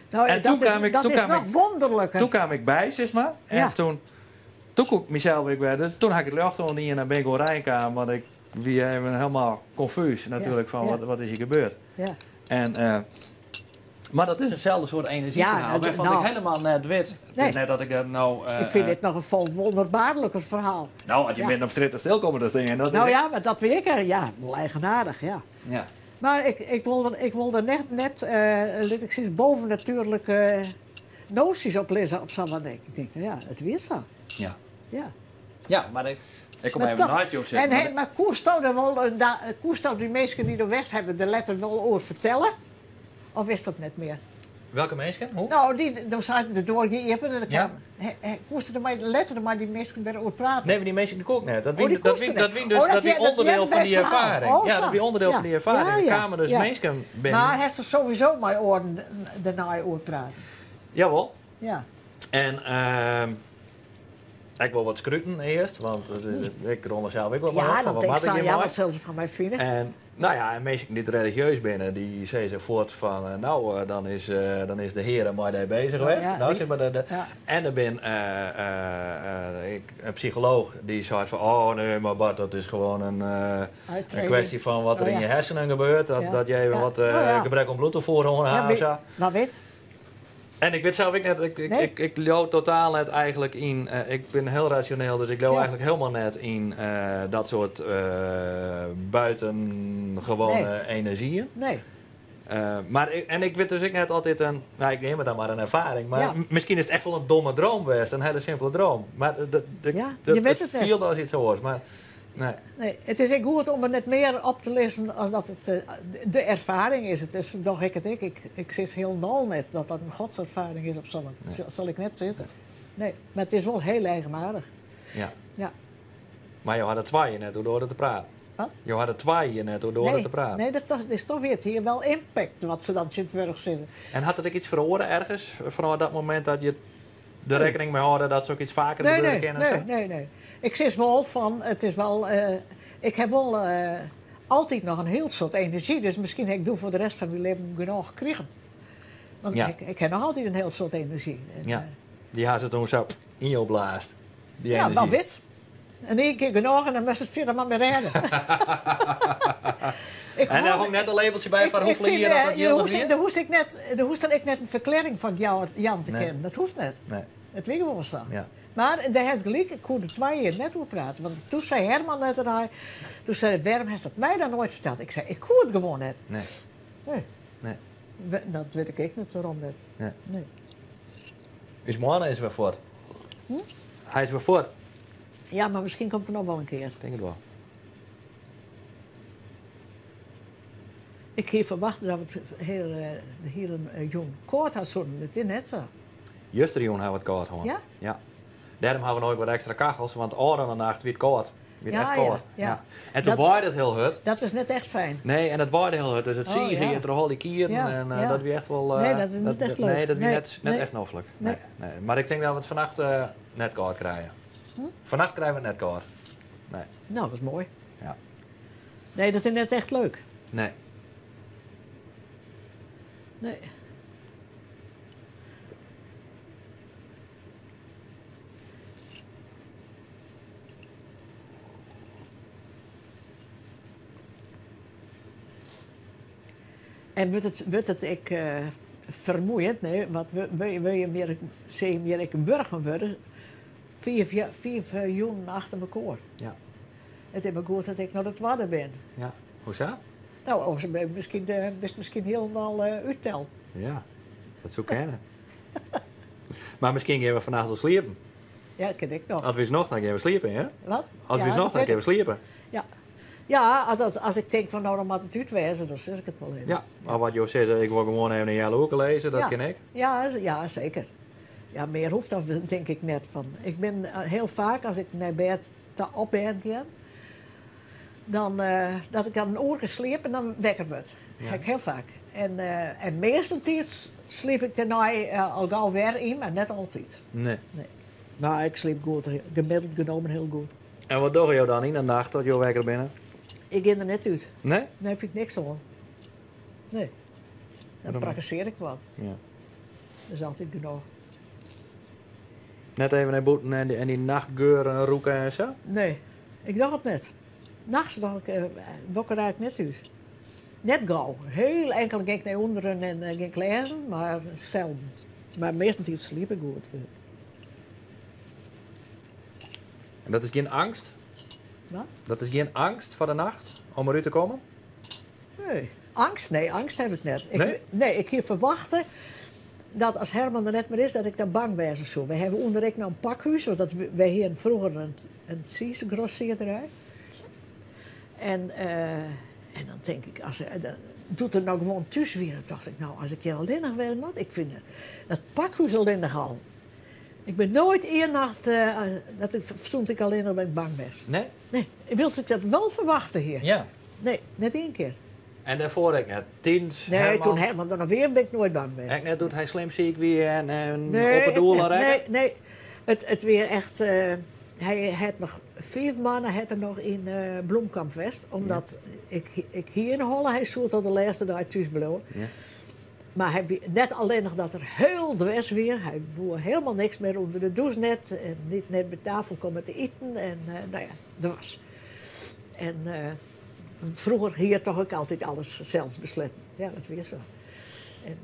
S1: Nou,
S3: En
S1: dat
S3: toen
S1: is,
S3: kwam ik,
S1: dat
S3: toen
S1: is
S3: kwam
S1: noch
S3: ik,
S1: wonderliker.
S3: toen kwam ik by, sis mar. En toen koe ik mysels ek wer. Dus toen ha ik it ljocht oan dien en bin ik oerein kaam, want ik wie even hielendal konfús natuerlik fan wat is hjir gebeurd. En, mar dat is itselde soart enerzjyferhaal,
S1: Ja, dat
S3: wêrfan't
S1: nou.
S3: ik hielendal net wit. It is
S1: Nee.
S3: net dat ik dat no,
S1: Ik fyn dit noch in folle wûnderbaarliker ferhaal.
S3: Nou, as je midden op strjitte stil komme te stean, dat is
S1: Nou
S3: ek
S1: ja, mar dat wie ik, ja, wol eigenaardich, ja. Mar ik wol der net, lit ik sizze, bovennatuerlike noasjes op lizze of sa, want ik tink, no ja, it wie sa.
S3: Ja, mar ik kom
S1: Mar
S3: even
S1: toch,
S3: neist jo sitten,
S1: en
S3: mar
S1: he, mar koesto der wol in koesto dy minsken dy't der west hawwe der letter wol oer fertelle? Of is dat net mear?
S3: Welke minsken? Hoe?
S1: Nou, dy, do seist, de doar gie iepen en dan
S3: Ja.
S1: kaam, he, he, koest it der mei, letter mei dy minsken deroer prate?
S3: Nee, mar dy minsken koe ik net. Dat
S1: Oh,
S3: wie,
S1: dy
S3: dat
S1: koest
S3: wie,
S1: er
S3: dat
S1: net.
S3: wie dus,
S1: Oh, dat
S3: dat wie
S1: dat
S3: onderdeel
S1: hearde
S3: fan
S1: by
S3: dy
S1: it ferhaal.
S3: erfaring.
S1: Oh,
S3: Ja,
S1: sa.
S3: dat wie onderdeel fan dy erfaring. Der kamen dus minsken binnen.
S1: Mar hast der sowieso mei oaren dêrnei oer praat?
S3: Jawol.
S1: Ja.
S3: En ik wol wat skruten earst, want ik rûn der sels ek wol
S1: Ja,
S3: mei op fan
S1: dan
S3: wat
S1: tink
S3: moat ik
S1: ik,
S3: hjir
S1: ja,
S3: mei?
S1: wat sille se fan my fine?
S3: En, nou ja, en minsken dy't religieus binne, dy sizze fuort fan, nou, dan is de Heare mei dy beuzich west. Nou, sis mar, de, En der bin, ik, in psycholooch dy sei fan, oh nee, mar Bart, dat is gewoan in
S1: Uittraining.
S3: kwestje fan wat der yn je hersenen gebeurt. Dat je even wat gebrek oan bloedtoevoer hân ha of sa.
S1: Wa wit?
S3: En ik wit sels ek net,
S1: Nee.
S3: ik leau totaal net eigentlik yn, ik bin hiel rasjoneel, dus ik leau eigentlik hielendal net yn dat soart buitengewone energieën.
S1: Nee.
S3: Maar ik, en ik wit dus ek net altyd in, nou, ik neam it dan mar in erfaring, mar miskien is it echt wol in domme dream west, in hiele simpele dream. Mar
S1: Ja, je wit
S3: it
S1: it net.
S3: fielde as yts oars. Mar Nee.
S1: Nee, it is ek goed om der net mear op te lizzen as dat it eh, de erfaring is. It is doch ik it ek. Ik, ik sis hielendal net dat dat in godserfaring is of sa. Want dat sil, sil ik net sizze. Nee, mar it is wol hiel eigenaardich.
S3: Ja.
S1: Ja.
S3: Mar jo hawwe twa jier net oer doarde te praten.
S1: Wat?
S3: Jo hawwe twa jier net oer doarde
S1: Nee,
S3: te praten.
S1: nee, dat toch- is toch weer it hie wel impact wat se dan tsjintwurdich sizze.
S3: En hat it ek iets feroare ergens fanôf dat momint dat je der
S1: Nee.
S3: rekkening mei hâlde dat soks faker
S1: Nee,
S3: gebeure
S1: nee,
S3: kin en
S1: nee,
S3: sa?
S1: nee, nee. Ik sis wol fan, it is wol, eh, ik ha wol eh, altyd noch in hiel soad enerzjy, dus miskien ha ik doe foar de rest fan myn libben genôch krigen. Want
S3: Ja.
S1: ik, ik ha noch altyd in hiel soad enerzjy. En,
S3: Ja.
S1: eh,
S3: Dy ha se toen sa yn jo blaasd. Dy
S1: ja,
S3: enerzjy.
S1: wa wit. In ien kear genôch en dan moatst it fierder mar mear rêde. Ik
S3: En dêr
S1: hâld-
S3: hong net in labeltsje by
S1: Ik-
S3: foar
S1: ik
S3: hoefolle
S1: fyn,
S3: jier dat
S1: eh,
S3: dat
S1: je
S3: jildich
S1: hoest-
S3: wie?
S1: Der hoest ik net, der hoest dan ek net in ferklearring fan jou jaan te
S3: Nee.
S1: kinnen. Dat hoecht net.
S3: Nee.
S1: It wie gewoan sa.
S3: Ja.
S1: Mar dêr hast gelyk, ik koe der twa jier net oer prate. Want doe sei Herman net dêrnei, doe sei er, wêrom hast dat my dan noait ferteld? Ik sei, ik koe it gewoan net.
S3: Nee.
S1: Nee.
S3: Nee.
S1: Dat wit ik ek net wêrom net.
S3: Nee.
S1: Nee.
S3: Us moanne is wer fuort.
S1: Hm?
S3: Hy is wer fuort.
S1: Ja, mar miskien komt er noch wol in kear.
S3: Ik tink it wol.
S1: Ik hie ferwachte dat we it hiel, de hiele jûn kâld ha soenen. It is net sa.
S3: Justerjûn ha we it kâld hân.
S1: Ja?
S3: Ja. Dêrom ha we no ek wat ekstra kachels, want ôfrûne nacht wie it kâld. Wie it
S1: Ja,
S3: echt
S1: ja,
S3: kâld.
S1: ja.
S3: En toen
S1: Dat-
S3: waaide it hiel hurd.
S1: Dat is net echt fijn.
S3: Nee, en it waaide hiel hurd, dus it
S1: Oh,
S3: siige
S1: ja.
S3: hjir troch al dy kieren.
S1: Ja,
S3: en
S1: ja.
S3: dat wie echt wol...
S1: Nee, dat is net echt leuk.
S3: Nee, dat wie
S1: Nee,
S3: net, net
S1: nee.
S3: echt noflik. Nee.
S1: Nee.
S3: Nee, Mar ik tink dat we it fannacht net kâld krije.
S1: Hm?
S3: Fannacht krije we it net kâld. Nee.
S1: Nou, dat is moai.
S3: Ja.
S1: Nee, dat is net echt leuk.
S3: Nee.
S1: Nee. En wurdt it, wurdt it ek eh, fermoeiend? Nee, want wil je mear, sil je mear ek wurch fan wurde? Fiif, ja, fiif eh, jûnen achter mekoar.
S3: Ja.
S1: It is mar goed dat ik no de twadde bin.
S3: Ja. Hoesa?
S1: No, oars bin ik miskien, eh, bist miskien hielendal eh útteld.
S3: Ja, dat soe kinne. Mar miskien geane we fannacht wol sliepen.
S1: Ja, dat kin ek noch.
S3: As we ús nocht ha, geane we sliepen, hè?
S1: Wat?
S3: As
S1: Ja,
S3: we ús nocht
S1: dat
S3: ha,
S1: weet
S3: geane we sliepen.
S1: Ja, ja as, dat, as ik tink fan no, dan moat it út wêze, dan sis ik it wol even.
S3: Ja, mar wat jo sizze, ik wol gewoan even in healoerke lizze, dat
S1: Ja.
S3: kin ek.
S1: Ja, ja, seker. Ja, mear hoecht dat tink ik net fan. Ik bin eh, hiel faak as ik nei bêd ta op bêd gean, dan eh, dat ik dan in oerke sliep en dan wekker wurd.
S3: Ja.
S1: Ha ik hiel faak. En, eh, en meastentiids sliep ik dêrnei eh, al gau wer yn, mar net altyd.
S3: Nee.
S1: Nee. Mar ik sliep goed, gemiddeld genomen hiel goed.
S3: En wat dogge jo dan yn de nacht as jo wekker binne?
S1: Ik gean der net út.
S3: Nee?
S1: Nee, fyn ik niks oan. Nee. Dan
S3: Waarom?
S1: prakkesearje ik wat.
S3: Ja.
S1: Dat is altyd genôch.
S3: Net even nei bûten en dy, en dy nachtgeuren rûke en sa?
S1: Nee, ik doch it net. Nachts doch ik, eh, wol ik der eigentlik net út. Net gau. Hiel inkeld gean ik nei ûnderen en eh, gean ik lêzen, mar selden. Mar meastentiids sliep ik goed.
S3: En dat is gjin eangst?
S1: Wat?
S3: Dat is gjin eangst foar de nacht om derút te kommen?
S1: Nee. Eangst? Nee, eangst ha ik net. Ik,
S3: Nee?
S1: nee, ik hie ferwachte dat as Herman der net mear is, dat ik dan bang wêze soe. Wy hawwe ûnder ek noch in pakhús, want dat, wy hiene froeger in, in tsiisgrossearderij. En, eh, en dan tink ik, as, eh, dan, doe't er no gewoan thús wie, dan tocht ik, no, as ik hjir allinnich wêze moat, ik fyn dat pakhús allinnich al. Ik bin noait ien nacht, eh, dat ik, sûnt ik allinnich bin, bang west.
S3: Nee?
S1: Nee, wylst ik dat wol ferwachte hie.
S3: Ja.
S1: Nee, net ien kear.
S3: En dêrfoar ek net? Tidens
S1: Nee,
S3: Herman?
S1: toen Herman der noch wie, bin ik noait bang west.
S3: Ek net doe't hy slim siik wie en, en
S1: Nee,
S3: op it doel
S1: ik net.
S3: rekke?
S1: Nee, nee. It, it wie echt. eh, hy hat noch fiif moanne hat er noch yn eh, Bloemkamp west. Omdat ik, ik hie yn 'e holle, hy soe tot de lêste dei thús bliuwe.
S3: Ja.
S1: Mar hy wie net allinnich dat er hiel dwers wie. Hy woe hielendal niks mear ûnder de dûs net. En net, net by tafel komme te iten. En eh, no ja, dat was. En eh, froeger hie er toch ek altyd alles sels besletten. Ja, dat wie sa. En,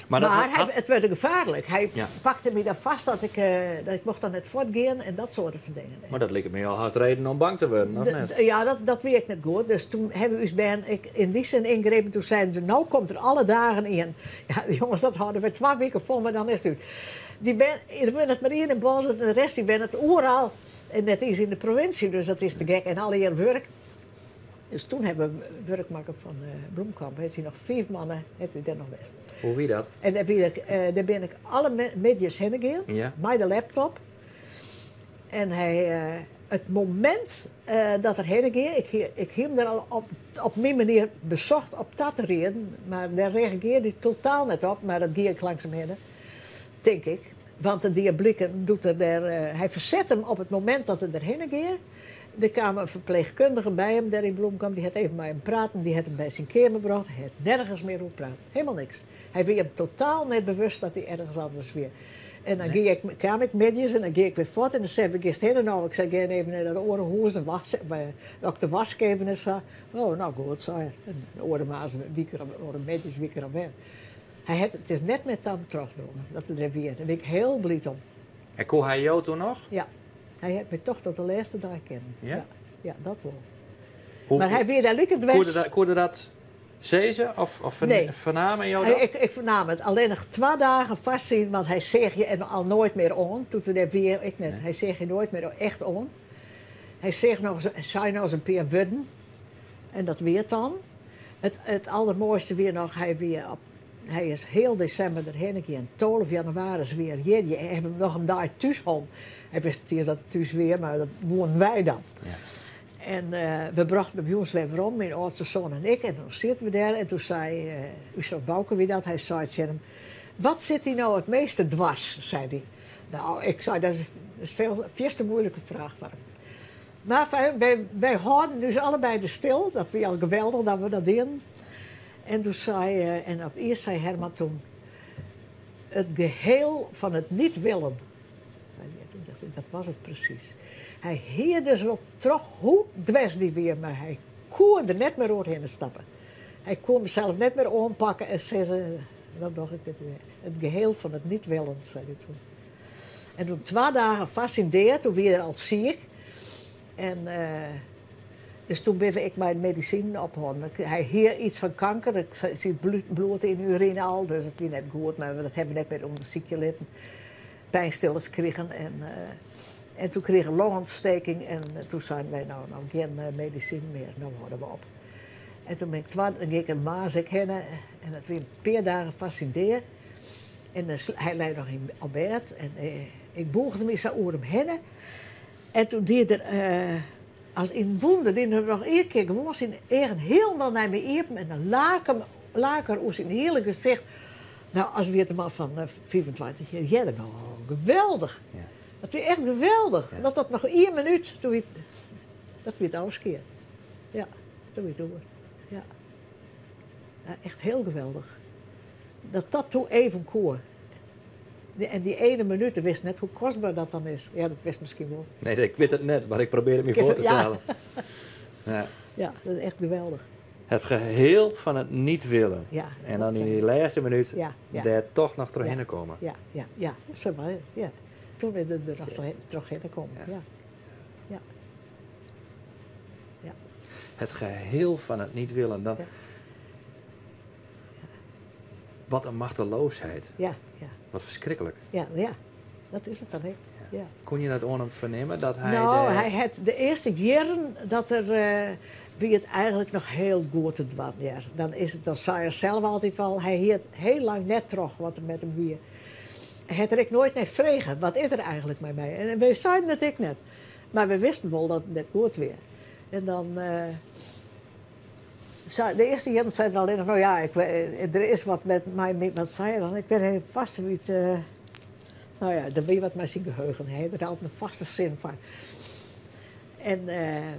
S3: Mar, dat
S1: mar
S3: hat-
S1: hy, it waard gefaarlik. Hy
S3: Ja.
S1: pakte my dan fêst dat ik, eh, dat ik mocht dan net fuortgean en dat soarte fan dingen.
S3: mar dat liket my al hast reden om bang te wurden, of net?
S1: Ja, dat, dat wie ek net goed. Dus doe hawwe ús bern ek yn dy sin yngrepen. Doe seinen se, no komt der alle dagen ien. Ja, jonges, dat hâlde we twa wiken fol, mar dan is it út. Dy bern, der wennet mar ien yn Boalsert en de rest dy wennet oeral. En net iens yn de provinsje, dus dat is te gek. En allegear wurk. Dus toen hawwe we wurk makke fan Bloemkamp. Hat hy noch fiif moanne hat hy dêr noch west.
S3: Hoe wie dat?
S1: En dêr wie ik, dêr bin ik alle middeis hinne gien, mei de laptop. En hy, it momint dat er hinne gie, ik hie, ik hie him der al op, op myn manier besocht op ta te rieden, mar dêr reagearde hy totaal net op, mar dat gie ek langsum hinne, tink ik. Want it die bliken doe't er dêr, hy ferset him op it momint dat er derhinne gie. Der kaam in ferpleechkundige by him dêr yn Bloemkamp, dy hat even mei him praten, dy hat him by syn keamer brocht, hy hat nergens mear oer praat, helemaal niks. Hy wie him totaal net bewust dat hy ergens anders wie. En dan gie ik, kaam ik middeis en dan gie ik wer fuort en dan sei wêr giest hinne no? Ik sei, gean even nei dat oare hûs, dan wacht dokter Wask even en sa. Oh, no goed, sei er. En de oare moarns wie ik er, oare middeis wie ik er alwer. Hy hat, it is net mear ta him trochdrongen dat er der wie. Dêr bin ik hiel bliid om.
S3: En koe hy jo toen noch?
S1: Ja. Hy hat my toch tot de lêste dei kinnen.
S3: Ja?
S1: Ja, ja, dat wol.
S3: Hoe,
S1: Mar hy wie dêr like dwers.
S3: Koe er dat sizze of, of
S1: Nee.
S3: fernamen jo dat?
S1: Ik fernaam it. Allinnich twa dagen foarsin, want hy seach je en al noait mear oan. Doe't er dêr wie, ik net.
S3: Nee.
S1: Hy seach je noait mear echt oan. Hy seach noch ris, sei noch ris in pear wurden en dat wie it dan. It, it aldermoaiste wie noch, hy wie op, hy is heal desimber derhinne gien. Tolve jannewaris wie er hjir. Je hawwe him noch in dei thús hân. Hy wist net iens dat er thús wie, mar dat woenen wy dan.
S3: Ja.
S1: En we brochten him jûns wer werom, myn âldste soan en ik. En toen sieten we dêr en toen sei, ús soan Bouke wie dat, hy sei tsjin him, Wat sit dy no it measte dwers? sei hy. No, ik sei, dat is in fierste moeilike fraach foar him. Mar wy, wy hâlden ús allebeide stil, dat wie al geweldich dat we dat dienen. En toen sei, en op earst sei Herman toen, it geheel fan it niet willen. Sei hy. En toen dacht ik, dat was it presys. Hy hie dus wol troch hoe dwers dy wie, mar hy koe der net mear oerhinne stappe. Hy koe himsels net mear oanpakke en sizze, dan doch ik dit wer. It geheel fan it niet willen, sei hy toen. En toen twa dagen foar syn dea, toen wie er al siik. En dus toen binne we ek mei de medisinen ophâlden. Hy hie yts fan kanker, der siet bloed yn de urine al, dus it wie net goed, mar dat hawwe we net mear ûndersykje litten. Pynstillers krigen en, en toen krige er longontsteking en toen seinen wy, no, no gjin medisinen mear, no hâlde we op. En toen bin ik twa, dan gie ik in maart ek hinne en dat wie in pear dagen foar syn dea. En hy lei noch yn op bêd en ik bûgde my sa oer him hinne. En toen die er, as yn in wûnder, die er noch ien kear gewoan syn eagen hielendal nei my iepen en dan lake, lake er oer syn hiele gesicht. No, as wie it in man fan 25 jier earder. No, geweldich.
S3: Ja.
S1: Dat wie echt geweldich.
S3: Ja.
S1: Dat dat noch ien minút, toen wie, dat wie it ôfskie. Ja, toen wie it oer. Ja. Ja, echt hiel geweldich. Dat dat toen even koe. En dy ene minút, do witst net hoe kostber dat dan is. Ja, dat witst miskien wol.
S3: Nee, ik wit it net, mar ik probearje it my
S1: Kinst
S3: foar te
S1: it- ja.
S3: stellen. Ja.
S1: Ja, dat is echt geweldich.
S3: Het geheel van het niet willen.
S1: Ja,
S3: En dan
S1: dat
S3: yn dy lêste minút
S1: Ja, ja.
S3: dêr toch noch trochhinne
S1: Ja.
S3: komme.
S1: Ja, ja, ja. Sa mar, ja. Toen is er der noch trochhinne kommen.
S3: Ja.
S1: Ja. Ja. Ja.
S3: Het geheel van het niet willen. Dan,
S1: Ja.
S3: Wat in machteloosheid.
S1: Ja, ja.
S3: Wat ferskriklik.
S1: Ja, ja. Dat is it dan, hè. Ja.
S3: Koene je dat oan him fernimme? Dat hy
S1: No,
S3: dêr-
S1: hy hat de earste jierren dat er wie it eigentlik noch hiel goed te dwaan. Ja. Dan is it, dan sei er sels altyd wol, hy hie it hiel lang net troch wat der met him wie. Hy hat der ek noait nei frege, wat is der eigentlik mei my? En wy seinen it ek net. Mar we wisten wol dat it net goed wie. En dan, sei, de earste jierren sei er allinnich, no ja, ik, der is wat met my, wat sei er dan? Ik wit even fêst wie it, no ja, der wie wat mei syn geheugen. Hy hat der altyd in fêste sin foar. En,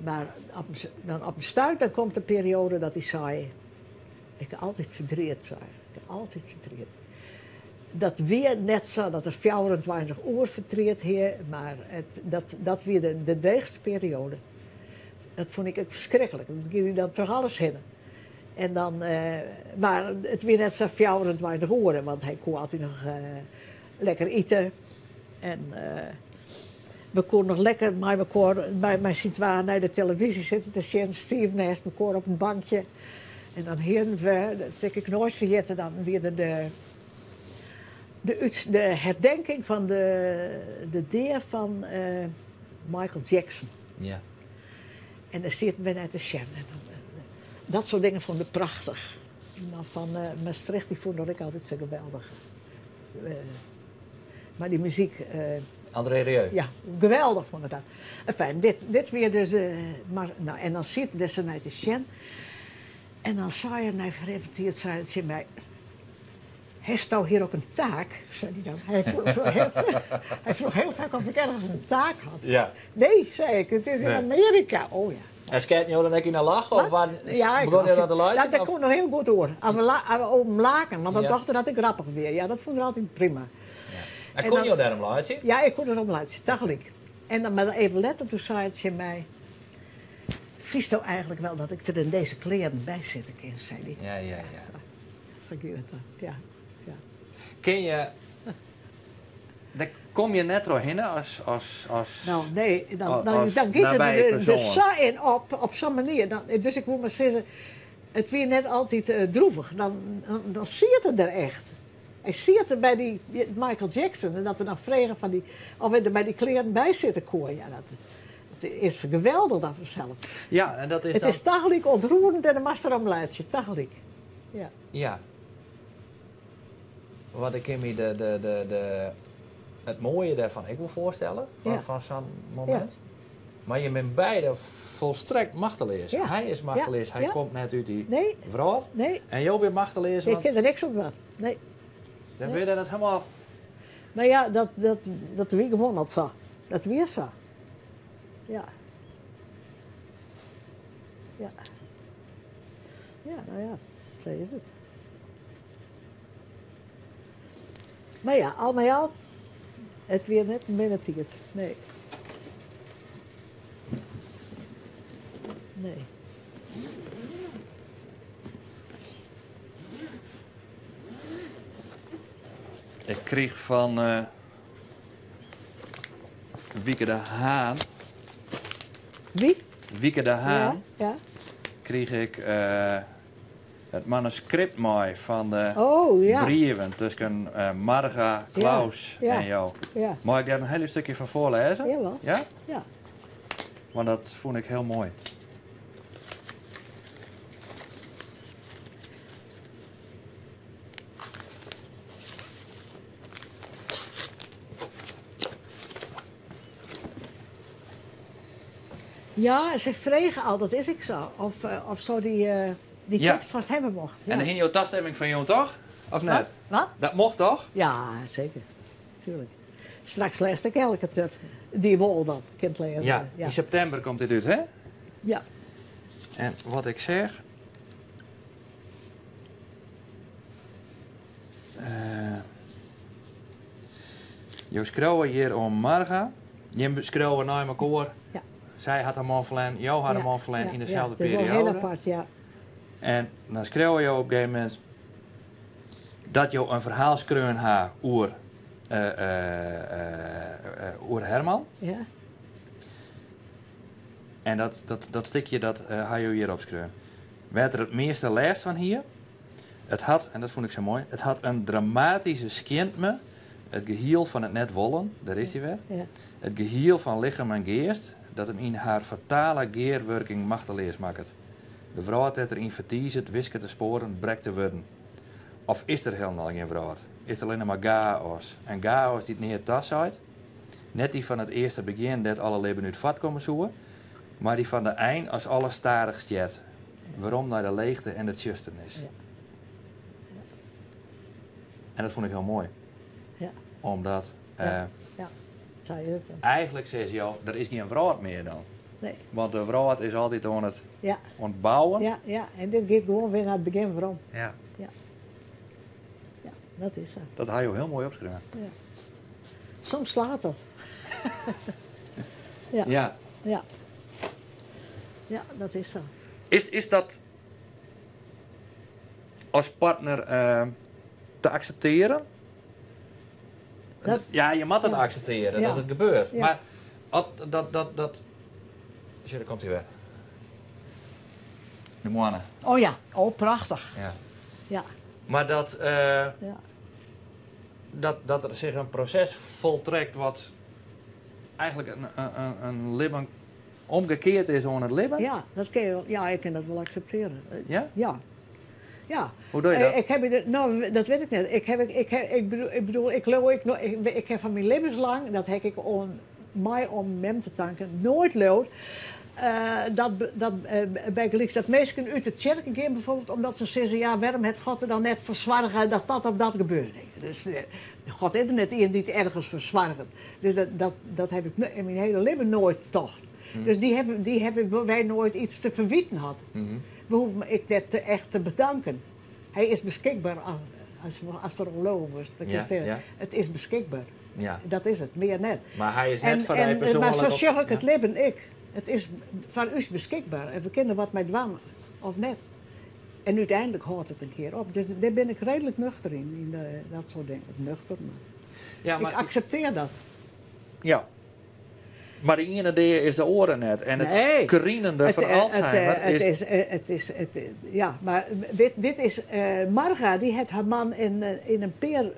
S1: mar op in, dan op in stuit dan komt de perioade dat hy sei, ik ha altyd fertriet, sei er. Ik ha altyd fertriet. Dat wie net sa dat er 24 oer fertriet hie, mar it, dat, dat wie de dreechste perioade. Dat fûn ik ek ferskriklik. Dat gie hy dan troch alles hinne. En dan, mar it wie net sa 24 oeren, want hy koe altyd noch lekker ite. En we koene noch lekker mei mekoar, mei syn twaen nei de televyzje sitte te sjen. Stiif neist mekoar op in bankje. En dan hienen we, dat sil ik noait ferjitte, dan wie der de, de herdenking fan de dea fan Michael Jackson.
S3: Ja.
S1: En dêr sieten wy nei te sjen. En dan, dat soart dingen fûn ik prachtich. Dy man fan Maastricht dy fûn dat ek altyd sa geweldich. Mar dy muzyk.
S3: André Rieu?
S1: Ja, geweldich fûn ik dat. Enfin, dit, dit wie dus. Mar, no, en dan siet der sa nei te sjen. En dan sei er nei ferrin fan tiid sei er tsjin my. Hasto hjir ook in taak? Sei hy dan. Hy froech hiel faak oft ik ergens in taak had.
S3: Ja.
S1: Nee, sei ik, it is yn Amearika. Oh ja.
S3: En sketten jo dan ek yn 'e lach? Of
S1: Ja, ik
S3: begûn jo dan te laitsjen?
S1: Dat koe noch hiel goed oer. As we om laken, want dan tocht er dat ik grappich wie. Ja, dat fûn er altyd prima.
S3: En koene jo dêrom laitsje?
S1: Ja, ik koe derom laitsje, tagelyk. En dan, mar even letter, toen sei er tsjin my, Fynsto eigentlik wol dat ik der yn dizze klearen by sitte kin, sei hy.
S3: Ja, ja, ja.
S1: Sa gie it dan, ja. ja.
S3: Kin je... Dêr kom je net trochhinne as, as, as
S1: No, nee, dan, dan, dan giet it der sa yn op, op sa'n manier. Dan, dus ik woe mar sizze, it wie net altyd uh, droevich. Dan, dan, dan siet er der echt. Hy siet der by dy Michael Jackson en dat er dan frege fan dy, oft er der by dy klearen by sitte koe. Ja, dat, dat is geweldich dan fansels.
S3: Ja, en dat is
S1: It
S3: dan...
S1: is tagelyk ontroerend en dan moatst derom laitsje, tagelyk. Ja.
S3: Ja. Want ik kin my de, de, de, de, it moaie dêrfan ek wol foarstelle, fan,
S1: Ja.
S3: fan sa'n momint. Mar je binne beide volstrekt machteleas.
S1: Ja.
S3: Hy is machteleas, hy
S1: Ja.
S3: komt net út dy
S1: Nee.
S3: wrâld.
S1: Nee.
S3: En jo binne machteleas,
S1: Ik
S3: want
S1: kin der niks oan dwaan. Nee.
S3: dan wurdt dat helemaal...
S1: No ja, dat, dat, dat wie gewoan al sa. Dat wie sa. Ja. Ja. Ja, no ja, sa is it. Mar ja, al mei al, it wie net in minne tiid. Nee. Nee.
S3: Ik kriich fan uh, Wieke de Haan.
S1: Wie?
S3: Wieke de Haan.
S1: Ja, ja.
S3: Kriich ik uh, it manuskript mei fan de
S1: oh, ja.
S3: brieven tusken uh, Marga, Klaus
S1: ja.
S3: en jo.
S1: Ja.
S3: Mei ik dêr in hiel stikje fan foarlêze?
S1: Jawol.
S3: Ja?
S1: Ja.
S3: Want dat fûn ik hiel moai.
S1: Ja, se frege al, dat is ek sa, of, uh, of so dy, uh, dy
S3: Ja.
S1: tekst fêst hawwe mocht. Ja.
S3: En dan hiene jo tastimming fan jûn, toch? Of net?
S1: Wat?
S3: Dat mocht toch?
S1: Ja, seker. Tuurlijk. Straks lêst ik elke tet dy wol dan kind lêze.
S3: Ja, yn septimber komt dit út, hè?
S1: Ja.
S3: En wat ik zeg. Uh, jo skriuwe hjir oan Marga. Jim skriuwe nei mekoar.
S1: Ja.
S3: Sy hat in man ferlern, jo ha in man ferlern
S1: ja,
S3: yn deselde
S1: ja, dat is wel heel
S3: perioade.
S1: apart, ja.
S3: En dan skriuwe jo op in gegeven momint dat jo in ferhaal skreaun ha oer, uh, uh, oer Herman.
S1: Ja.
S3: En dat, dat, dat stikje dat ha jo hjir opskreaun. Wêr't er it measte lêst fan hie, it hat, en dat fûn ik sa moai, it hat in dramatyske skjintme, it gehiel fan it net wollen, dêr is hy wer,
S1: Ja.
S3: it gehiel fan lichem en geast, dat him yn har fatale gearwurking machteleas makket. De wrâld dêr't er yn fertizet, wisket de spoaren, brekt de wurden. Of is der hielendal gjin wrâld? Is der allinnich mar gaos? En gaos dy't neat taseit? Net dy fan it earste begjin dêr't alle libben út foartkomme soe, mar dy fan de ein as alles stadich stjert. Werom nei de leechte en de tsjusternis.
S1: Ja.
S3: En dat fûn ik hiel moai.
S1: Ja.
S3: Omdat
S1: Ja. Ja. Sa is it dan.
S3: eigentlik sizze jo, der is gjin wrâld mear dan.
S1: Nee.
S3: Want de wrâld is altyd oan it
S1: Ja.
S3: oan it bouwen.
S1: Ja, ja, en dit giet gewoan wer nei it begjin werom.
S3: Ja.
S1: Ja. Ja, dat is sa.
S3: Dat ha jo hiel moai opskreaun.
S1: Ja. Soms slacht dat. ja.
S3: Ja.
S1: Ja. Ja, dat is sa.
S3: Is, is dat as partner te akseptearjen?
S1: Dat-
S3: ja, je moatte it
S1: Ja.
S3: akseptearje
S1: Ja.
S3: dat it gebeurt.
S1: Ja.
S3: Mar as dat, dat, dat. Sjoch, dêr komt hy wer. De moanne.
S1: Oh ja, oh prachtich.
S3: Ja.
S1: Ja.
S3: Mar dat,
S1: Ja.
S3: dat, dat der sich in proses foltrekt wat Eigentlik in libben omgekeard is oan it libben?
S1: Ja, dat kin je wol, ja, ik kin dat wol akseptearje.
S3: Ja?
S1: Ja. Ja.
S3: Hoe doe je dat?
S1: Ik heb, no, dat wit ik net. Ik heb, ik, ik bedoel, ik bedoel, ik leau ik, ik, ik heb fan myn libbenslang, dat ha ik oan my oan mem te tanken, noait leaud dat, dat bygelyks dat minsken út de tsjerke gean bijvoorbeeld omdat se sizze, ja, wêrom hat God der dan net foar soarge dat dat of dat gebeurde? Dus God is der net ien dy't ergens foar soarget. Dus dat, dat, dat heb ik yn myn hiele libben noait tocht. Dus dy hawwe, dy hawwe wy noait iets te ferwiten hân. We hoege him ek net te, echt te bedanken. Hy is beskikber as, as der oan leau wurdst. Dan kinst sizze, It is beskikber. Dat is it, mear net.
S3: Mar hy is net
S1: En,
S3: foar dy
S1: en, mar
S3: persoanlik
S1: sa
S3: op-
S1: sjoch ik it libben ek. It is foar ús beskikber en we kinne wat mei dwaan of net. En úteinlik hâldt it in kear op. Dus dêr bin ik reedlik nuchter yn, yn de, dat soart dingen. Of nuchter, mar
S3: Ja,
S1: ik
S3: mar
S1: akseptear dat.
S3: Ja. Mar de iene dea is de oare net. En it
S1: Nee.
S3: skrinende
S1: Het,
S3: fan Alzheimer
S1: het,
S3: is...
S1: is, het is, het, ja, mar dit, dit is, Marga, dy hat har man yn, yn in pear,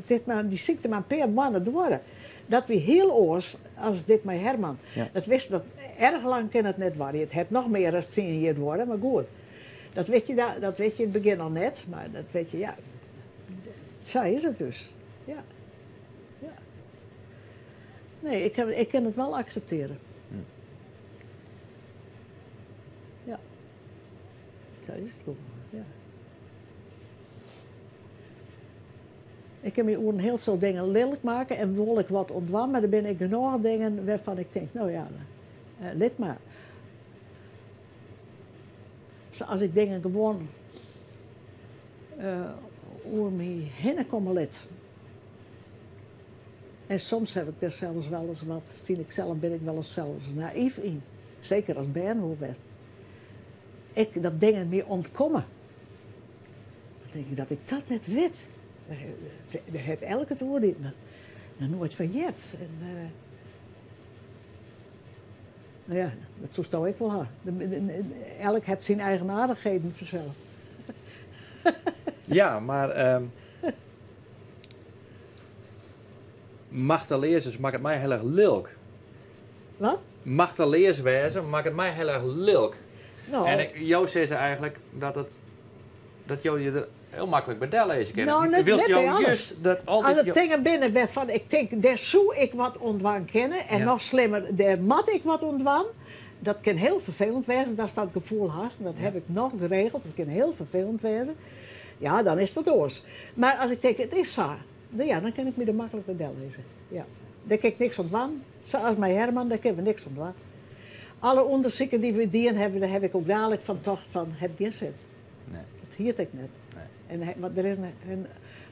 S1: dit mar, dy sykte mar in pear moanne duorre. Dat wie hiel oars as dit mei Herman. Dat wist dat erch lang kin it net duorje. It hat noch mear as 10 jier duorre, mar goed. Dat wit je, da, dat wit je yn it begjin al net, mar dat wit je, ja. Sa is it dus. Ja. Ja. Nee, ik, ik kin it wol akseptearje. Ja. Sa is it gewoan, ja. Ik kin my oer in hiel soad dingen lilk meitsje en wol ik wat oan dwaan, mar der binne ek genôch dingen wêrfan't ik tink, no ja, lit mar. Sa as ik dingen gewoan oer my hinne komme lit. En soms haw ik dêr sels wolris wat, fyn ik sels, bin ik wolris sels nayf yn. Seker as bern wol west. Ik, dat dingen my ûntkomme. Dan tink ik dat ik dat net wit. Dêr hat elk it oer dy't noch noait fan heard. En, no ja, dat soesto ek wol ha. Elk hat syn eigenaardichheden fansels.
S3: Ja, mar machteleazens makket my hiel erch lilk.
S1: Wat?
S3: Machteleas wêze makket my hiel erch lilk.
S1: No.
S3: En ik, jo sizze eigentlik dat, it, dat jo je der hiel maklik by dellizze kinne.
S1: No, net,
S3: Wylst
S1: net
S3: jo
S1: by alles.
S3: just dat
S1: As
S3: altyd...
S1: der dingen binne wêrfan't ik tink, dêr soe ik wat oan dwaan kinne. En noch slimmer, dêr moat ik wat oan dwaan. Dat kin hiel ferfelend wêze, datst dat gefoel hast. En dat haw ik noch geregeld. Dat kin hiel ferfelend wêze. Ja, dan is it wat oars. Mar as ik tink, it is sa, dan, ja, dan kin ik my der maklik by dellizze. Ja. Dêr kin ik niks oan dwaan. Sa as mei Herman, dêr kinne we niks oan dwaan. Alle ûndersiken dy't we dien hawwe, dêr haw ik ek dalik fan tocht fan, hat gjin sin.
S3: Nee.
S1: Dat hiet ek net.
S3: Nee.
S1: En want der is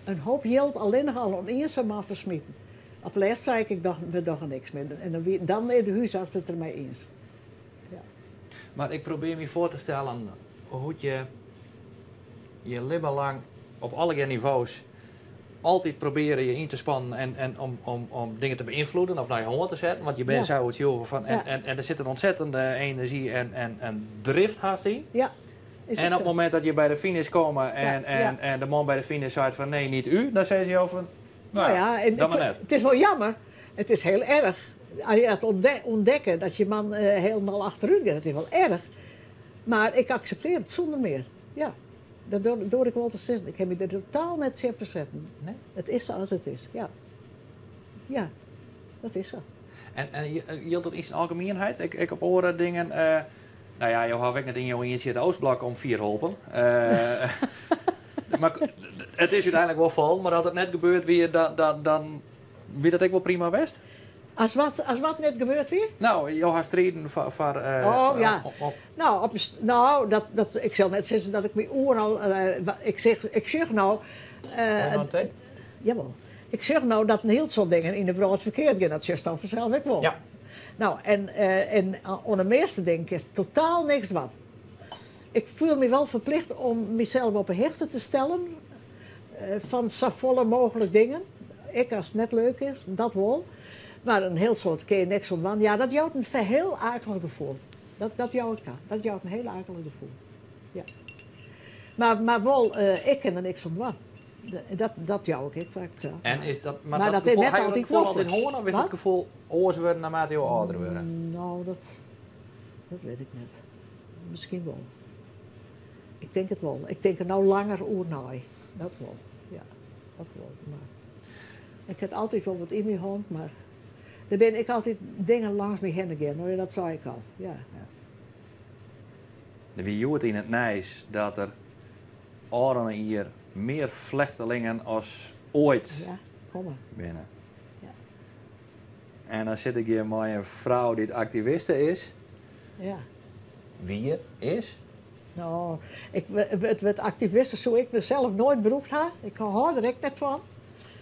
S1: in hoop jild allinnich al oan ien sa'n man fersmiten. Op lêst sei ik, ik doch, we dogge niks mear. En dan, wie, dan is de húsarts it dermei iens. Ja.
S3: Mar ik probearje my foar te stellen hoe't je je libben lang op allegear nivo's altyd probearje je yn te spannen en om dingen te beynfloeden of nei je hân te setten. Want je binne sa oertsjûge fan. En der sit in ûntsettende enerzjy en drift hast yn.
S1: Ja, is
S3: En
S1: ek
S3: op it
S1: sa.
S3: momint dat je by de finish komme en de man by de finish seit fan nee, net u, dan sizze jo fan no,
S1: Nou ja, en
S3: dan mar net.
S1: it is wol jammer. It is hiel erch. As je it ûntdekke dat je man hielendal achterút giet, dat is wol erch. Mar ik akseptearje it sûnder mear. Ja, dat doar ik wol te sizzen. Ik ha my der totaal net tsjin fersetten.
S3: Nee?
S1: It is sa as it is, ja. Ja, dat is sa.
S3: En jildt dat yn syn algemienheid? Ek op oare dingen? No ja, jo hawwe ek net yn jo ientsje it Oostblok omfier holpen. Mar it is úteinlik wol fallen, mar as it net gebeurd wie, dan wie dat ek wol prima west?
S1: As wat net gebeurd wie?
S3: No, jo ha striden foar
S1: Oh, ja.
S3: op
S1: No, op, no dat, dat, ik sil net sizze dat ik my oeral... Ik sjoch no...
S3: Wol noch in tee?
S1: Jawol. Ik sjoch no dat in hiel soad dingen yn de wrâld ferkeard gean. Dat sjochst dan fansels ek wol.
S3: Ja.
S1: No, en oan de measte dingen kinst totaal niks dwaan. Ik fiel my wol ferplichte om mysels op 'e hichte te stellen fan safolle mooglik dingen. Ek as it net leuk is, dat wol. Mar in hiel soad kin je niks oan dwaan. Ja, dat jout in hiel aaklik gefoel. Dat jou ik ta. Dat jout in hiel aaklik gefoel. Ja. Mar wol, ik kin der niks oan dwaan. Dat, dat jou ik ek faak ta.
S3: En is dat, mar
S1: Maar
S3: dat
S1: dat is
S3: gefoel,
S1: net
S3: ha jo dat
S1: altyd
S3: gefoel
S1: noflik.
S3: altyd hân of is dat
S1: Wat?
S3: gefoel oars wurden naarmate jo âlder wurde?
S1: Nou, dat, dat wit ik net. Miskien wol. Ik tink it wol. Ik tink der no langer oer nei. Dat wol, ja. Dat wol. Mar ik ha altyd wol wat yn myn hân, mar der binne ek altyd dingen lâns my hinne gean. No ja, dat sei ik al. Ja.
S3: Der wie hjoed yn it nijs dat der ôfrûne jier mear flechtelingen as oait
S1: Ja, komme.
S3: binne.
S1: Ja.
S3: En dan sit ik hjir mei in frou dy't aktiviste is.
S1: Ja.
S3: Wie is?
S1: No, ik, it wurd aktiviste soe ik der sels noait brûkt ha. Ik hâld der ek net fan.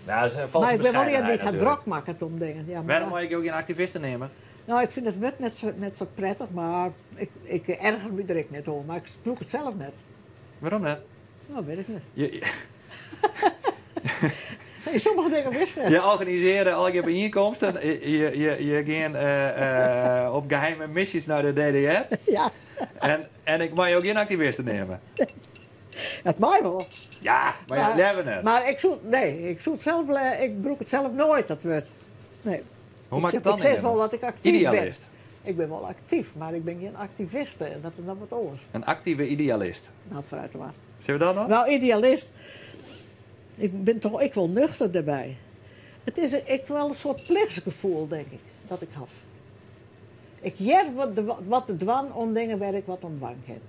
S3: Ja, dat is in falske
S1: Mar ik bin wol ien
S3: bescheidenheid
S1: dy't har
S3: natuerlik.
S1: drok makket om dingen. Ja, mar
S3: Wêrom mei ik jo gjin aktiviste neame?
S1: No, ik fyn it wurd net sa prettich, mar ik, ik erger my der ek net oan. Mar ik brûk it sels net.
S3: Wêrom net?
S1: No, wit ik net.
S3: Je,
S1: Sommige dingen wist net.
S3: je organisearje allegear byienkomsten. Je gean op geheime missies nei de DDR.
S1: Ja,
S3: En ik mei jo gjin aktiviste neame.
S1: dat mei wol.
S3: Ja, mar ja, leaver net.
S1: Mar ik soe, nee, ik soe it sels, ik brûk it sels noait, dat wurd. Nee.
S3: Hoe moat
S1: Ik
S3: ik it dan
S1: sis
S3: neame?
S1: wol dat ik aktyf bin.
S3: Idealist.
S1: Ik bin wol aktyf, mar ik bin gjin aktiviste. En dat is noch wat oars.
S3: In aktive idealist.
S1: No, foarút mar.
S3: Sille we dat noch?
S1: No, idealist. Ik bin toch ek wol nuchter derby. It is ek wol in soart plichtsgefoel, tink ik, dat ik haw. Ik hear wat te dwaan om dingen wêr't ik wat oan dwaan kin.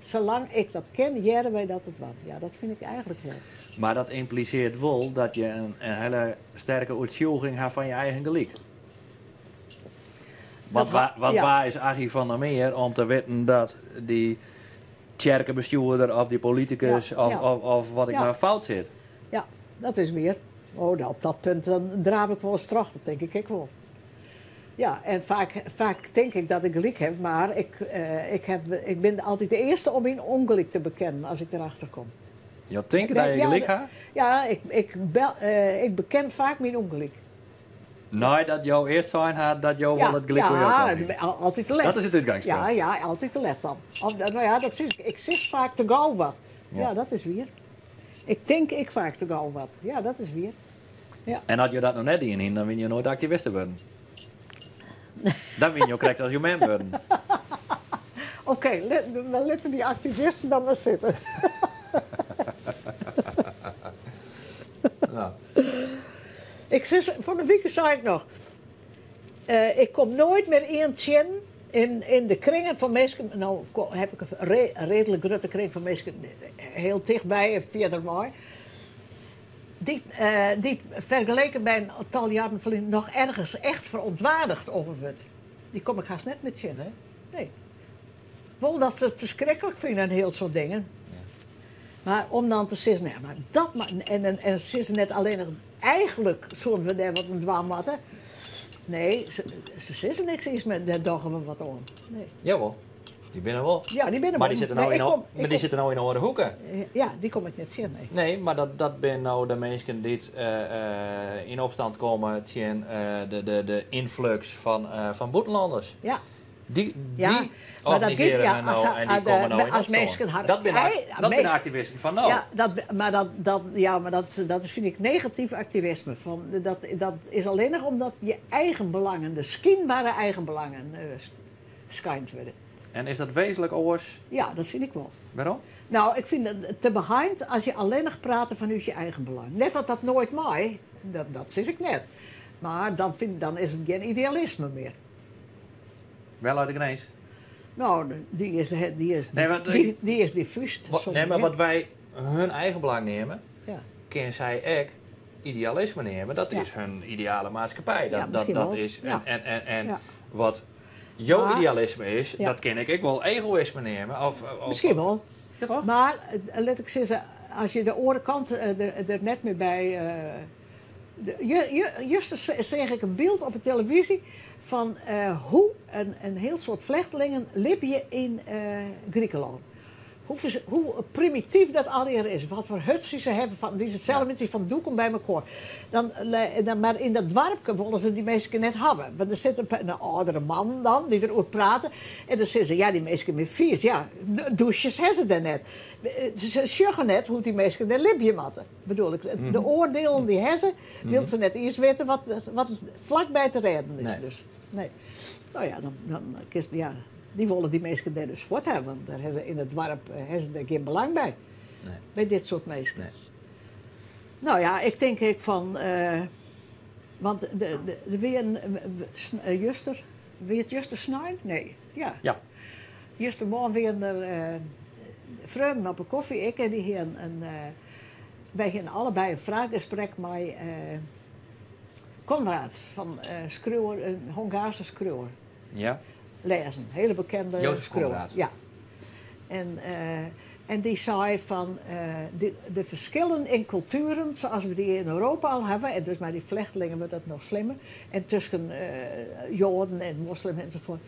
S1: Salang ik dat kin, hearre wy dat te dwaan. Ja, dat fyn ik eigentlik wol.
S3: Mar dat ymplisearret wol dat je in hiele sterke oertsjûging ha fan je eigen gelyk. Want want wa is Aggie van der Meer om te witten dat dy tsjerkebestjoerder of dy politikus of wat ek mar fout sit?
S1: Ja, dat is wier. Oh, no, op dat punt dan draaf ik wolris troch, dat tink ik ek wol. Ja, en faak, faak tink ik dat ik gelyk haw, mar ik, ik, haw, ik bin altyd de earste om myn ûngelyk te bekennen as ik derachter kom.
S3: Jo tinke dat je gelyk ha?
S1: Ja, ik beken faak myn ûngelyk.
S3: Neidat jo earst sein ha dat jo wol it gelyk oer jo
S1: Ja,
S3: kant hiene.
S1: altyd te let.
S3: Dat is it útgangspunt.
S1: Ja, ja, altyd te let dan. Of, no ja, dat sis ik, ik sis faak te gau wat. Ja, dat is wier. Ik tink ek faak te gau wat. Ja, dat is wier.
S3: En as jo dat noch net dien hiene, dan wiene jo noait aktiviste wurden. Dan wiene jo krekt as jo mem wurden.
S1: Oké, we litte dy aktivisten dan mar sitte.
S3: No.
S1: Ik sis, fan 'e wike sei ik noch, ik kom noait mear ien tsjin yn de kringen fan minsken, no haw ik in reedlik grutte kring fan minsken hiel tichtby en fierder wei, dy't fergeleken by in tal jierren ferlyn noch ergens echt verontwaardigd over wurdt. Dy kom ik hast net mear tsjin.
S3: Nee?
S1: Nee. Wol dat se it ferskriklik fine en hiel soad dingen. Mar om dan te sizzen, ja, mar dat en se sizze net allinnich eigentlik soene we dêr wat oan dwaan moatte. Nee, se sizze niks iens mear, dêr dogge we wat oan. Nee.
S3: Jawol, dy binne wol.
S1: Ja, dy binne
S3: Mar
S1: wol.
S3: dy sitte no
S1: Maar
S3: yn
S1: ik kom-
S3: mar dy sitte no yn in oare hoeke.
S1: Ja, dy kom ik net tsjin, nee.
S3: Nee, mar dat binne no de minsken dy't yn opstand komme tsjin de ynflux fan bûtenlanners. Dy
S1: Ja, maar dat
S3: organisearje
S1: giet, ja,
S3: men no
S1: as,
S3: en dy komme no
S1: de-
S3: yn
S1: as
S3: opstân.
S1: minsken har
S3: Dat binne aktivisten fan no.
S1: Ja, maar dat, ja, maar dat fyn ik negatyf aktivisme. Fan, dat is allinnich omdat je eigen belangen, de skynbere eigen belangen, skeind wurde.
S3: En is dat wezenlik oars?
S1: Ja, dat fyn ik wol.
S3: Wêrom?
S1: No, ik fyn it te beheind as je allinnich prate fanút je eigen belang. Net dat dat noait mei, dat sis ik net. Mar dan is it gjin idealisme mear.
S3: Wêr leit de grins?
S1: No, die is,
S3: Nee, want
S1: die is diffuus.
S3: Nee, mar wat wy hun eigen belang neame, kinne sy ek idealisme neame. Dat is hun ideale maatskippij.
S1: Ja, miskien
S3: Dat
S1: wol.
S3: is, en wat jo idealisme is, dat kin ik ek wol egoïsme neame. Of,
S1: Miskien wol.
S3: Ja, toch?
S1: Mar lit ik sizze, as je de oare kant der net mear by. Juster seach ik in byld op de televyzje fan hoe't in hiel soad flechtlingen libje yn Grikelân. Hoe, hoe primityf dat allegear is. Wat foar hutsjes se hawwe, fan, dy selde minsken fan doeken by mekoar. Dan, dan, mar yn dat doarpke wolle se dy minsken net hawwe. Want der sit in âldere man dan, dy't deroer prate. En dan sizze se, ja, dy minsken binne fies. Ja, dûsjes hawwe se dêr net. Se sjogge net hoe't dy minsken dêr libje moatte. Bedoel ik, de oardielen dy hawwe se, wylst se net iens witte wat, wat flakby te rêden is.
S3: Nee.
S1: Dus, nee. No ja, dan, dan kinst, ja, dy wolle dy minsken dêr dus fuort hawwe, want dêr hawwe se yn it doarp hawwe se dêr gjin belang by.
S3: Nee.
S1: By dit soart minsken.
S3: Nee.
S1: No ja, ik tink ek fan. Want der wie in juster, wie it juster snein? Nee, ja.
S3: Ja.
S1: Justermoarn wienen der freonen op 'e kofje, ik en dy hienen in, wy hienen allebei in fraachgesprek mei Konrad fan skriuwer, in Hongaarske skriuwer.
S3: Ja.
S1: Lêzen, hiele bekende
S3: Joseph
S1: skriuwer.
S3: Conrad.
S1: Ja. En, en dy sei fan de ferskillen yn kultueren saas we dy yn Europa al hawwe, en dus mei dy flechtlingen wurdt dat noch slimmer, en tusken Joaden en moslims ensafuort.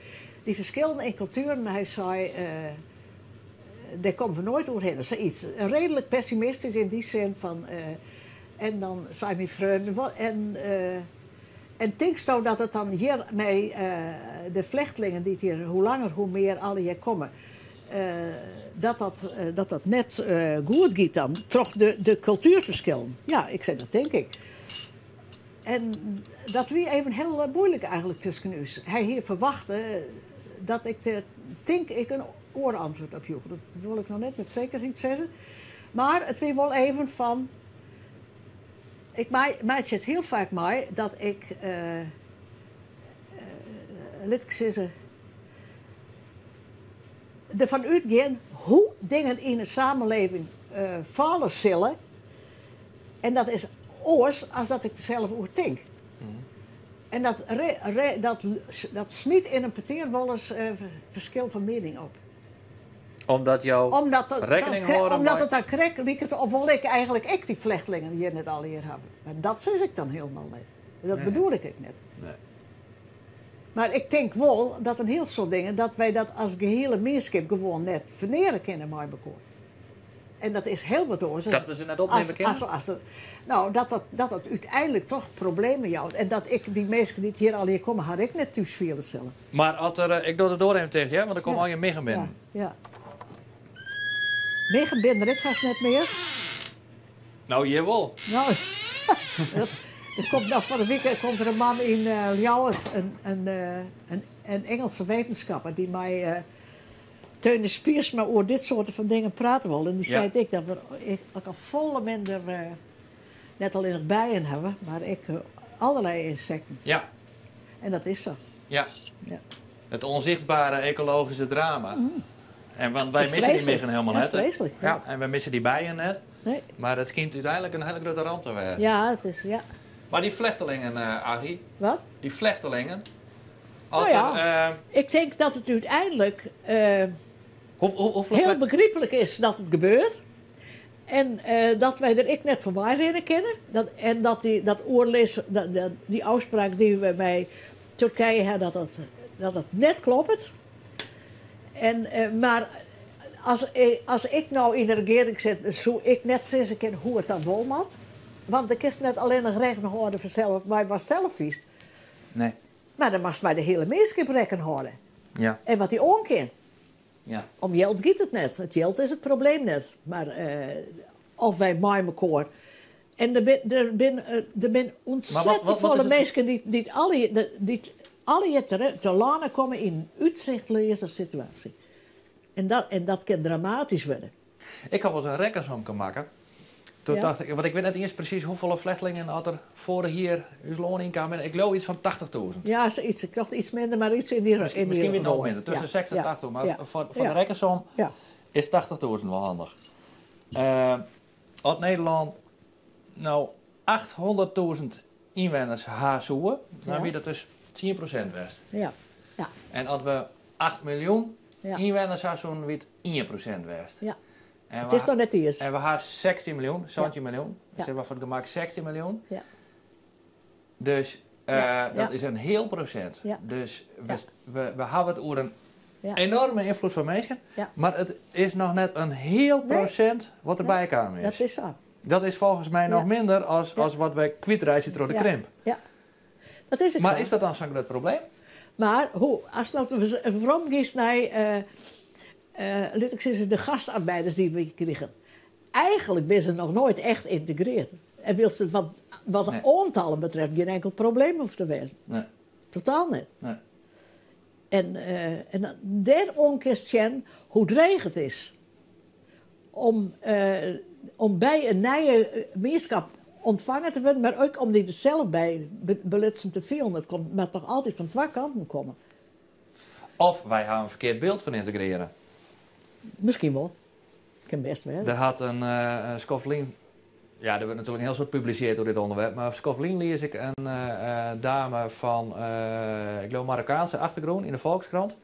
S1: Dy ferskillen yn kultueren, hy sei, dêr komme we noait oerhinne. Sayts. Reedlik pessimistysk yn dy sin fan. En dan sei myn freon, en, en tinksto dat it dan hjir mei de flechtlingen dy't hjir hoe langer hoe mear allegear komme, dat dat, dat dat net goed giet dan troch de kultuerferskillen? Ja, ik sei, dat tink ik. En dat wie even hiel muoilik eigentlik tusken ús. Hy hie ferwachte dat ik dêr, tink ik, in oar antwurd op joech. Dat wol ik noch net met sekerheid sizze. Mar it wie wol even fan. Ik meitsje it hiel faak mei dat ik, lit ik sizze, derfan útgean hoe dingen yn 'e samenleving falle sille. En dat is oars as dat ik der sels oer tink. En dat, dat, dat smyt yn in petear wolris ferskil fan miening op.
S3: Omdat jo
S1: Omdat dat,
S3: rekkening
S1: dan,
S3: hâlde
S1: omdat
S3: mei-
S1: it dan krekt liket of wol ik eigentlik ek dy flechtlingen hjir net allegear hawwe. Mar dat sis ik dan hielendal net. Dat
S3: Nee.
S1: bedoel ik ek net.
S3: Nee.
S1: Mar ik tink wol dat in hiel soad dingen, dat wy dat as gehiele mienskip gewoan net ferneare kinne mei mekoar. En dat is hiel wat oars.
S3: Dat we se net opnimme kinne?
S1: As, as, no, dat dat, dat dat úteinlik toch problemen jout. En dat ik dy minsken dy't hjir allegear komme, har ek net thús fiele sille.
S3: Mar as der, ik doch de doar even ticht, hear, want der komme
S1: Ja.
S3: allegear miggen binnen.
S1: Ja, ja. Miggen binne der ek hast net mear.
S3: No, hjir wol.
S1: No, dat, der komt noch fan 'e wike komt der in man yn Ljouwert, in Ingelse wetenskapper, dy't mei Theunis Piersma oer dit soarte fan dingen prate wol. En dy
S3: Ja.
S1: seit ek dat we ek al folle minder, net allinnich bijen hawwe, mar ek allerlei ynsekten.
S3: Ja.
S1: En dat is sa.
S3: Ja.
S1: Ja.
S3: Het onzichtbare ecologische drama. En want wij
S1: Dat is
S3: missen die
S1: vreselijk.
S3: miggen helemaal
S1: Dat is
S3: net. hè?
S1: vreselijk,
S3: Ja.
S1: ja.
S3: En we missen die bijen net.
S1: Nee.
S3: Maar het schijnt uiteindelijk een hele grote ramp te worden.
S1: Ja, het is, ja.
S3: Maar die vlechtelingen, Aggie,
S1: Wat?
S3: die vlechtelingen. Als
S1: Nou ja.
S3: er,
S1: Ik denk dat het uiteindelijk
S3: hoeveel
S1: heel
S3: vlecht-
S1: begrijpelijk is dat het gebeurt. En dat wij er ik net voorbij rennen kennen. Dat, en dat die, dat oorlees, dat, dat, die afspraak die we bij Turkije hebben, dat dat net klopt. En, maar als ik nou in de regering zit, zou ik net zeggen kunnen hoe het dan wel moet. Want ik is net alleen nog recht nog houden vanzelf, maar was zelf vies.
S3: Nee.
S1: Maar dan mag mij de hele meerschip rekken houden.
S3: Ja.
S1: En wat die onkin.
S3: Ja.
S1: Om geld gaat het net. Het geld is het probleem net. Maar of wij met elkaar. En er zijn ontzettend
S3: wat
S1: veel
S3: is het-
S1: mensen die alle te landen komen in een uitzichtloze situatie. En dat kan dramatisch worden.
S3: Ik had wel eens een rekkensom kunnen maken. Toen
S1: Ja.
S3: dacht ik, want ik weet net eens precies hoeveel vlechtelingen had er vorig jaar uw loon in kwamen. Ik geloof iets van 80.000.
S1: Ja, zoiets. Ik dacht iets minder, maar iets in die
S3: Misschien,
S1: in die
S3: misschien weer nog
S1: rooi.
S3: minder, tussen
S1: Ja,
S3: 60 en
S1: ja,
S3: 80. Maar
S1: ja,
S3: voor
S1: ja.
S3: de rekkensom
S1: Ja.
S3: is 80.000 wel handig. Had Nederland nou 800.000 inwoners haarzoeken, dan
S1: Ja.
S3: wie dat dus 10% west.
S1: Ja. Ja.
S3: En als we 8 miljoen
S1: Ja.
S3: inwoners haarzoeken, wie het 1% west.
S1: Ja.
S3: En
S1: Het
S3: we
S1: is nog net eerst.
S3: En we hebben 16 miljoen, 17 miljoen.
S1: Ja.
S3: Zeg maar voor het gemak 16 miljoen.
S1: Ja.
S3: Dus
S1: Ja,
S3: dat
S1: ja.
S3: is een heel procent.
S1: Ja.
S3: Dus
S1: Ja.
S3: we hebben het over een
S1: Ja.
S3: Enorme ynfloed fan minsken,
S1: Ja.
S3: mar it is noch net in heal
S1: Nee.
S3: prosint wat derby kaam is.
S1: Dat is sa.
S3: Dat is folgens my noch
S1: Ja.
S3: minder as,
S1: Ja.
S3: as wat wy kwytreitsje troch de
S1: Ja.
S3: krimp.
S1: Ja. Dat is ek
S3: Mar
S1: sa.
S3: is dat dan sa'n grut probleem?
S1: Mar hoe, ast no weromgiest nei, lit ik sizze, de gastarbeiders dy't we krigen. Eigenlik binne se noch noait echt yntegrearre. En wylst it wat, wat de
S3: Nee.
S1: oantallen betreft gjin inkel probleem hoecht te wêzen.
S3: Nee.
S1: Totaal net.
S3: Nee.
S1: En, en dan- dêroan kinst sjen hoe dreech it is om by in nije mienskip ûntfongen te wurden, mar ek om dy der sels by belutsen te fielen. It komt, moat toch altyd fan twa kanten komme.
S3: Of wy hawwe in ferkeard byld fan yntegrearjen.
S1: Miskien wol. Kin bêst wêze.
S3: Der hat in skoft lyn, ja, der wurdt natuerlik in hiel soad publisearre oer dit ûnderwerp, mar in skoft lyn lies ik in dame fan, ik leau Marokkaanske achtergrûn yn de Volkskrant,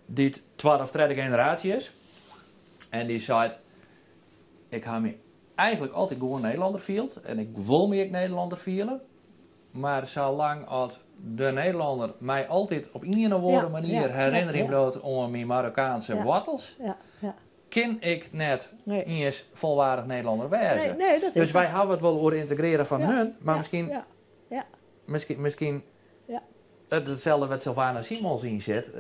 S3: dy't twadde of tredde generaasje is. En dy seit, ik ha my eigenlik altyd gewoan Nederlanner field en ik wol my ek Nederlanner fiele, mar salang as de Nederlanner my altyd op ien of oare manier herinnerjen bliuwt oan myn Marokkaanske woartels, kin ik net
S1: Nee.
S3: iens folwaardich Nederlanner wêze.
S1: Nee, nee, dat is
S3: Dus wy
S1: sa.
S3: hawwe it wol oer yntegrearjen fan hun, mar miskien itselde wêr't Sylvana Simons yn sit,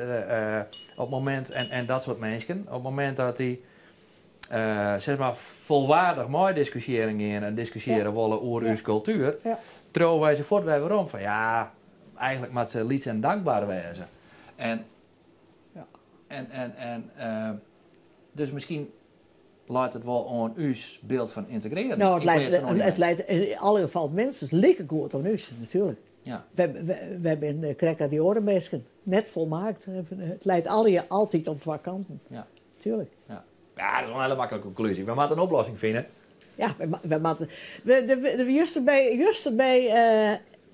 S3: op it momint, en dat soart minsken, op it momint dat dy sis mar folwaardich meidiskusjearjen gean en diskusjearje wolle oer ús kultuer, triuwe wy se fuort wer werom fan ja, eigenlik moat se lyts en dankber wêze. En dus miskien leit it wol oan ús byld fan yntegrearjen.
S1: No, it
S3: yn
S1: leit,
S3: pleats fan oan dy
S1: it leit yn alle gefallen minstens like goed oan ús, natuerlik. Wy binne krekt as dy oare minsken, net folmaakt. It leit allegear altyd oan twa kanten. Tuerlik.
S3: Ja. Ja, dat is wol in hiele maklike konklúzje. Wy moatte in oplossing fine.
S1: Ja, wy moatte. We, juster by,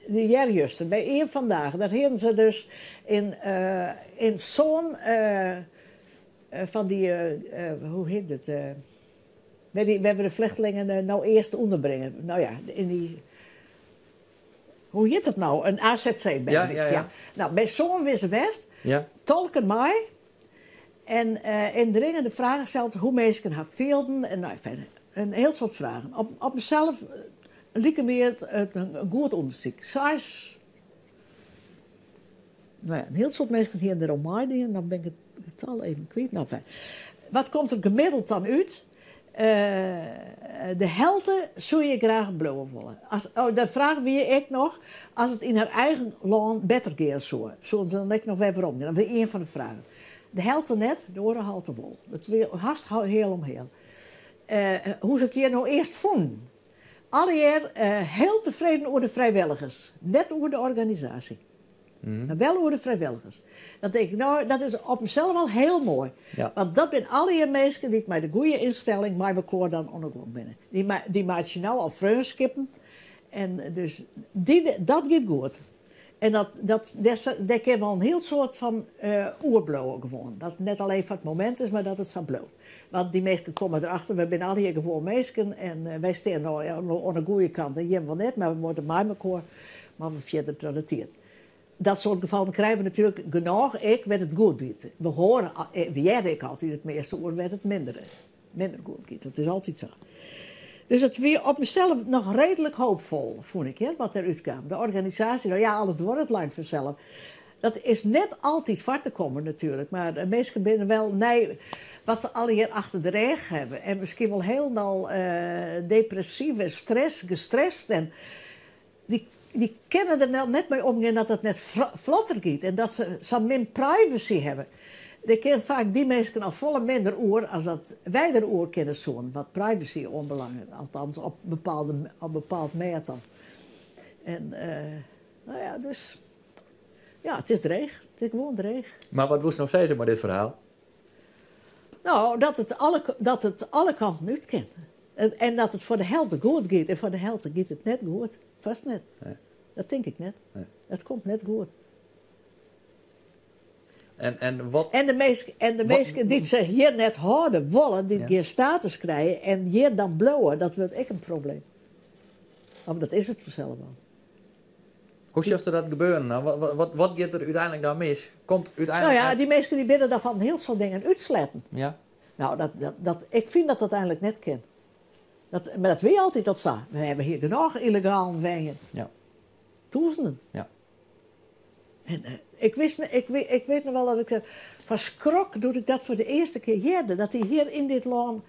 S1: de earjuster, by EenVandaag, dêr hiene se dus in soan fan dy, hoe hjit it? Wêr't we de flechtlingen no earst ûnderbringe. No ja, yn dy. Hoe hjit it no? In AZC by ja. No, by soan wie se west, tolken mei. En yndringende fragen steld hoe't minsken har fielden. En, no, enfin, in hiel soad fragen. Op mysels like my it in goed ûndersyk. Seis, no ja, in hiel soad minsken hiene der oan meidien. Dan bin ik it getal even kwyt. No, enfin. Wat komt der gemiddeld dan út? De helte soe hjir graach bliuwe wolle. As, oh, de fraach wie ek noch, as it yn har eigen lân better gean soe, soene se dan ek noch wer werom gean? Dat wie ien fan de fragen. De helte net, de oare helte wol. Dat wie hast heal om heal. Hoe se it hjir no earst fûnen? Allegear hiel tefreden oer de frijwilligers, net oer de organisaasje. Mar wol oer de frijwilligers. Dan tink ik, no, dat is op himsels al hiel moai. Want dat binne allegear minsken dy't mei de goede ynstelling mei mekoar dan oan de gong binne. Dy meitsje no al freonskippen. En dus dy, dat giet goed. En dêr kin wol in hiel soad fan oerbliuwe gewoan. Dat it net allinnich foar it momint is, mar dat it sa bliuwt. Want dy minsken komme derachter, wy binne allegear gewoan minsken en wy steane no oan de goede kant en jim wol net, mar we moatte mei mekoar mar we fierder troch de tiid. Dat soart gefallen krije we natuerlik genôch ek wêr't it goed giet. We hoare, we hearre ek altyd it measte oer wêr't it minder goed giet. Dat is altyd sa. Dus it wie op mysels noch reedlik hoopfol, fûn ik, hear, wat derút kaam. De organisaasje, no ja, alles duorret lang fansels. Dat is net altyd foar te kommen natuerlik, mar de minsken binne wol nei wat se allegear achter de rêch hawwe en miskien wol hielendal depressyf en stress, gestrest en dy kinne der net mei omgean dat it net flotter giet en dat se sa min privacy hawwe. Dêr kinne faak dy minsken al folle minder oer as dat wy der oer kinne soene, wat privacy oanbelanget. Althans, op bepaald mêd dan. En, no ja, dus... Ja, it is dreech. It is gewoan dreech.
S3: Mar wat woest no sizze mei dit ferhaal?
S1: No, dat it alle kanten út kin. En dat it foar de helte goed giet. En foar de helte giet it net goed. Fêst net.
S3: Nee.
S1: Dat tink ik net.
S3: Nee.
S1: Dat komt net goed.
S3: En wat
S1: En de
S3: Wat
S1: minsken dy't se hjir net hâlde wolle, dy't gjin status krije en hjir dan bliuwe, dat wurdt ek in probleem. Of dat is it fansels al.
S3: Hoe sjochst dat gebeuren dan? Wat, wat, wat giet der úteinlik dan mis? Komt
S1: Nou
S3: úteinlik
S1: ja,
S3: net-
S1: dy minsken dy binne dan fan in hiel soad dingen útsletten. Nou, dat, ik fyn dat dat eigenlik net kin. Dat, mar dat wie altyd al sa. We hawwe hjir genôch yllegalen wenjen. Tûzenen. En ik wist, ik wit noch wol dat ik fan skrok doe't ik dat foar de earste kear hearde, dat dy hjir yn dit lân,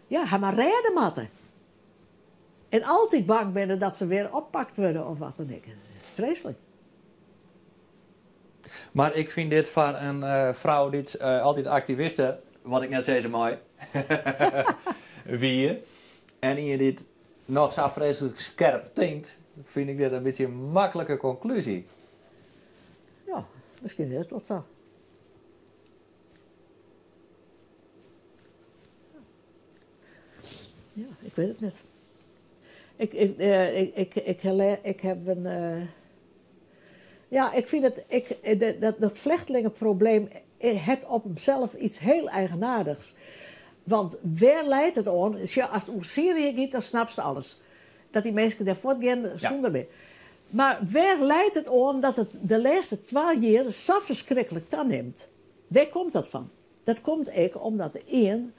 S1: ja, har mar rêde moatte. En altyd bang binne dat se wer oppakt wurde of wat dan ek. Freeslik.
S3: Mar ik fyn dit foar in frou dy't altyd aktiviste, wat ik net sizze mei, wie, en ien dy't noch sa freeslik skerp tinkt, fyn ik dit in bytsje in maklike konklúzje.
S1: Ja, miskien is it wol sa. Ja, ik wit it net. Ik, ik, ik, ik, ik haw in. Ja, ik fyn it, ik, dat, dat flechtlingeprobleem hat op himsels yts hiel eigenaardichs. Want wêr leit it oan? Sjoch, as it oer Syrië giet, dan snapst alles. Dat dy minsken dêr fuortgean sûnder mear. Mar wêr leit it oan dat it de lêste twa jier sa ferskriklik tanimt? Wêr komt dat fan? Dat komt ek omdat de ien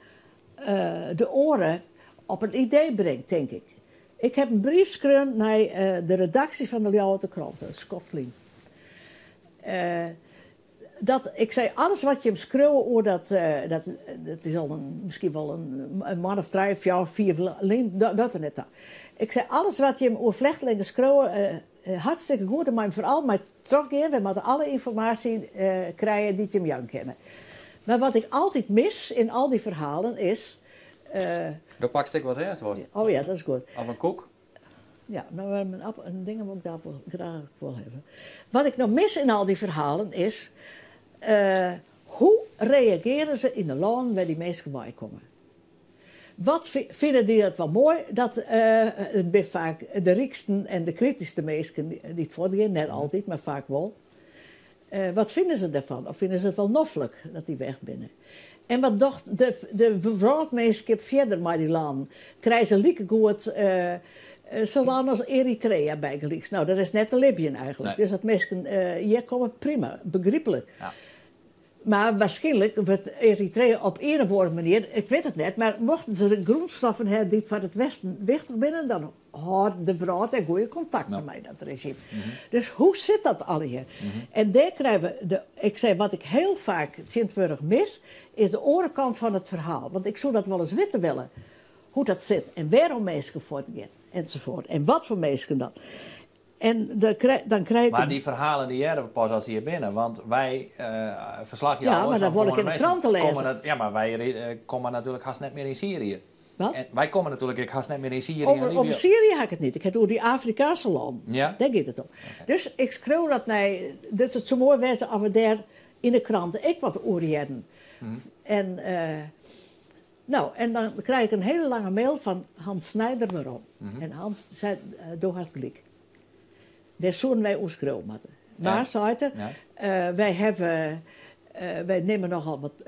S1: de oare op in idee bringt, tink ik. Ik haw in brief skreaun nei de redaksje fan de Ljouwerter Krante, in skoft lyn. Dat, ik sei, alles wat jim skriuwe oer dat, dat, dat is al in, miskien wol in moanne of trije, fjouwer, fiif lyn, docht der net ta. Ik sei, alles wat jim oer flechtlingen skriuwe, hartstikke goed, en mei foaral mei trochgean, wy moatte alle ynformaasje krije dy't jim jaan kinne. Mar wat ik altyd mis yn al dy ferhalen is.
S3: Do pakst ek wat hè, ast
S1: Oh ja, dat is goed.
S3: Of in koek.
S1: Ja, mar mijn appel en dingen wol ik daar wol graach wol hawwe. Wat ik no mis yn al dy ferhalen is, hoe reagearje se yn de lânnen wêr't dy minsken weikomme? Wat fine dy it wol moai dat it binne faak de ryksten en de krityskste minsken dy't fuortgean, net altyd, mar faak wol. Wat fine se derfan? Of fine se it wol noflik dat dy weg binne? En wat docht de wrâldmienskip fierder mei dy lannen? Krije se likegoed sa'n lân as Eritrea bygelyks? No, dat is net te libjen eigenlik. Dus dat minsken hjir komme, prima, begryplik. Mar waarskynlik wurdt Eritrea op ien of oare manier, ik wit it net, mar mochten se grûnstoffen hawwe dy't foar it Westen wichtich binne, dan hâldt de wrâld dêr goede kontakten mei dat rezjym. Dus hoe sit dat allegear? En dêr krije we de, ik sei, wat ik hiel faak tsjintwurdich mis, is de oare kant fan it ferhaal. Want ik soe dat wolris witte wille, hoe't dat sit en wêrom minsken fuortgean ensafuort en wat foar minsken dan. En dan krij ik.
S3: Mar dy ferhalen dy hearre we pas as se hjir binne, want wy ferslachjouwers.
S1: Ja, mar dat wol ik yn de krante lêze.
S3: Ja, mar wy komme natuerlik hast net mear yn Syrië.
S1: Wat?
S3: En wy komme natuerlik ek hast net mear yn Syrië en Libië.
S1: Over Syrië ha ik it net. Ik ha it oer dy Afrikaanske lannen. Dêr giet it om. Dus ik skriuw dat nei. Dus it soe moai wêze as we dêr yn de krante ek wat oer hearden. En no, en dan krij ik in hiele lange mail fan Hans Snijder werom. En Hans sei, do hast gelyk. Dêr soenen wy oer skriuwe moatte. Mar, seit er, wy hawwe, wy nimme nochal wat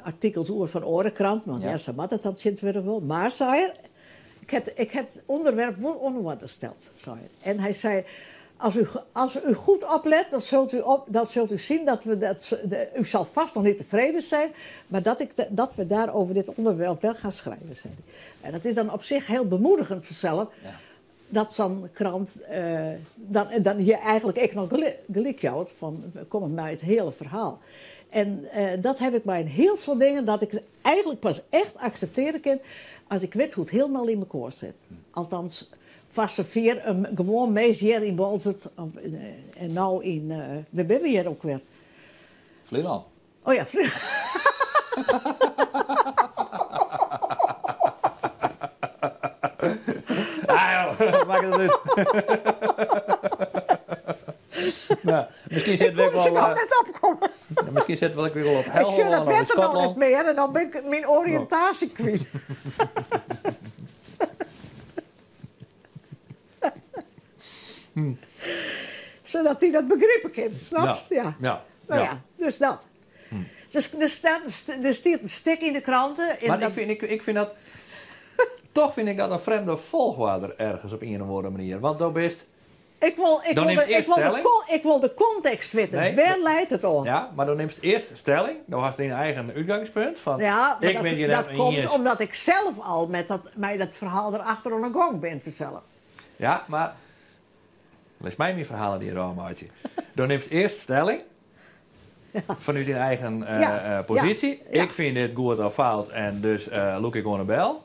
S1: artikels oer fan oare kranten, want ja, sa moat it dan tsjintwurdich wol. Mar, sei er, ik ha, ik ha it ûnderwerp wol oan 'e oarder steld, sei er. En hy sei, Als u, als u goed oplet, dan zult u, op, dan zult u zien dat we dat, de, u zal vast nog niet tevreden zijn, maar dat, ik, dat we daar over dit onderwerp wel gaan schrijven, zei hij. En dat is dan op zich heel bemoedigend vanzelf. Dat zo'n krant dan je eigenlik ek noch gelyk jout fan kom mei it hiele ferhaal. En dat haw ik mei in hiel soad dingen dat ik eigenlik pas echt akseptearje kin as ik wit hoe't it hielendal yn mekoar sit. Althans, foar safier in gewoan mins hjir yn Boalsert of en no yn, wêr binne we hjir ook wer?
S3: Flylân.
S1: Oh ja, Flylân.
S3: Ah joh, makket it út. Nou, miskien sit we ek wol.
S1: Ik koe der net opkomme.
S3: Miskien sit we ek wol op
S1: Ik sjoch dat
S3: Helgolân of yn
S1: wetter no net
S3: Skotlân.
S1: mear en dan bin ik myn oriïntaasje kwyt. Sadat dy dat begripe kin, snapst? Ja. No ja, dus dat. Dus der staat, der stiet in stik yn de krante.
S3: Mar ik fyn, ik fyn dat, toch fyn ik dat in frjemde folchoarder ergens op ien of oare manier. Want do bist.
S1: Ik wol, ik
S3: Dan
S1: wol,
S3: nimst
S1: de, ik
S3: earst
S1: wol, de,
S3: stelling.
S1: ik wol de kontekst witte.
S3: Nee,
S1: Wêr leit it oan?
S3: Ja, mar dan nimst earst stelling. Do hast dyn eigen útgangspunt fan
S1: Ja, mar
S3: ik
S1: dat,
S3: bin hjir
S1: dat
S3: net
S1: komt
S3: iens.
S1: omdat ik sels al met dat, mei dat ferhaal derachter oan 'e gong bin fansels.
S3: Ja, mar lit my myn ferhaal hjir ôfmeitsje. Do nimst earst stelling fanút dyn eigen posysje. Ik fyn dit goed of fout en dus lûk ik oan 'e bel.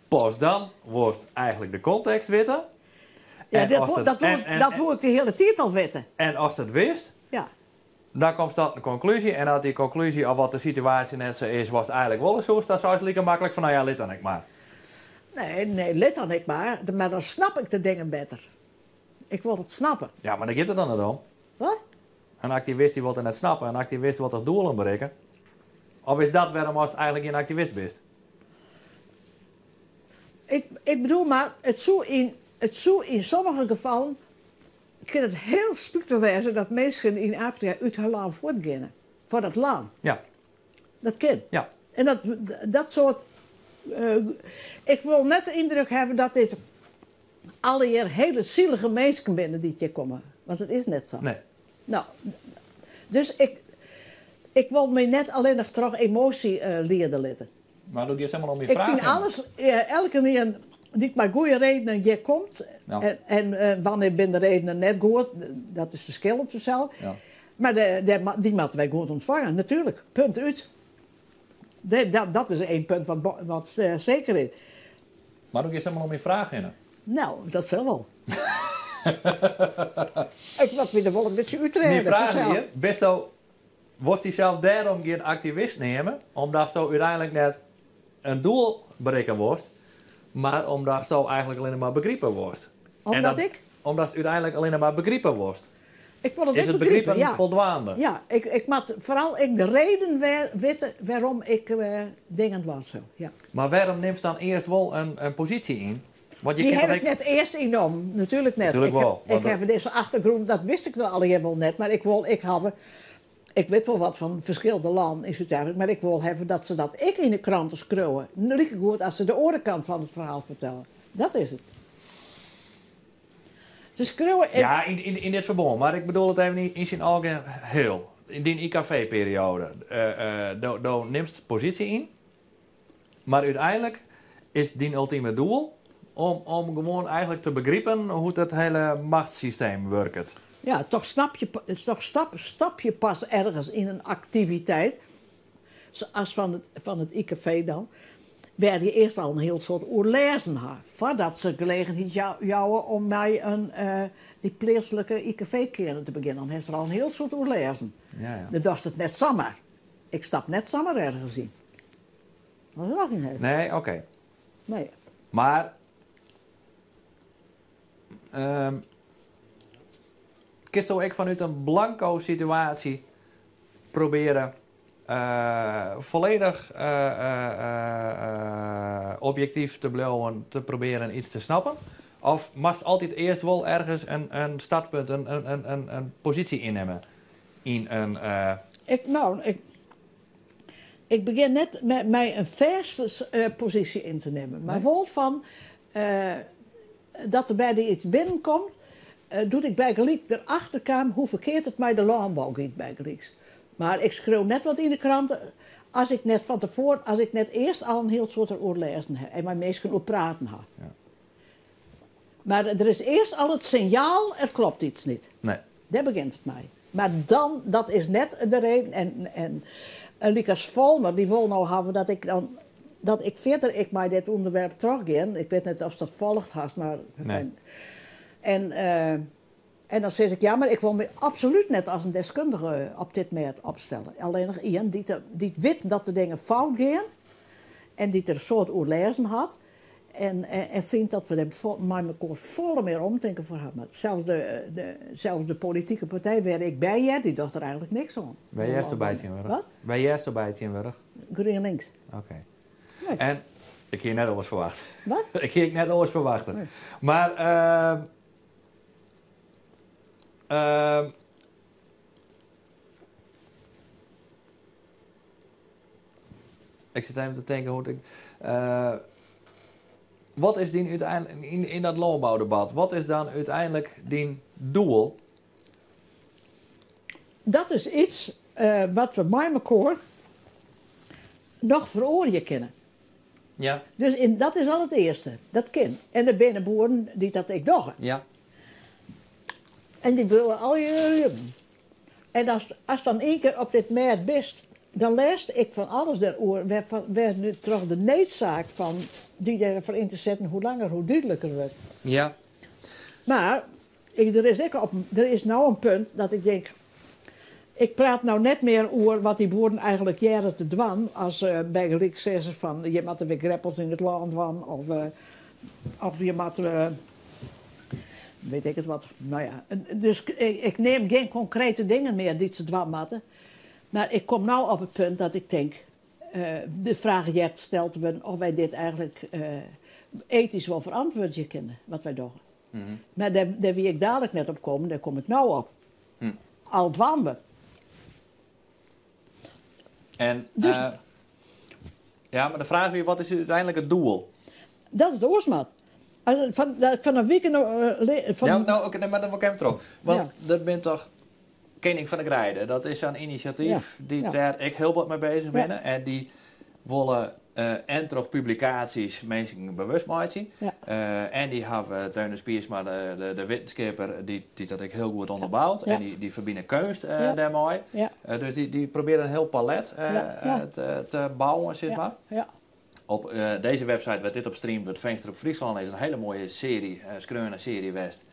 S3: Pas dan wolst eigentlik de kontekst witte.
S1: Ja,
S3: En
S1: dat
S3: as
S1: woe,
S3: it-
S1: dat woe,
S3: en-
S1: dat woe ik de hiele tiid al witte.
S3: En ast it witst, dan komst tot in konklúzje. En as dy konklúzje of wat de situaasje net sa is watst eigentlik wolle soest, dan seist like maklik fan, no ja, lit dan ek mar.
S1: Nee, nee, lit dan ek mar. Mar dan snap ik de dingen better. Ik wol it snappe.
S3: Ja, mar dêr giet it dan net om.
S1: Wat?
S3: In aktivist dy wol it net snappe, in aktivist wol toch doelen berikke? Of is dat wêrom ast eigentlik gjin aktivist bist?
S1: Ik, ik bedoel mar, it soe yn sommige gefallen kin it hiel spitich wêze dat minsken yn Afrika út har lân fuortgeane. Foar dat lân. Dat kin. En dat, dat soart. Ik wol net de yndruk hawwe dat dit allegear hiele sielige minsken binne dy't hjir komme. Want it is net sa.
S3: Nee.
S1: No, dus ik, ik wol my net allinnich troch emoasje liede litte.
S3: Mar do giest helemaal om je
S1: Ik
S3: fragen.
S1: fyn alles, elkenien dy't mei goede redenen hjir komt, en wannear binne de redenen net goed, dat is ferskillend fansels. Mar dy moatte wy goed ûntfange, natuerlik. Punt út. Dat, dat is één punt wat seker is.
S3: Mar do giest helemaal om myn fraach hinne.
S1: No, dat sil wol. Ik moat my der wol in bytsje útrêde.
S3: Myn fraach
S1: fansels.
S3: wie, bisto, wolst dysels dêrom gjin aktivist neame, omdatsto úteinlik net in doel berikke wolst, mar omdatsto eigentlik allinne mar begripe wolst? En
S1: Omdat
S3: dat
S1: ik?
S3: Omdatst úteinlik allinne mar begripe wolst.
S1: Ik wol it
S3: Is
S1: ek
S3: it
S1: begripe,
S3: begripen
S1: ja.
S3: foldwaande?
S1: Ja, ik moat foaral ek de reden witte wêrom ik dingen dwaan sil. Ja.
S3: Mar wêrom nimst dan earst wol in posysje yn? Want je
S1: Dy
S3: kinne
S1: haw
S3: toch
S1: ik
S3: ek
S1: net earst ynnommen, natuerlik net.
S3: Natuerlik
S1: Ik
S3: wol, want
S1: haw dizze achtergrûn, dat wist ik dan allegear wol net, mar ik wol, ik haw, ik wit wol wat fan ferskillende lannen yn Súd-Afrika, mar ik wol hawwe dat se dat ek yn de kranten skriuwe. Likegoed as se de oare kant fan it ferhaal fertelle. Dat is it. Se skriuwe ik
S3: Ja, yn dit ferbân, mar ik bedoel it even yn syn algeheel. Yn dyn IKV-perioade, do nimst posysje yn, mar úteinlik is dyn ultime doel om gewoan eigentlik te begripen hoe't it hiele machtssysteem wurket.
S1: Ja, toch snap je toch stap je pas ergens yn in aktiviteit, as fan it IKV dan, wêr je earst al in hiel soad oer lêzen ha, foardat se gelegenheid jouwe om mei dy pleatslike IKV-kearn te begjinnen. Dan hast der al in hiel soad oer lêzen. Dan dochst it net samar. Ik stap net samar ergens yn. Dat is noch net.
S3: Nee, oké.
S1: Nee.
S3: Mar, kinsto ek fanút in blanko situaasje probearje folledich objektyf te bliuwen, te probearjen iets te snappen? Of moatst altyd earst wol ergens in startpunt, in posysje ynnimme? Yn in,
S1: Ik, no, ik, ik begjin net mei in fêste posysje yn te nimmen, mar
S3: Nee.
S1: wol fan, dat der by dy iets binnenkomt, doe't ik bygelyks derachter kaam hoe ferkeard it mei de lânbou giet bygelyks. Mar ik skriuw net wat yn de krante as ik net fan tefoaren, as ik net earst al in hiel soad deroer lêzen ha en mei minsken oer praten ha. Mar der is earst al it sinjaal, er klopt iets net.
S3: Nee.
S1: Dêr begjint it mei. Mar dan, dat is net de reden. En lykas Folmer, dy wol no hawwe dat ik dan, dat ik fierder ik mei dit ûnderwerp trochgean. Ik wit net oftst dat folge hast, mar
S3: Nee.
S1: En dan sis ik, ja, mar ik wol my absolút net as in deskundige op dit mêd opstelle. Allinnich ien dy't wit dat de dingen fout gean en dy't der in soad oer lêzen hat en fynt dat we dêr mei mekoar folle mear omtinken foar hawwe. Mar sels de politike partij wêr ik by hear, dy docht der eigentlik niks oan.
S3: Wêr hearsto by tsjintwurdich?
S1: Wat?
S3: Wêr hearsto by tsjintwurdich?
S1: GrienLinks.
S3: Oké.
S1: Nee.
S3: En ik hie net oars ferwachte.
S1: Wat?
S3: Ik hie net oars ferwachte.
S1: Nee.
S3: Mar, ik sit even te tinken hoe't ik. Wat is dyn úteinlik, yn, yn dat lânboudebat, wat is dan úteinlik dyn doel?
S1: Dat is iets eh, wat we mei mekoar noch feroarje kinne.
S3: Ja.
S1: Dus in, dat is al it earste. Dat kin. En der binne boeren dy't dat ek dogge.
S3: Ja.
S1: En dy bliuwe al jierren. En ast, ast dan ien kear op dit mêd bist, dan lêst ik fan alles dêroer, wêrfan, wêr nu troch de needsaak fan dy dêrfoar yn te setten hoe langer hoe dúdliker wurdt.
S3: Ja.
S1: Mar ik, der is ek op, der is no in punt dat ik tink, ik praat no net mear oer wat dy boeren eigenlik hearre te dwaan, as bygelyks sizze fan je moatte wer greppels yn it lân dwaan of, of je moatte weet ik it wat. No ja, dus ik neam gjin konkrete dingen mear dy't se dwaan moatte. Mar ik kom no op it punt dat ik tink, de fraach heart steld te wurden oft wy dit eigenlik etysk wol ferantwurdzje kinne, wat wy dogge. Mar dêr, dêr wie ik dadelijk net op kommen, dêr kom ik no op. Al dwaande.
S3: En,
S1: Dus-
S3: ja, mar de fraach wie, wat is úteinlik it doel?
S1: Dat it oars moat. As, fan, fan in wike no, fan,
S3: Ja, no, oké, nee, mar dan wol ik even troch. Want
S1: Ja.
S3: der binne toch Kening fan de Greide, dat is sa'n inisjatyf dy't
S1: ja.
S3: dêr ek hiel wat mei beuzich
S1: Ja.
S3: binne. En dy wolle en troch publikaasjes minsken bewust meitsje.
S1: Ja.
S3: En dy hawwe Theunis Piersma, de wittenskipper, dy't dat ek hiel goed ûnderbout.
S1: Ja.
S3: En dy ferbine keunst
S1: Ja.
S3: dêrmei.
S1: Ja.
S3: Dus dy probearje in hiel palet
S1: Ja, ja.
S3: te bouwen, sis
S1: Ja,
S3: mar.
S1: ja.
S3: Op dizze website wêr't dit op streamd wurdt, Finster op Fryslân, is in hiele moaie searje, skreaune searje west.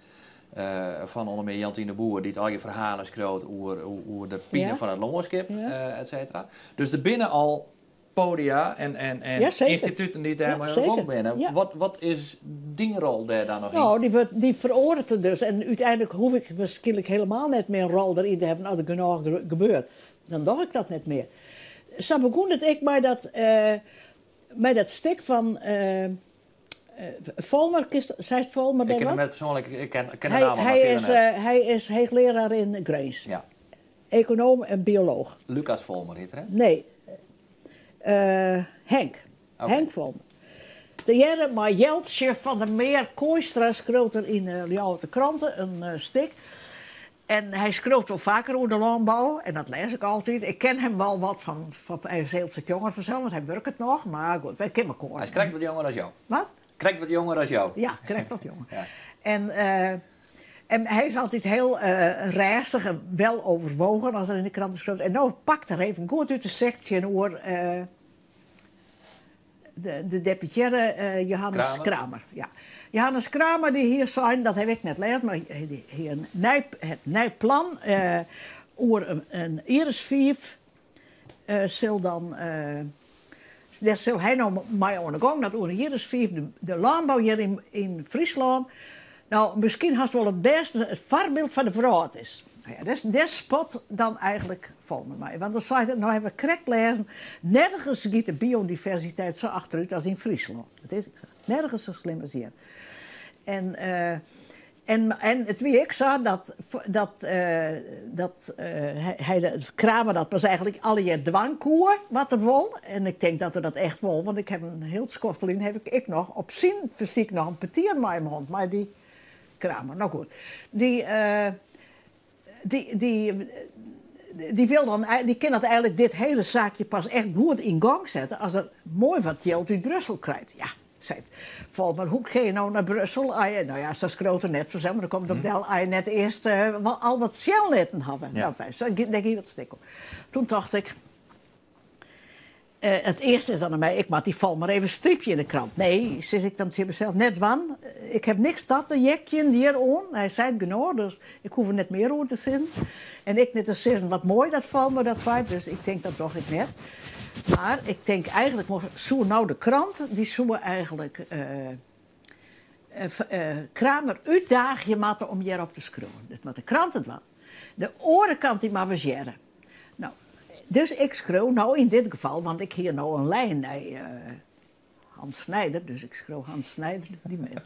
S3: Fan ûnder mear Jantine de Boer, dy't allegear ferhalen skriuwt oer de pine
S1: Ja.
S3: fan it lânskip,
S1: Ja.
S3: et cetera. Dus der binne al podia en
S1: Ja, zeker.
S3: ynstituten dy't dêrmei
S1: Ja,
S3: oan de gong
S1: zeker.
S3: binne.
S1: Ja.
S3: Wat is dyn rol dêr dan noch yn?
S1: No, dy, wurdt, dy feroaret er dus. En úteinlik hoech ik wierskynlik hielendal net mear in rol deryn te hawwen as der genôch gebeurt. Dan doch ik dat net mear. Sa begûn it ek mei dat stik fan Folmer. Seist Folmer
S3: Ik
S1: dêr
S3: ken him
S1: wat?
S3: net persoanlik, ik ken de
S1: Hy,
S3: namme, mar
S1: hy,
S3: fierder
S1: is,
S3: net.
S1: hy is heechlearaar yn Grins.
S3: Ja.
S1: Ekonoom en biolooch.
S3: Lucas Folmer hjit er, hè?
S1: Nee. Henk.
S3: Oké.
S1: Henk Folmer. Tegearre mei Jeltsje van der Meer Kooistra skriuwt er yn de Ljouwerter Krante in stik. En hy skriuwt wol faker oer de lânbou en dat lês ik altyd. Ik ken him wol wat fan hy is hiel stik jonger fansels, want hy wurket noch. Mar goed, wy kenne mekoar.
S3: Hy is krekt wat jonger as jo.
S1: Wat?
S3: Krekt wat jonger as jo.
S1: Ja, krekt wat jonger.
S3: Ja.
S1: En hy is altyd hiel rêstich en weloverwogen as er yn de krante skriuwt. En no pakt er even goed út de sek tsjinoer de deputearre Johannes
S3: Kramer.
S1: Kramer. Ja. Johannes Kramer dy hie sein, dat haw ik net lêzen, mar hy hie in nij, it nij plan oer in jier as 5 sil dan, dêr sil hy no mei oan de gong, dat oer in jier as 5 de lânbou hjir yn Fryslân, no, miskien hast wol it bêste, it foarbyld fan de wrâld is. No ja, dêr spot dan eigenlik Folmer mei. Want dan seit er, no haw ik krekt lêzen, nergens giet de biodiversiteit sa achterút as yn Fryslân. Dat is ek sa. Nergens sa slim as hjir. En it wie ek sa dat hy, de Kramer dat pas eigenlik allegear dwaan koe wat er wol. En ik tink dat er dat echt wol, want ik haw in hiel skoft lyn haw ik ek noch op syn fersyk noch in petear mei him hân, mei dy Kramer. No goed, dy, dy wil dan, dy kin dat eigenlik dit hiele saakje pas echt goed yn gong sette as er moai wat jild út Brussel krijt. Ja, seit Folmer, hoe kin je no nei Brussel? Ah, ja, no ja, sa skriuwt er net fansels, mar dan komt it op del, as je net earst wel al wat sjen litten hawwe.
S3: Ja.
S1: No, fijn, sa dêr gie dat stik om. Toen tocht ik, it earste is dan oan my, ik moat dy Folmer even strypje yn de krant. Nee, sis ik dan tsjin mysels, net dwaan. Ik haw niks ta te heakjen hjiroan. Hy sei it genôch, dus ik hoech der net mear oer te sizzen. En ik net te sizzen wat moai dat Folmer dat sei, dus ik tink dat doch ik net. Mar ik tink eigenlik, soe no de krant, dy soe eigenlik Kramer útdaagje moatte om hjirop te skriuwen. Dus moat de krant it dwaan. De oare kant dy moat ris hearre. No, dus ik skriuw no yn dit gefal, want ik hie no in lijn nei Hans Snijder, dus ik skriuw Hans Snijder dy mail.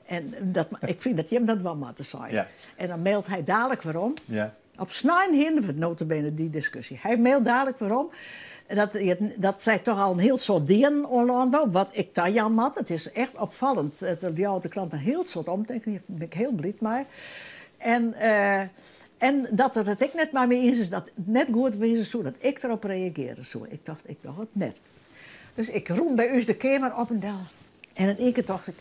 S1: En dat, ik fyn dat jim dat wol moatte sein.
S3: Ja.
S1: En dan mailt hy dadelijk werom.
S3: Ja.
S1: Op snein hiene we nota bene dy diskusje. Hy mailt dadelijk werom. Dat, dat sy toch al in hiel soad dienen oan lânbou, wat ik tajaan moat. It is echt opfallend dat de Ljouwerter Krante in hiel soad omtinken hat. Dêr bin ik hiel bliid mei. En, en dat er it ek net mei my iens is dat it net goed wêze soe dat ik derop reagearje soe. Ik tocht, ik doch it net. Dus ik rûn by ús de keamer op en del. En in ien kear tocht ik,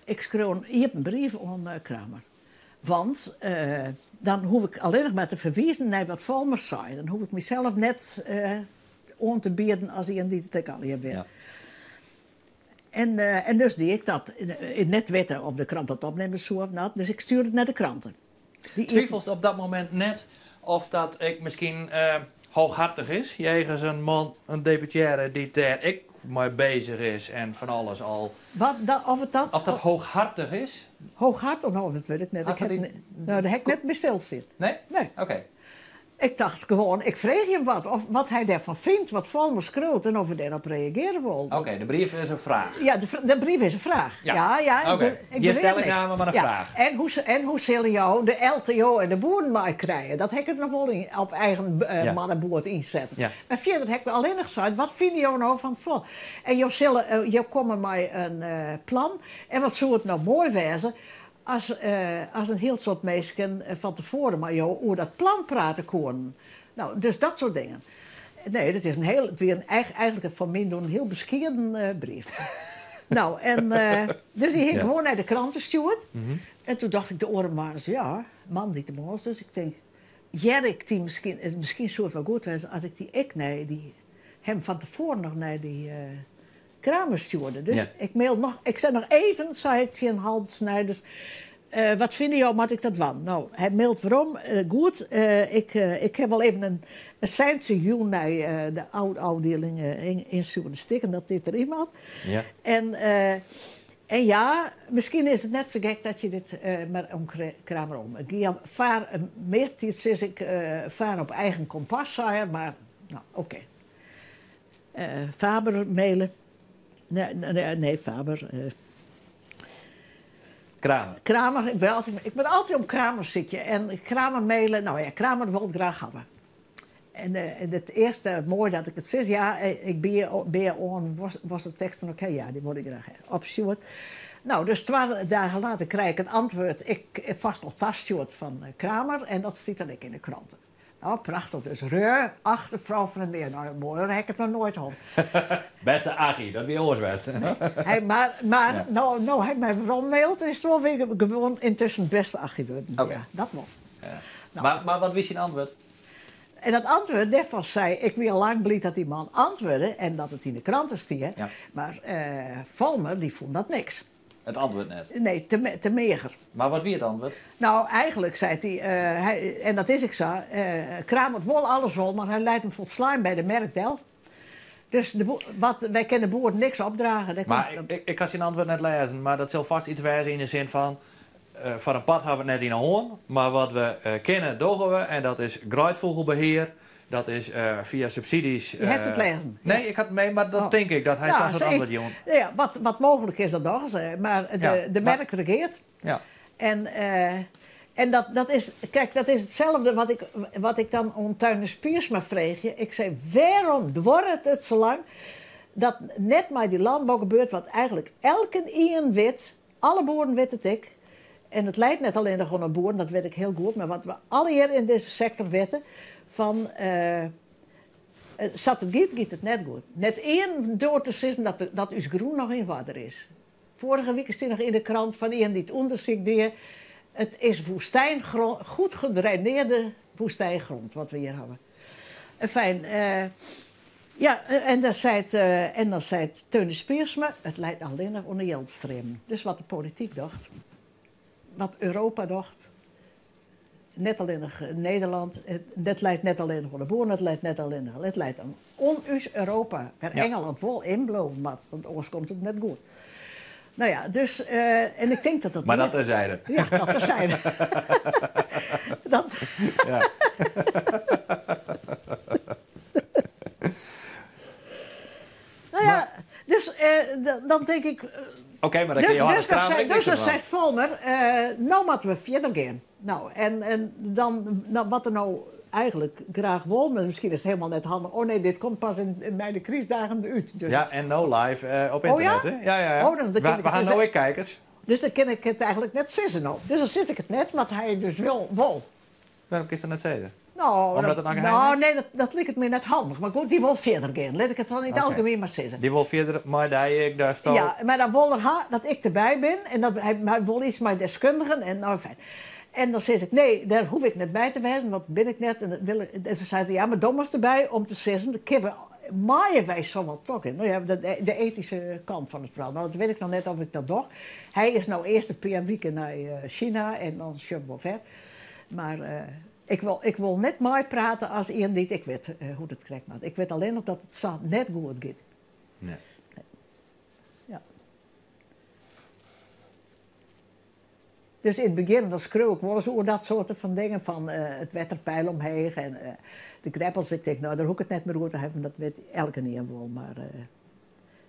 S1: ik skriuw in iepen brief oan Kramer. Want dan hoech ik allinnich mar te ferwizen nei wat Folmer sei. Dan hoech ik mysels net oan te bieden as ien dy't it ek allegear wit.
S3: Ja.
S1: En, en dus die ik dat. Net witte of de krant dat opnimme soe of net. Dus ik stjoerde it nei de krante.
S3: Twivelst op dat momint net oft dat ek miskien hooghartig is? Jegens in man, in deputearre dy't dêr ek mei bezich is en fan alles al.
S1: Wat, of it dat?
S3: Oft dat hooghartig is?
S1: Hooghartig? No, dat wit ik net. Ik heb, no, dêr ha ik net by stilstien.
S3: Nee?
S1: Nee.
S3: Oké.
S1: Ik tocht gewoan, ik freegje him wat. Of wat hy dêrfan fynt, wat Folmer skriuwt en oft er dêrop reagearje wol.
S3: Oké, de brief is in fraach.
S1: Ja, de brief is in fraach. Ja, ja.
S3: Oké, gjin stellingname, mar in fraach.
S1: En hoe, en hoe sille jo de LTO en de boeren meikrije? Dat ha ik der noch wol yn, op eigen manneboet ynsetten.
S3: Ja.
S1: Mar fierder ha ik allinnich sein, wat fine jo no fan it fol? En jo sille, jo komme mei in plan. En wat soe it no moai wêze as, as in hiel soad minsken fan tefoaren mei jo oer dat plan prate koenen. No, dus dat soart dingen. Nee, dat is in hiel, it wie in, eigentlik foar myn doen in hiel beskieden brief. No, en dus dy ha ik gewoan nei de krante stjoerd. En toen dacht ik de oare moarns, ja, moandeitemoarns, dus ik tink, hear ik dy miskien, miskien soe it wol goed wêze as ik dy ek nei dy, him fan tefoaren noch nei dy Kramer stjoerde. Dus ik mail noch, ik sei noch even, sei ik tsjin Hans Snijders, wat fine jo, moat ik dat dwaan? No, hy mailt werom, goed, ik, ik ha wol even in seintsje jûn nei de ôfdieling ynstjoerde stikken dat dit deryn moat. En, en ja, miskien is it net sa gek dat je dit mar oan Kramer om. Ik gie faar, meastentiids sis ik faar op eigen kompas, sei er, mar no, oké. Faber maile. Nee, nee, nee Faber.
S3: Kramer.
S1: Kramer, ik ben altyd, ik moat altyd om Kramer sykje. En Kramer maile, no ja, Kramer wol it graach hawwe. En it earste, moai dat ik it sis, ja, ik bea oan, wolst de teksten ek ha? Ja, dy wol ik graach ha. Opstjoerd. No, dus twa dagen later krij ik it antwurd, ik fêst al tastjoerd fan Kramer en dat stiet dan ek yn de krante. Oh, prachtich. Dus reau achter frou Van der Meer. No, moaier ha ik it noch noait hân.
S3: Bêste Aggie, dat wie oars west.
S1: Hey, mar mar ja. no, no hy my werom mailt, is it wol wer gewoan yntusken bêste Aggie wurden.
S3: Oké.
S1: Ja, dat wol.
S3: Ja.
S1: No.
S3: Mar, mar wat wie syn antwurd?
S1: En dat antwurd dêrfan sei, ik wie al lang bliid dat dy man antwurde en dat it yn de krante stie.
S3: Ja.
S1: Mar Folmer dy fûn dat niks.
S3: It antwurd net?
S1: Nee, te meager.
S3: Mar wat wie it antwurd?
S1: No, eigentlik seit hy, en dat is ek sa, Kramer wol alles wol, mar hy leit him folslein by de merk del. Dus de wat, wy kinne de boeren niks opdrage. Dêr
S3: Mar
S1: komt
S3: ik ha syn antwurd net lêzen, mar dat sil fêst iets wêze yn de sin fan, foar in part hawwe we it net yn 'e hân, mar wat we kinne dogge we en dat is greidfûgelbehear, Dat is fia subsidies.
S1: Je hast it lêzen?
S3: Nee, ik ha it mee, mar dat tink ik, dat hy sa'n soart antwurd jûn.
S1: Ja, wat mooglik is, dat dogge se. Mar de merk regeart.
S3: Ja.
S1: En, en dat, dat is, kijk, dat is itselde wat ik, wat ik dan oan Theunis Piersma freegje. Ik sei, wêrom duorret it sa lang dat net mei dy lânbou gebeurt wat eigentlik elkenien wit, alle boeren witte it ek, en it leit net allinnich oan de boeren, dat wit ik hiel goed, mar wat we allegear yn dizze sektor witte, fan sa't it giet, giet it net goed. Net ien doart te sizzen dat, dat ús grûn noch yn oarder is. Foarige wike stie noch yn de krant fan ien dy't ûndersyk die, it is woestijngrond, goed gedraineerde woestijngrond wat we hjir hawwe. Enfin, ja, en dan seit, en dan seit Theunis Piersma, it leit allinnich oan de jildstreamen. Dus wat de polityk docht, wat Europa docht, net allinnich Nederlân, it leit net allinnich oan de boeren, it leit net allinnich, it leit oan ús Europa, wêr Engeland wol ynbliuwe moat, want oars komt it net goed. No ja, dus, en ik tink dat dat.
S3: Mar dat terzijde.
S1: Ja, dat terzijde. dat.
S3: Ja.
S1: No ja, dus dan tink ik.
S3: Oké, mar dan kin Johannes Kramer ek
S1: Dus dan seit Folmer, no moatte we fierder gean. No, en dan, wat der no. eigenlijk graach wol, mar miskien is it helemaal net handich. Oh nee, dit komt pas in mei de krystdagen út. Dus.
S3: Ja, en no live op
S1: Oh ja?
S3: ynternet, hè? Ja, ja, ja.
S1: Oh, dan kin
S3: We
S1: ik
S3: we
S1: it
S3: ha
S1: dus
S3: no ek kijkers.
S1: Dus dan kin ik it eigenlijk net sizze no. Dus dan sis ik it net, want hy dus wil wol.
S3: Wêrom kinst dat net sizze?
S1: No,
S3: Omdat
S1: dat,
S3: it noch geheim
S1: no,
S3: is?
S1: nee, dat liket my net handich. Mar goed, dy wol fierder gean. Lit ik it dan yn it
S3: Oké.
S1: algemien mar sizze.
S3: Dy wol fierder mei dy ek, datsto.
S1: Ja, mar dan wol er ha dat ik derby bin en dat hy wol iets mei deskundigen en no fijn. En dan sis ik, nee, dêr hoech ik net by te wêzen, want dat bin ik net. En dat wil ik, en se sei, ja, mar do moatst derby om te sizzen, dan kinne we, meie wy sa wat trochgean. No ja, de etyske kant fan it ferhaal. No, dat wit ik noch net oft ik dat doch. Hy is no earst in pear wiken nei China en dan sjogge we wol fer. Mar ik wol net meiprate as ien dy't ik wit hoe't it krekt moat. Ik wit allinnich dat it sa net goed giet.
S3: Nee.
S1: Nee. Ja. Dus yn it begjin dan skreau ik wolris oer dat soarte fan dingen, fan it wetterpeil omheech en de greppels. Ik tink, no, dêr hoech ik it net mear oer te hawwen, dat wit elkenien wol. Mar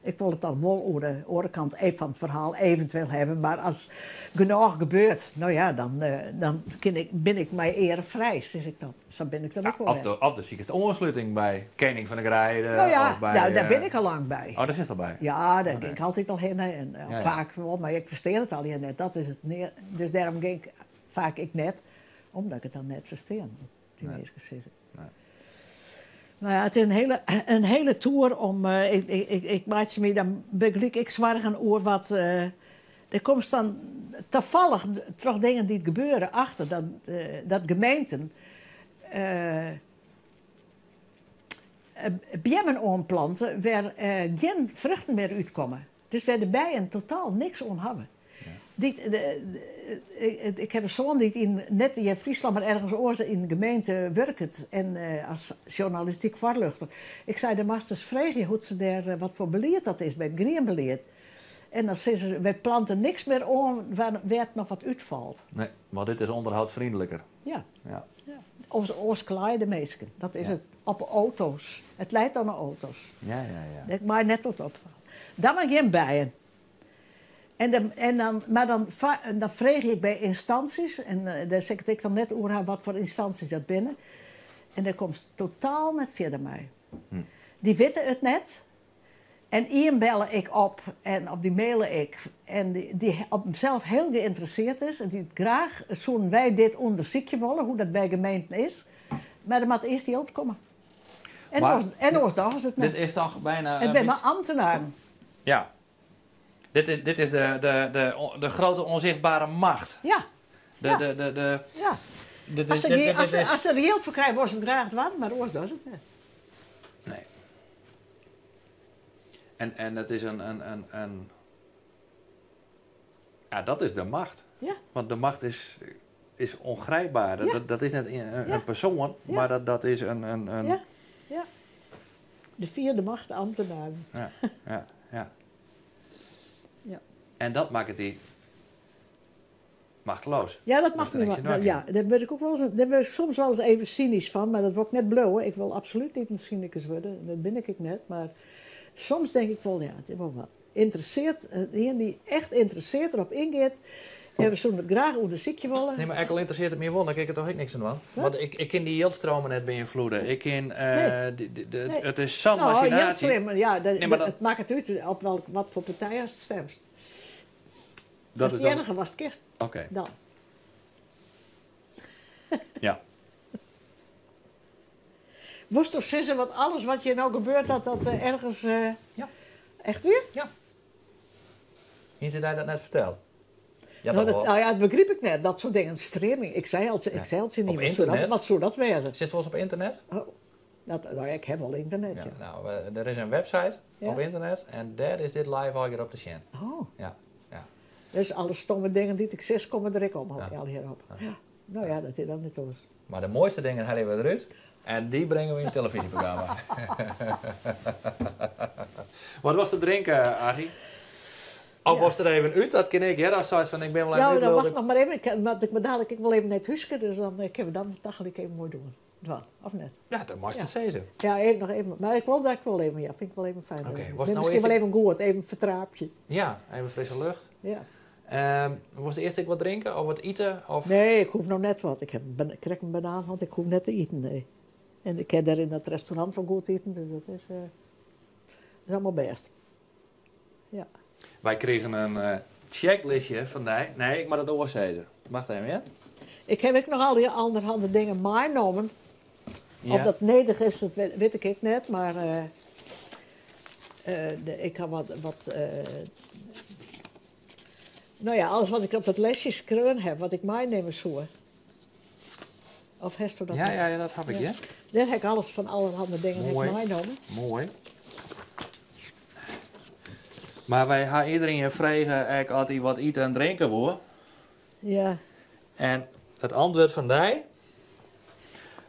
S1: ik wol it dan wol oer de oare kant fan it ferhaal eventueel hawwe. Mar as genôch gebeurt, no ja, dan kin ik, bin ik mei eare frij, sis ik dan. Sa bin ik dan ek wol
S3: Of
S1: wer.
S3: de sikest oansluting by Kening fan de Greide
S1: No ja,
S3: of by,
S1: nou, dêr bin ik al lang by.
S3: Oh, dêr sitst al by?
S1: Ja, dêr
S3: Oké.
S1: gean ik altyd al hinne en faak wol, mar ik ferstean it allegear net. Dat is it nea, dus dêrom gean ik faak ek net, omdat ik it dan net ferstean, wat dy minsken sizze.
S3: Nee.
S1: No ja, it is in hiele toer om, ik meitsje my dan bygelyks ek soargen oer wat, der komst dan tafallich troch dingen dy't gebeure achter dat gemeenten beammen oanplante wêr gjin fruchten mear útkomme. Dus wêr de bijen totaal niks oan hawwe. Dy't, ik haw in soan dy't yn, net yn Fryslân, mar ergens oars yn de gemeente wurket en as sjoernalistyk foarljochter. Ik sei, do moatst ris freegje hoe't se dêr, wat foar belied dat is by it grienbelied. En dan sizze se, wy plante niks mear oan wêr't noch wat útfalt.
S3: Nee, want dit is onderhoudsvriendelijker.
S1: Ja.
S3: Ja.
S1: Ja. Oars kleie de minsken. Dat is
S3: Ja.
S1: it. Op 'e auto's. It leit oan 'e auto's.
S3: Ja.
S1: Ik mei net wat opfalle. Dan mar gjin bijen. En dan, en dan, mar dan, dan freegje ik by ynstânsjes, en dêr sil ik it ek dan net oer ha wat foar ynstânsjes dat binne, en dêr komst totaal net fierder mei. Dy witte it net. En ien belle ik op en op dy maile ik en dy op himsels hiel geïnteresseerd is en dy't graach soenen wy dit ûndersykje wolle, hoe dat by gemeenten is. Mar der moat earst jild komme. En
S3: Maar
S1: oars, en oars dogge se it net.
S3: Dit is toch bijna
S1: It
S3: een
S1: binne mar
S3: beetje
S1: ambtenaren.
S3: Ja. Dit is de grote onzichtbare macht.
S1: Ja. Ja. Ja. As se der jild foar krije, wolle se it graach dwaan, mar oars dogge se it net.
S3: Nee. En dat is een, ja, dat is de macht.
S1: Ja.
S3: Want de macht is ongrijpbaar. Dat
S1: Ja.
S3: is net een persoan,
S1: Ja.
S3: mar dat is een
S1: Ja. Ja. De vierde macht, de ambtenaren.
S3: Ja.
S1: Ja.
S3: En dat makket dy machteloos.
S1: Ja, dat
S3: Dat
S1: mag
S3: is
S1: niet
S3: een
S1: maar.
S3: niks in
S1: Ja,
S3: werking.
S1: daar word ik ook wel eens, daar word ik soms wel eens even cynisch van, maar dat word ik net blauw. Ik wil absoluut niet een cynicus worden, dat ben ik net. Maar soms denk ik wel, ja, het is wel wat. Interesseert, degene die echt interesseert erop ingaat, en we zullen het graag onder ziekje willen.
S3: Nee, maar enkel interesseert het me wel, dan kan ik er toch ook niks aan doen.
S1: Wat?
S3: Want ik kan die jildstromen net beïnvloeden. Ik kan,
S1: Nee.
S3: die, die, de,
S1: Nee.
S3: het is zo'n
S1: Nou,
S3: machinatie.
S1: jildstromen, ja, dat,
S3: Nee, maar dat
S1: het maakt het uit op welk, wat voor partij je stemt.
S3: Dat
S1: Dat
S3: is
S1: is
S3: dan
S1: het enige was het kist.
S3: Oké.
S1: Dan.
S3: Ja.
S1: Woest toch sissen wat alles wat je nou gebeurt, dat dat ergens...
S3: Ja.
S1: Echt weer?
S3: Ja. Hier ze daar dat net verteld? Ja,
S1: Nou,
S3: toch
S1: dat,
S3: wel.
S1: nou ja, dat begreep ik net. Dat soort dingen. Streaming. Ik zei al, ik
S3: Ja.
S1: zei het ze niet.
S3: Op
S1: Wat zou dat,
S3: internet?
S1: wat zou dat wezen?
S3: Zit wel eens op internet?
S1: Oh, dat, nou ja, ik heb wel internet,
S3: Ja,
S1: ja.
S3: nou, er is een website
S1: Ja.
S3: op internet en daar is dit live al hier op te zien.
S1: Oh.
S3: Ja, ja.
S1: Dus alle stomme dingen die ik zeg, komen er ik om,
S3: Ja.
S1: al hierop.
S3: Ja.
S1: Ja. Nou ja, dat is dan net ons.
S3: Maar de mooiste dingen halen we eruit en die brengen we in het televisieprogramma. Wat was te drinken, Aggie? Of
S1: Ja.
S3: was er even uit, dat ken ik. Ja, dat zei van ik ben wel even
S1: Nou, dan
S3: uitlullen.
S1: wacht nog maar even. Ik, want ik moet dadelijk ik wil even naar het huisje, dus dan kunnen we dat dagelijks even mooi doen. Dwan, of net?
S3: Ja, dat mag
S1: Ja.
S3: het zeggen.
S1: Ja, even, nog even. Maar ik wil daar wel even, ja, vind ik wel even fijn.
S3: Oké,
S1: Ik
S3: was
S1: ben
S3: nou
S1: misschien
S3: eerst
S1: wel even goed, even een vertraapje.
S3: Ja, even frisse lucht.
S1: Ja.
S3: Ehm, wolst earst ek wat drinke of wat ite? Of?
S1: Nee, ik hoech noch net wat. Ik ha krekt in banaan hân, ik hoech net te iten, nee. En ik kin dêr yn dat restaurant wol goed iten, dus dat is, is allemaal bêst. Ja.
S3: Wy krigen in checklistje fan dy. Nee, ik moat it oars sizze. Wacht even, hear.
S1: Ik ha ek noch al dy alderhande dingen meinommen. Of dat nedich is, dat wit ik ek net, mar ik ha wat, wat no ja, alles wat ik op dat listje skreaun ha, wat ik meinimme soe. Of hast dat
S3: Ja,
S1: net?
S3: ja, dat haw ik, ja.
S1: Dêr ha ik alles fan allerhande dingen
S3: Moai.
S1: meinommen.
S3: Moai. Mar wy ha iderien frege ek oft hy wat ite en drinke woe.
S1: Ja.
S3: En it antwurd fan dy,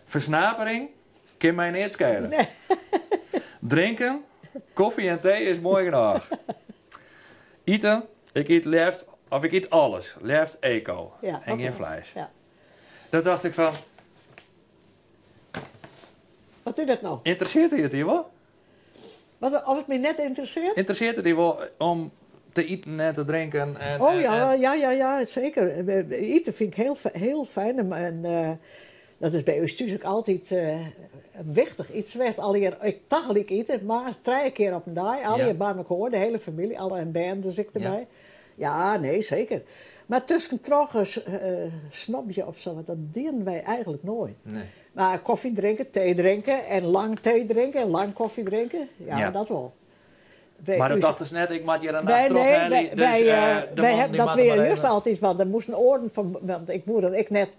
S3: Fersnapering kin my neat skele.
S1: Nee.
S3: Drinken, koffie en tee is moai genôch. Iten, ik yt leafst, of ik yt alles, leafst eko
S1: Ja,
S3: en
S1: oké.
S3: gjin fleis.
S1: Ja.
S3: Dat tocht ik fan.
S1: Wat is dat no?
S3: Ynteressearret it dy wol?
S1: Wat, of it my net ynteressearret?
S3: Ynteressearret it dy wol om te iten en te drinken? En,
S1: Oh
S3: en,
S1: ja,
S3: en...
S1: ja, ja, ja, seker. Ite fyn ik hiel, hiel fijn. En dat is by ús thús ek altyd in wichtich yts west. Allegear ek tagelyk ite, mar trije kear op in dei. Allegear by mekoar, de hiele famylje, alle en bern dus ek derby. Ja, nee, seker. Mar tuskentroch in snobje of sa, dat dienen wy eigentlik noait.
S3: Nee.
S1: Mar kofje drinke, tee drinke en lang tee drinke en lang kofje drinke, ja,
S3: Ja.
S1: dat wol. Wy,
S3: Mar dat
S1: ús-
S3: tochtest net, ik moat hjir in
S1: Wij,
S3: nacht
S1: nee,
S3: trochhelje,
S1: wij,
S3: dus
S1: wij,
S3: de
S1: wij
S3: man
S1: hebben
S3: die
S1: dat
S3: moat er
S1: weer
S3: mar
S1: juist
S3: even-
S1: altijd, want er moesten oaren fan, want ik woe dat ik net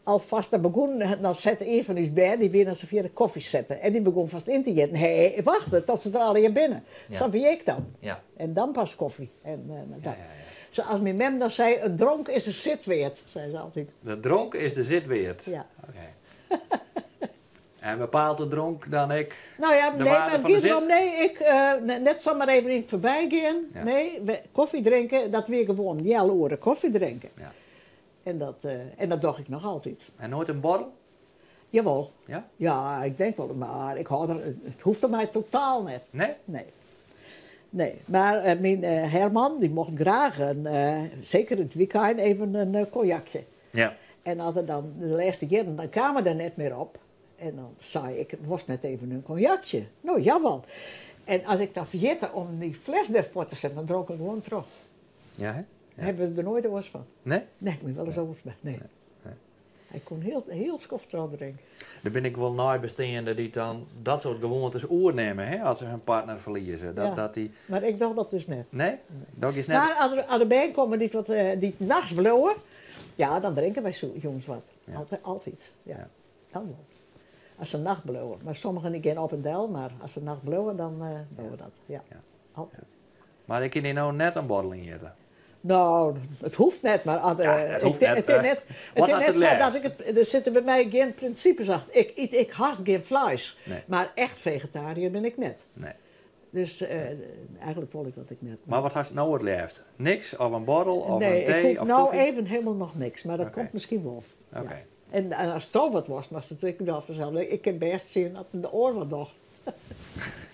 S1: alvast daar begon, dan zette een van ús bern, dy wie dan safier de koffie setten. En dy begûn fêst yn te jitten. Hé, wacht tot se der allegear binne.
S3: Ja.
S1: Sa wie ik dan.
S3: Ja.
S1: En dan pas koffie. En,
S3: Ja,
S1: dat.
S3: ja, ja.
S1: Zoals mijn mem dan zei, een dronk is een zitweerd, zei ze altijd.
S3: De dronk is de zitweerd.
S1: Ja.
S3: Oké. En bepaalt de dronk dan ek
S1: Nou ja,
S3: de
S1: nee,
S3: waarde
S1: maar
S3: fan de
S1: het gaat
S3: zit?
S1: erom, nee, ik, net zomaar even in het voorbijgaan.
S3: Ja.
S1: Nee, koffie drinken, dat weer gewoon healoere koffie drinken.
S3: Ja.
S1: En dat doch ik noch altyd.
S3: En noait in borrel?
S1: Jawel.
S3: Ja?
S1: Ja, ik denk wol, mar ik hâld der, it hoecht der my totaal net.
S3: Nee?
S1: Nee. Nee, mar myn Herman, dy mocht graach, in, seker yn it wykein, even in cognacje.
S3: Ja.
S1: En as er dan de lêste jierren, dan kaam er der net mear op. En dan sei ik, wolst net even in cognacje? No, jawel. En as ik dan ferjitte om dy fles derfoar te setten, dan dronk ik gewoan troch.
S3: Ja, hè? Ja.
S1: Hawwe we der noait oars fan.
S3: Nee?
S1: Nee, ik bin wolris oars fan. Nee.
S3: Nee.
S1: Hy koe hiel, hiel skoft trochdrinke.
S3: Der binne ek wol neibesteanden dy't dan dat soart gewoantes oernimme, hè, as se hun partner ferlieze. Dat,
S1: Ja.
S3: dat dy...
S1: Mar ik doch dat dus net.
S3: Nee? Dat is net...
S1: Mar as der, as der bern komme dy't wat, dy't nachts bliuwe, ja, dan drinke wy jûns wat.
S3: Ja.
S1: Altyd, altyd. Ja.
S3: Ja.
S1: Dan wol. As se nacht bliuwe. Mar sommigen dy gean op en del, mar as se nacht bliuwe, dan dogge we dat. Ja.
S3: Ja.
S1: Altyd.
S3: Mar ik kin dy no net in borrel ynjitte.
S1: No, it hoecht net, mar as,
S3: Ja, it hoecht net,
S1: it is net, it
S3: Wat
S1: is
S3: hast
S1: net
S3: it
S1: sa dat
S3: leafst?
S1: ik it, der sitte by my gjin prinsipes achter. Ik yt ek hast gjin fleis,
S3: Nee.
S1: mar echt fegetariër bin ik net.
S3: Nee.
S1: Dus eigentlik wol ik dat ek net.
S3: Mar wat hast no it leafst? Niks? Of in borrel? Of
S1: Nee,
S3: in
S1: ik
S3: tee?
S1: hoech
S3: Of
S1: no
S3: koffie?
S1: even hielendal noch niks, mar dat
S3: Oké.
S1: komt miskien wol.
S3: Oké.
S1: Ja. En ast do wat wolst, moatst it ek wel fansels. Ik kin bêst sjen dat de oar wat docht.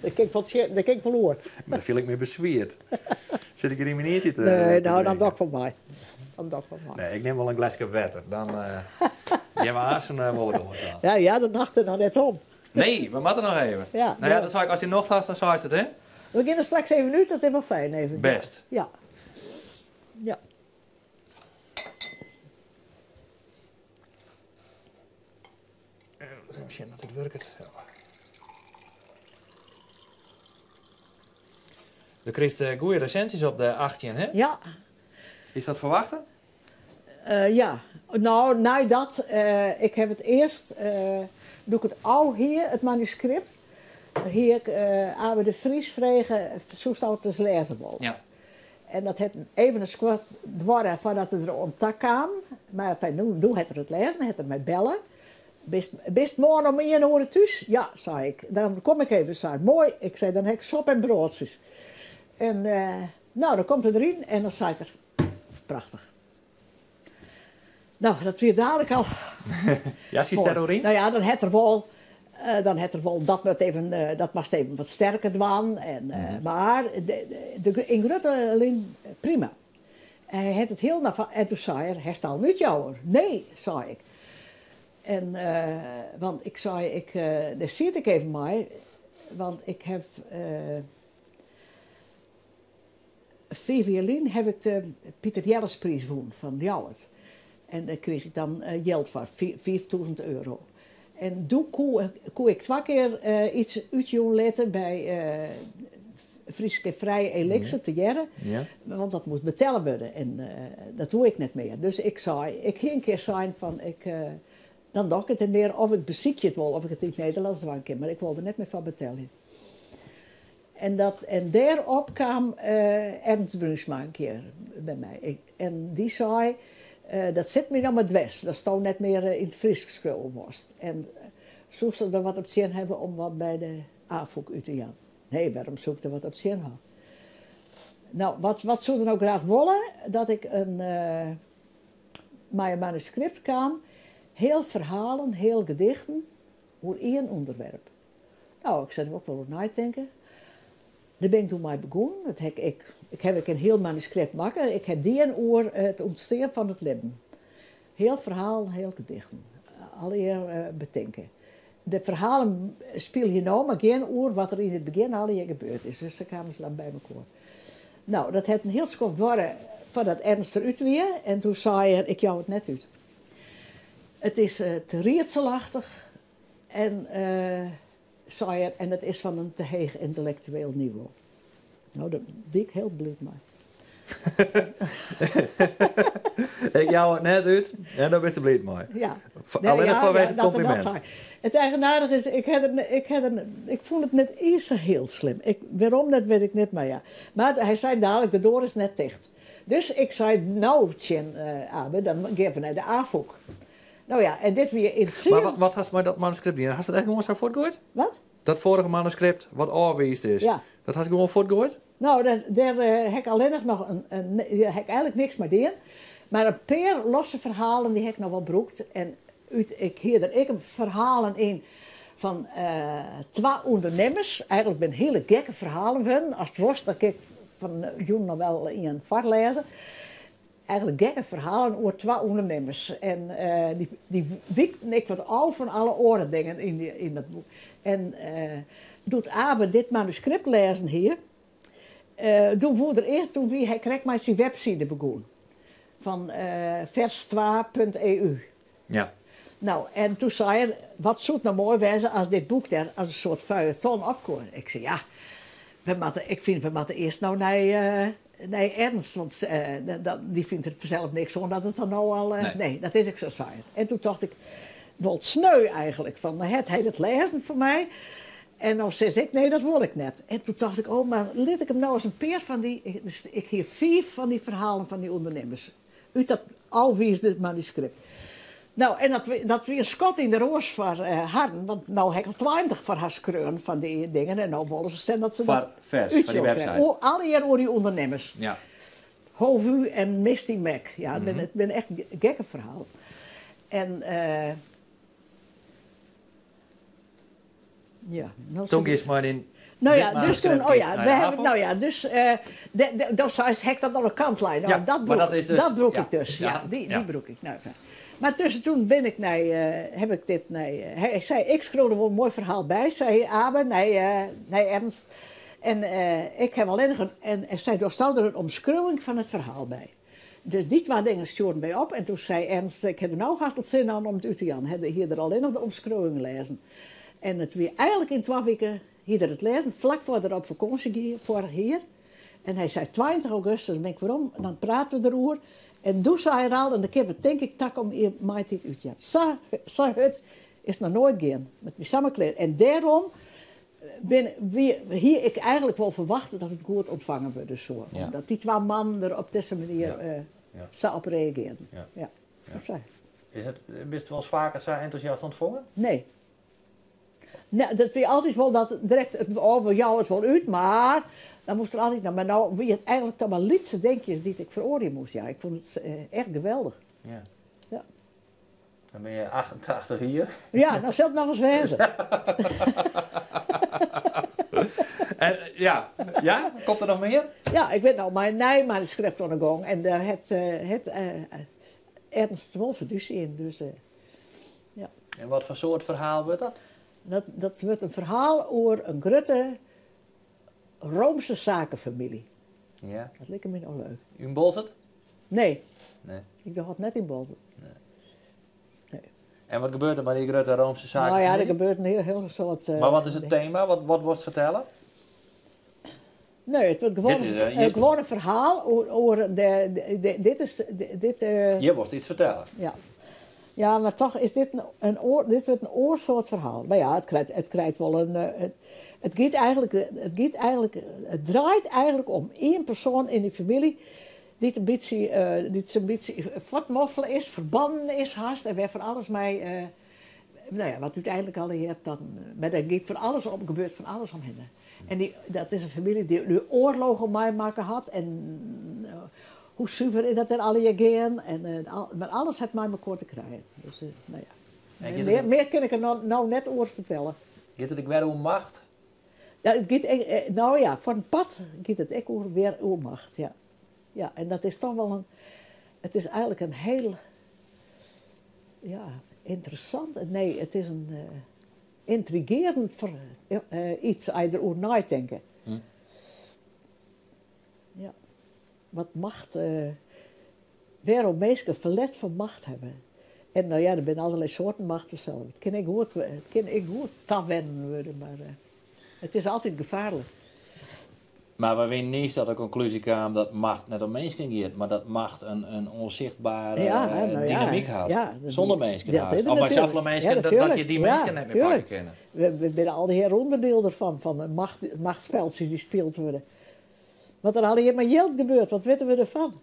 S1: Dêr kin ik wol tsjin, dêr kin ik wol oer.
S3: Mar dan fiel ik my beswierd. Sit ik hjir yn myn ientsje te
S1: Nee,
S3: te
S1: no, dan
S3: drinken.
S1: doch ik wol mei. Dan doch ik wol mei.
S3: Nee, ik nim wol in gleske wetter. Dan gean we aansten wol wat oars dwaan.
S1: Ja, ja, de nacht der noch net om.
S3: Nee, we moatte noch even.
S1: Ja,
S3: No ja,
S1: ja.
S3: dan sei ik, ast dy nocht hast, dan seist it, hè?
S1: We gean der straks even út, dat is wol fijn even.
S3: Bêst.
S1: Ja. Ja.
S3: Even sjen oft dit wurket. Zo. Do krijst goede resinzjes op de 18, hè?
S1: Ja.
S3: Is dat ferwachte?
S1: Ja. No, nei dat, ik ha it earst, doe't ik it ôf hie, it manuskript, hie ik Abe de Vries frege, soesto it ris lêze wolle?
S3: Ja.
S1: En dat hat even in skoft duorre foardat er der oan ta kaam. Mar enfin, doe hat er it lêzen, hat er my belle. Bist, bist moarn om ien oere thús? Ja, sei ik. Dan kom ik even, sei er. Moai, ik sei, dan ha ik sop en broadsjes. En no, dan komt er deryn en dan seit er, prachtich. No, dat wie dalik al.
S3: Ja, siest dêr oer yn?
S1: No ja, dan hat er wol, dan hat er wol, dat moat even, dat moatst even wat sterker dwaan. En, Mar de, de, yn grutte linen prima. Hy hat it hiel nei en toen sei er, Hast al in útjouwer? Nee, sei ik. En, want ik sei, ik, dêr siet ik even mei, want ik haw fiif jier lyn haw ik de Piter Jellespriis wûn fan Ljouwert. En dêr krige ik dan jild foar, 5000 euro. En doe koe, koe ik twa kear iets útjûn litte by Fryske Frije Elikser tegearre, want dat moast betelle wurde en dat woe ik net mear. Dus ik sei, ik hie in kear sein fan ik, dan doch ik it net mear of ik besykje it wol of ik it yn it Nederlânsk dwaan kin, mar ik wol der net mear foar betelje. En, dat, en dêrop kaam Ernst Bruinsma in kear by my. En dy sei, dat sit my no mar dwers, datsto net mear yn it Frysk skriuwe wolst. En soest der wat op tsjin hawwe om wat by de Afûk út te jaan? Nee, wêrom soe ik der wat op tsjin hawwe? No, wat, wat soe er no graach wolle? Dat ik in, mei in manuskript kaam, hiel ferhalen, hiel gedichten, oer ien ûnderwerp. No, ik sil der ek wol oer neitinke. Dêr bin ik doe mei begûn. Dat ha ik, ik haw ek in hiel manuskript makke. Ik ha dien oer it ûntstean fan it libben. Hiel ferhalen, hiel gedichten. Allegear betinke. De ferhalen spylje no, mar gean oer wat der yn it begjin allegear gebeurd is. Dus sa kamen se dan by mekoar. No, dat hat in hiel skoft duorre foardat Ernst der út wie. En doe sei er, ik jou it net út. It is te riedselachtich en sei er, en it is fan in te heech yntellektueel nivo. No, dêr wie ik hiel bliid mei.
S3: Ik jou it net út en dêr bist bliid mei.
S1: Ja.
S3: Allinnich fanwege it komplimint.
S1: It eigenaardige is, ik, ik, ik fûn it net iens sa hiel slim. Ik, wêrom, dat wit ik net, mar ja. Mar hy sei dalik, de doar is net ticht. Dus ik sei no tsjin Abe, dan gean we nei de Afûk. No ja, en dit wie yn
S3: Mar wat, wat hast mei dat manuskript dien? Hast it echt gewoan sa fuortgoaid?
S1: Wat?
S3: Dat foarige manuskript wat ôfwiisd is,
S1: Ja.
S3: dat hast gewoan fuortgoaid?
S1: No, dêr, dêr ha ik allinnich noch in, in, dêr ha ik eigenlik niks mei dien. Mar in pear losse ferhalen dy ha ik noch wol brûkt. En út, ik hie der ek in ferhalen yn fan twa ûndernimmers. Eigenlik binne hiele gekke ferhalen wurden. Ast wolst, dan kin ik fan jûn noch wol ien foarlêze. Eigenlik gekke ferhalen oer twa ûndernimmers. En dy, dy wykten ek wat ôf fan alle oare dingen yn, dy, yn dat boek. En doe't Abe dit manuskript lêzen hie, doe woe er earst, doe wie hy krekt mei syn webside begûn. Fan vers2.eu.
S3: Ja.
S1: No, en doe sei er, wat soe it no moai wêze as dit boek dêr as in soart feuilleton op koe. Ik sei, ja, we moatte, ik fyn we moatte earst no nei, nei Ernst, want dy fynt der fansels niks oan dat it dan no al...
S3: Nee.
S1: Nee, dat is ek sa, sei er. En doe tocht ik, wol sneu eigenlik, fan hat hy dat lêzen foar my? En dan sis ik, nee, dat wol ik net. En doe tocht ik, oh, mar lit ik him no ris in pear fan dy... Dus ik hie fiif fan dy ferhalen fan dy ûndernimmers. Út dat ôfwiisde manuskript. No, en dat, dat wie in skot yn de roas foar harren, want no ha ik al 20 foar har skreaun fan dy dingen en no wolle se sjen dat se
S3: Foar
S1: dat
S3: Vers, foar dy
S1: útjûn krije.
S3: website.
S1: Oer, allegear oer dy ûndernimmers.
S3: Ja.
S1: Hovu en Misty Mac. Ja, it binne, it binne echt gekke ferhalen. En ja, no
S3: Toen giest mei dyn
S1: No
S3: dit
S1: ja, dus toen,
S3: manuskript
S1: oh ja,
S3: giest nei
S1: we
S3: de
S1: hawwe,
S3: Afûk.
S1: no ja, dus de, de, do seist, ha ik dat oan de kant lein? No,
S3: Ja,
S1: dat
S3: mar
S1: brûk,
S3: dat is dus,
S1: dat brûk
S3: ja,
S1: ik dus, ja,
S3: ja,
S1: dy, dy
S3: ja.
S1: brûk ik. No, enfin. Mar tusken toen bin ik nei, haw ik dit nei, hy sei, ik skriuw der wol in moai ferhaal by, sei Abe, nei, nei Ernst. En ik haw allinnich in, en en sei, dochsto der in omskriuwing fan it ferhaal by. Dus dy twa dingen stjoerden wy op en toen sei Ernst, ik ha der no hast wol sin oan om it út te jaan. Hy hie der allinnich de omskriuwing lêzen. En it wie eigenlik yn twa wike, hie er it lêzen, flak foardat er op fakânsje gie, foarich jier. En hy sei, 20 augustus bin ik werom, dan prate we deroer. En doe sei er al, en dan kinne we tink ik takom jier maitiid útjaan. Sa, sa hurd is it noch noait gien. It wie samar klear. En dêrom bin, wie, hie ik eigenlik wol ferwachte dat it goed ûntfangen wurde soe.
S3: Ja.
S1: Omdat dy twa mannen der op dizze manier
S3: Ja. Ja.
S1: sa op reagearden.
S3: Ja.
S1: Ja.
S3: Ja.
S1: Dat sei.
S3: Is it, bist wolris faker sa entûsjast ûntfongen?
S1: Nee. Nee, dat wie altyd wol dat direkt, it, oh, we jouwe it wol út, mar dan moast der altyd, no, mar no wie it eigenlik toch mar lytse dinkjes dy't ik feroarje moast. Ja, ik fûn it echt geweldich.
S3: Ja.
S1: Ja.
S3: Dan binne je 88 jier.
S1: Ja, dan sil it noch ris wêze.
S3: En, ja. Ja? Komt der noch mear?
S1: Ja, ik bin no mei in nij manuskript oan 'e gong en dêr hat, hat Ernst wol fidúsje yn. Dus, ja.
S3: En wat foar soart ferhaal wurdt dat?
S1: Dat, dat wurdt in ferhaal oer in grutte Roomse sakefamylje.
S3: Ja.
S1: Dat liket my no leuk.
S3: Yn Boalsert?
S1: Nee.
S3: Nee.
S1: Ik doch it net yn Boalsert.
S3: Nee.
S1: Nee.
S3: En wat gebeurt der mei dy grutte Roomse sakefamylje?
S1: Nou ja, der gebeurt in hiel, hiel soad.
S3: Mar wat is it tema? Wat, wat wolst fertelle?
S1: Nee, it wurdt gewoan,
S3: Dit is,
S1: in gewoan in ferhaal oer, oer de, de, dit is, dit.
S3: Hjir wolst iets fertelle.
S1: Ja. Ja, mar toch is dit in oar, dit wurdt in oar soart ferhaal. Mar ja, it krijt, it krijt wol in, it giet eigentlik, it giet eigentlik, it draait eigentlik om ien persoan yn dy famylje dy't in bytsje, dy't sa'n bytsje fuortmoffele is, ferbannen is hast en wêr fan alles mei, no ja, wat úteinlik allegear dan, mar dêr giet fan alles om, gebeurt fan alles omhinne. En dy, dat is in famylje dy't de oarlogen meimakke hat en hoe suver is dat dêr allegear gean en mar alles hat mei mekoar te krijen. Dus no ja, mear, mear kin ik der no net oer fertelle.
S3: Giet it ek wer oer macht?
S1: Ja, it giet ek, no ja, foar in part giet it ek oer, wer oer macht, ja. Ja, en dat is toch wol in, it is eigentlik in hiel, ja, ynteressant, nee, it is in yntrigearjend iets as je deroer neitinke. Ja. Wat macht, wêrom minsken ferlet fan macht hawwe. En no ja, der binne allerlei soarten macht fansels. It kin ek goed, it kin ek goed tawennen wurde, mar it is altyd gefaarlik.
S3: Mar wy wiene niis dat de konklúzje kaam dat macht net om minsken giet, mar dat macht in ûnsichtbere dynamyk hat. Sûnder minsken hast. Of mei safolle minsken dat je dy minsken net mear pakke kinne.
S1: We binne allegear ûnderdiel derfan, fan machtspeltsjes dy't spyld wurde. Wat der allegear mei jild gebeurt, wat witte we derfan?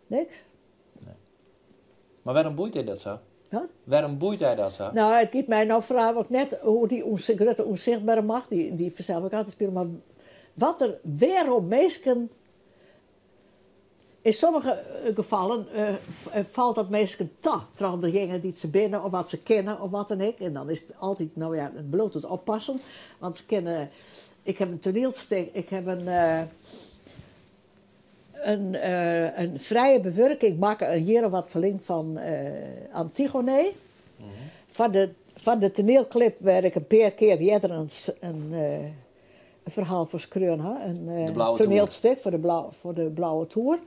S1: Niks.
S3: Nee. Mar wêrom boeit dy dat sa?
S1: Wat?
S3: Wêrom boeit dy dat sa?
S1: No, it giet my no foaral ook net oer dy grutte ûnsichtbere macht, dy't fansels ek altyd spilet, mar wat der, wêrom minsken yn sommige gefallen falt dat minsken ta troch dejinge dy't se binne of wat se kinne of wat dan ek. En dan is it altyd, no ja, it bliuwt it oppassen, want se kinne, ik haw in toanielstik, ik haw in in frije bewurking makke in jier of wat ferlyn fan Antigone. Foar de, foar de toanielklup wêr't ik in pear kear earder in ferhaal foar skreaun ha, in toanielstik foar de, foar de Blauwe Toer.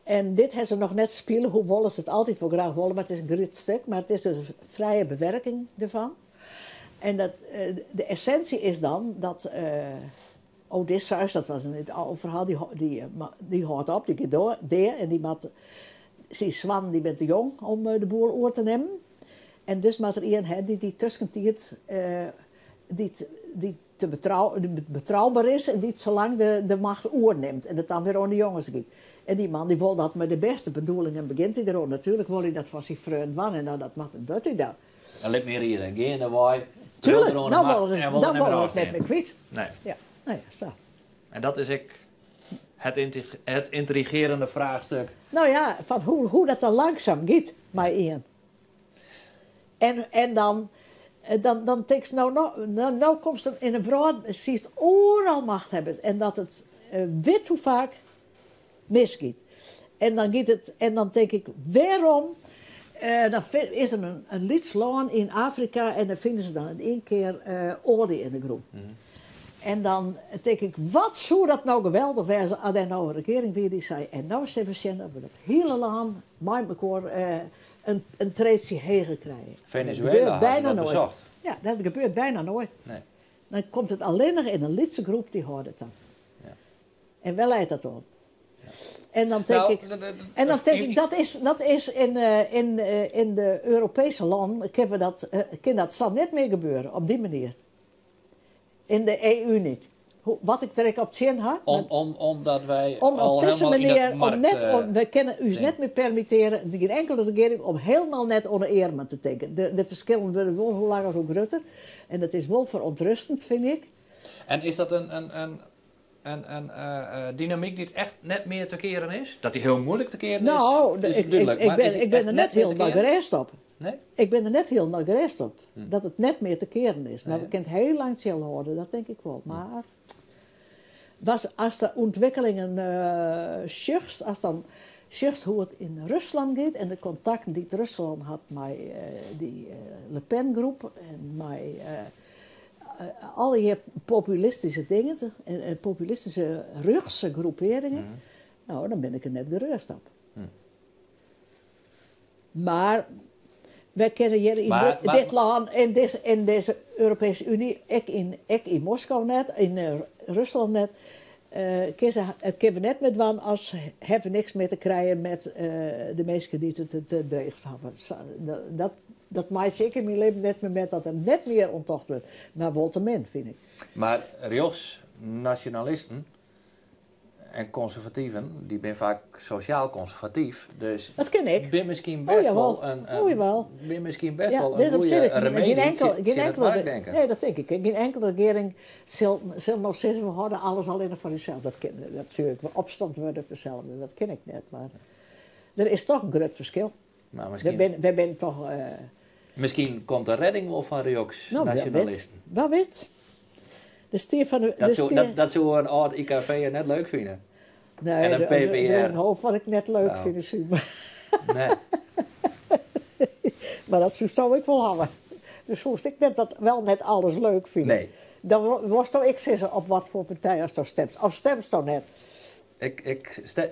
S1: En dit ha se noch net spile, hoewol se it altyd wol graach wolle, mar it is in grut stik, mar it is dus in frije bewerking derfan. En dat, de essinsje is dan dat Odysseus, dat was in it âld ferhaal, dy hâldt op, dy giet dea en dy moat syn soannen dy binne te jong om de boel oer te nimmen. En dus moat der ien ha dy't dy tuskentiid dy't dy't te betrouber is en dy't salang de macht oernimt en it dan wer oan de jonges giet. En dy man dy wol dat mei de bêste bedoelingen begjint hy deroan. Natuerlik wol hy dat foar syn freon dwaan en dan dat moat docht hy dat.
S3: En lit my riede, geandewei,
S1: Tuurlijk, dan wol er, dan wol er it net mear kwyt.
S3: Nee.
S1: Ja, nou ja, sa.
S3: En dat is ek het het yntrigearjende fraachstik.
S1: No ja, fan hoe, hoe dat dan langsum giet mei ien. En, en dan, dan, dan tinkst no, no, no komst yn in wrâld, siest oeral machthebbers en dat it wit hoe faak misgiet. En dan giet it, en dan tink ik, wêrom? Dan is der in lyts lân yn Afrika en dêr fine se dan in ien kear oalje yn de grûn. En dan tink ik, wat soe dat no geweldich wêze as dêr no in regearing wie dy't sei, en no sille we sjen dat we dat hiele lân mei mekoar in treedsje heger krije.
S3: Venezuela ha se dat besocht.
S1: Ja, dat gebeurt byna noait.
S3: Nee.
S1: Dan komt it allinnich yn in lytse groep dy hâldt it dan. En wêr leit dat oan? En dan tink ik, en dan tink ik, dat is, dat is yn, yn, yn de Europeeske lannen kin we dat, kin dat sa net mear gebeure op dy manier. Yn de EU net. Wat ik der ek op tsjin ha.
S3: Om, omdat wy
S1: om
S3: al
S1: op dizze
S3: helemaal yn
S1: manier,
S3: dat
S1: om
S3: markt,
S1: net, om, wy kinne ús
S3: ding.
S1: net mear permittearje, gjin inkelde regearing, om hielendal net oan de earmen te tinken. De, de ferskillen wurde wol hoe langer hoe grutter. En dat is wol ferûntrêstend, fyn ik.
S3: En is dat in, in, in, in, in dynamyk dy't echt net mear te kearen is? Dat dy hiel muoilik te kearen is,
S1: No,
S3: is
S1: ik,
S3: dúdlik.
S1: ik,
S3: Mar
S1: ben,
S3: is dy
S1: ik ben
S3: echt
S1: der
S3: net
S1: net
S3: mear te
S1: hielendal
S3: kearen?
S1: gerêst op.
S3: Nee?
S1: Ik bin der net hielendal gerêst op dat it net mear te kearen is. Mar
S3: Nee,
S1: we kinne it hiel lang tsjinhâlde, dat tink ik wol. Mar was, ast de ûntwikkelingen sjochst, ast dan sjochst hoe't it yn Ruslân giet en de kontakten dy't Ruslân hat mei dy Le Pen-groep en mei allegear populistyske dingen en populistyske rjochtse groepearringen, no, dan bin ik der net gerêst op. Mar wy kinne hjir yn dit lân, yn dizze Europeeske Uny, ek yn Moskou net, yn Ruslân net, it kinne we net mear dwaan as hawwe we niks mear te krijen met de minsken dy't it it dreechst hawwe. Dat meitsje ik yn myn libben net mear met dat der net mear oan tocht wurdt. Mar wol te min, fyn ik.
S3: Mar rjochts-nasjonalisten en konservativen, dy binne faak sosjaal konservatyf, dus
S1: Dat kin ek.
S3: bin miskien
S1: Oh,
S3: bêst
S1: jawol.
S3: wol in,
S1: Oh, jawel.
S3: bin miskien bêst
S1: Ja,
S3: wol in
S1: dêrom
S3: goede
S1: sis ik,
S3: remedy
S1: gjin enkel,
S3: tsjin
S1: gjin
S3: it
S1: inkele,
S3: marktdenken.
S1: nee, dat tink ik. Gjin inkele regearing sil no sizze, we hâlde alles allinnich foar ússels. Dat kin natuerlik opstand wurde fansels, dat kin ik net. Mar der is toch in grut ferskil.
S3: Maar miskien,
S1: Wy binne toch...
S3: miskien komt de redding wol fan rjochts
S1: No, wa wit.
S3: nasjonalisten.
S1: Wa wit. De stier fan de,
S3: Dat
S1: de
S3: soe,
S1: stier
S3: dat soe in âld IKV'er net leuk fine.
S1: Nee,
S3: En een
S1: er is
S3: PPR.
S1: in hoop wat ik net leuk
S3: Nou.
S1: fyn, Simon.
S3: Nee.
S1: Mar dat soe ik wol hawwe. Dus soest ik net dat wel net alles leuk fine.
S3: Nee.
S1: Dan wolsto ek sizze op wat foar partij asto stemst. Of stemsto net?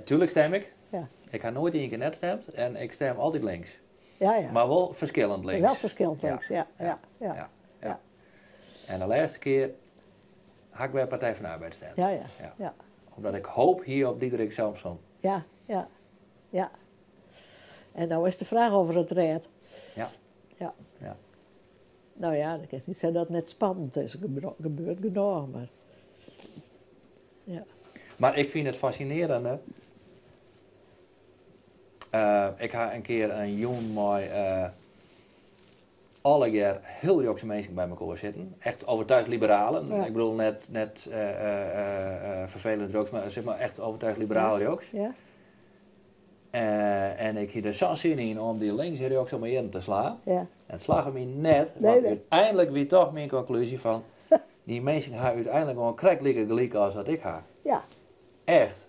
S3: Tuurlijk stem ik.
S1: Ja.
S3: Ik ha noait ien kear net stemd en ik stem altyd links.
S1: Ja.
S3: Mar wol ferskillend links.
S1: Wel ferskillend links, ja.
S3: Ja. En de lêste kear ha ik wer Partij van de Arbeid stemd. Ja. Omdat ik hoop hie op Diederik Samsom.
S1: Ja. En no is de fraach oft er it rêdt.
S3: Ja.
S1: Ja.
S3: Ja.
S1: No ja, dat kin net sizze dat it net spannend is. Gebeurt genôch, mar... Ja.
S3: Mar ik fyn it fascinearjende. Ik ha in kear in jûn mei allegear hiel rjochtse minsken by elkoar sitten. Echt overtuigd liberalen.
S1: Ja.
S3: Ik bedoel net ferfelend rjochts, mar sis mar echt overtuigd liberaal rjochts.
S1: Ja.
S3: En ik hie der sa'n sin yn om dy links en rjochts om 'e earen te slaan.
S1: Ja.
S3: En it slagge my net,
S1: Nee,
S3: want
S1: nee.
S3: úteinlik wie toch myn konklúzje fan dy minsken ha úteinlik gewoan krekt like gelyk as dat ik ha.
S1: Ja.
S3: Echt.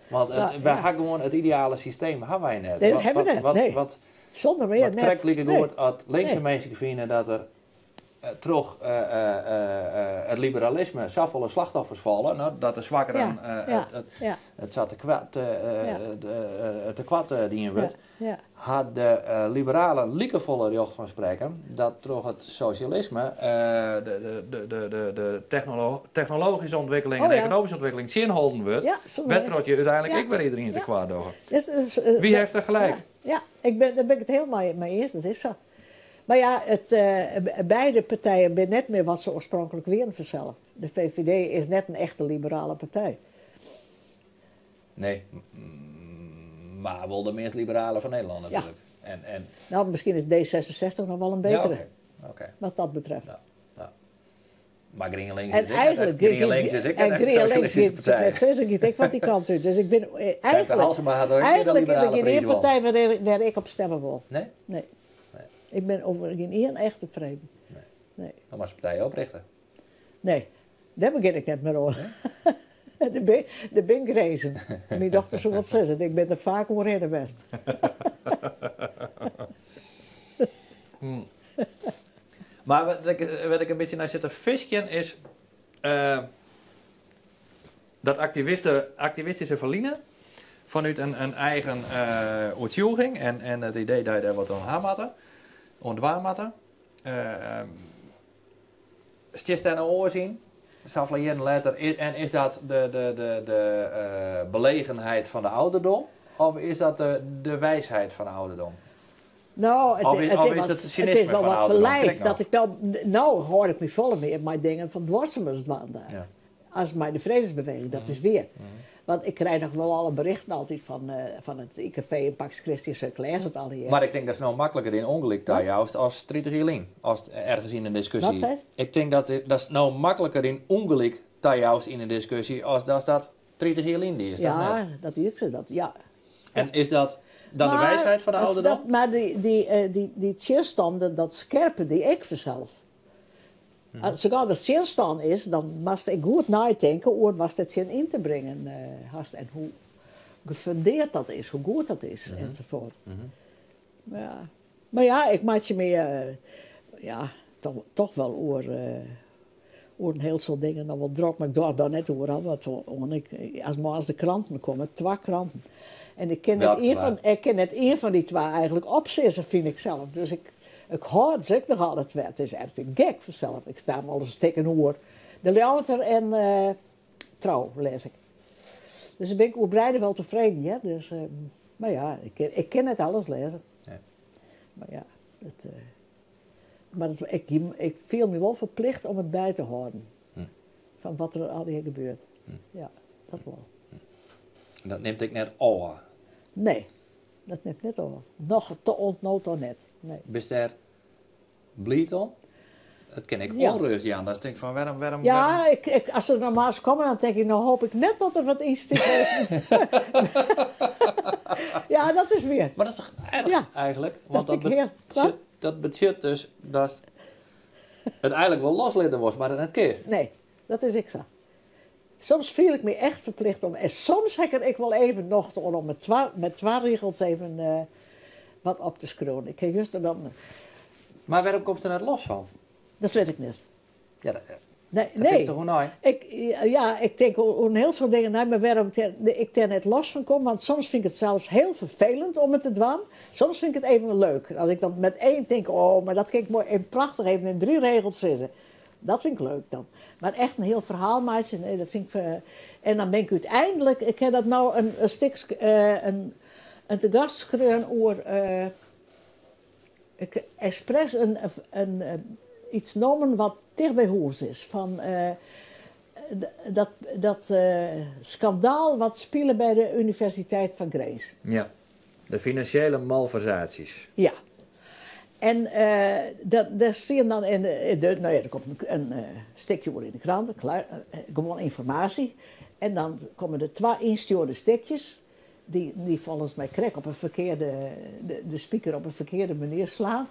S3: Want
S1: Nou,
S3: wy
S1: ja.
S3: ha gewoan it ideale systeem ha wy net.
S1: Nee, dat hawwe we net, nee. Sûnder mear
S3: Want
S1: net.
S3: krekt like
S1: Nee.
S3: goed as linkse
S1: Nee.
S3: minsken fine dat der troch it liberalisme safolle slachtoffers falle, no, dat de swakkeren, it sa te koart dien wurdt, ha de liberalen likefolle rjocht fan sprekken dat troch it sosjalisme de technologyske ûntwikkeling en de ekonomyske ûntwikkeling tsjinholden wurdt,
S1: Ja, sûnder mear.
S3: wêrtroch't je úteinlik ek wer iderien te koart dogge.
S1: Dus,
S3: Wie
S1: ja.
S3: heeft er gelijk?
S1: Ja, dêr bin ik it hiel mei iens, dat is sa. Mar ja, beide partijen binne net mear wat se oarspronklik wiene fansels. De VVD is net in echte liberale partij.
S3: Nee, mar wol de meast liberale fan Nederlân natuerlik. En
S1: No, miskien is D66 noch wol in
S3: Ja,
S1: betere,
S3: oké.
S1: wat dat betreft.
S3: Ja, ja. Mar GrienLinks
S1: En
S3: is ek net
S1: eigenlijk
S3: echt, GrienLinks is ek
S1: en
S3: net echt
S1: GrienLinks
S3: sosjalistische
S1: giet
S3: partij.
S1: net zeggen, giet ek wat dy kant út. Dus ik bin
S3: Femke
S1: eigenlijk
S3: Halsema hat ek de
S1: eigenlijk is er
S3: liberale
S1: gjin
S3: pries
S1: ien
S3: won.
S1: partij wêr ik op stimme wol.
S3: Nee?
S1: Nee.
S3: Nee.
S1: Ik bin oer gjin ien echt tefreden.
S3: Nee.
S1: Nee.
S3: Dan moatst de partij oprjochte.
S1: Nee, dêr begjin ik net mear oan. Der binne grinzen. Myn dochter soe wat sizze. Ik bin der faak oerhinne west.
S3: Mar wat ik in bytsje nei sit te fiskjen is dat aktivistyske ferline fanút in eigen oertsjûging en it idee dat je dêr wat oan ha moatte, oan dwaan moatte. Stiest dêr no oars yn? Safolle jierren letter, en is dat de belegenheid fan de ouderdom? Of is dat de wijsheid fan de ouderdom?
S1: No,
S3: Of
S1: it
S3: is
S1: is
S3: it
S1: wat,
S3: cynisme
S1: it is wol
S3: fan
S1: wat
S3: ouderdom?
S1: ferleid
S3: Krekt
S1: dat
S3: noch.
S1: ik no hâld ik my folle mear mei dingen fan duorsumens dwaande.
S3: Ja.
S1: As mei de fredesbeweging, dat is wier. Want ik krij noch wol alle berichten altyd fan it IKV en Pax Christi, ik lês it allegear.
S3: Mar ik tink dat no makliker dyn ûngelyk tajoust as 30 jier lyn. As ergens yn in diskusje.
S1: Wat sei?
S3: Ik tink dat no makliker dyn ûngelyk tajoust yn in diskusje as dat 30 jier lyn die, is dat
S1: Ja,
S3: net?
S1: dat is dat, ja.
S3: En is dat... Dan de
S1: Maar
S3: wijsheid van de ouderdom?
S1: Maar die tsjinstander, dat skerpe die ik vanzelf. As sa gau der tsjinstân is, dan moatst ek goed neitinke oer watst der tsjin yn te bringen hast en hoe gefundeerd dat is, hoe goed dat is enzovoort. Ja. Mar ja, ik meitsje my ja, toch wel oer in hiel soad dingen noch wol drok, mar ik doch dat net oeral wat oan. Ik, as moarns de kranten komme, twa kranten. En ik kin net
S3: Welke
S1: ien
S3: twa?
S1: fan, ik kin net ien fan dy twa eigentlik opsizze, fyn ik sels. Dus ik hâld se ek noch altyd wer. It is echt gek fansels. Ik sta wolris stikken oer. De Ljouwerter en Trouw lês ik. Dus dan bin ik oer beide wol tefreden, hear. Dus, mar ja, ik kin net alles lêze.
S3: Nee.
S1: Mar ja, mar ik fiel my wol ferplicht om it by te hâlden. Fan wat der allegear gebeurt. Ja, dat wol.
S3: En dat nimt ek net ôf?
S1: Nee, dat nimt net ôf. Noch oant no ta net. Nee.
S3: Bist dêr bliid om? It kin ek
S1: Ja.
S3: ûnrêst jaan. Dat ik tink fan wêrom, wêrom,
S1: Ja,
S3: wêrom?
S1: As se noch moarns komme, dan tink ik, no hoop ik net dat der wat yn stiet. Ja, dat is wier.
S3: Mar dat is toch erch
S1: Ja.
S3: eigentlik? Want
S1: Dat vind ik heel- Wat?
S3: dat betsjut dus dat it eigentlik wol loslitte wolst, mar dat net kinst.
S1: Nee, dat is ek sa. Soms fiel ik my echt ferplicht om... En soms ha ik der ek wol even nocht oan om met twa rigels even wat op te skriuwen. Ik ha juster dan...
S3: Mar wêrom komst der net los fan?
S1: Dat wit ik net.
S3: Ja,
S1: Nee,
S3: dat
S1: nee.
S3: tinkst toch oer nei?
S1: Ja, ik tink oer in hiel soad dingen nei, mar wêrom ik dêr net los fan kom, want soms fyn ik it sels hiel ferfelend om it te dwaan. Soms fyn ik it even leuk. As ik dan met één tink, oh, mar dat kin ik moai en prachtich even yn 3 regels sizze. Dat fyn ik leuk dan. Mar echt in hiel ferhaal meitsje, nee, dat fyn ik, en dan bin ik úteinlik, ik ha dat no in stik in te gast skreaun oer, ik ekspres iets nommen wat ticht by hûs is. Fan dat skandaal wat spile by de Universiteit fan Grins.
S3: Ja, de finansjele malversaties.
S1: Ja. En dat, dêr stean dan in de, nou ja, der komt in stikje oer yn de krante, klaar, gewoan ynformaasje. En dan komme der 2 ynstjoerde stikjes, dy't folgens my krekt op in ferkearde, de spiker op in ferkearde manier slaan.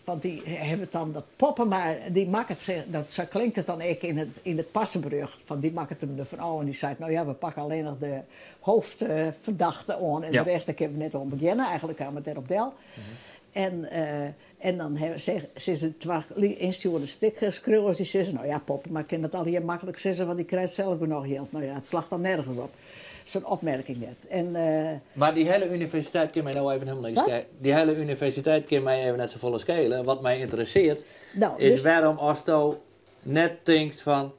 S1: Want dy hawwe it dan, dat Poppema, dy makket se, dat, sa klinkt it dan ek yn it parseberjocht, fan dy makket him derfan ôf en dy seit, nou ja, we pakke allinnich de hoofdverdachte oan en de rest, dêr kinne we net oan begjinne. Eigentlik kaam it dêrop del. En dan hawwe se, sizze twa ynstjoerde stikskriuwers, dy sizze, nou ja, Poppema kin dat allegear maklik sizze, want dy krijt sels genôch jild. Nou ja, it slacht dan nergens op. Zo'n opmerking net. En
S3: Mar dy hiele universiteit kin my no even hielendal niks
S1: Wat?
S3: Dy hiele universiteit kin my even net safolle skele. Wat my ynteressearret
S1: Nou,
S3: is
S1: dus
S3: wêrom asto net tinkst fan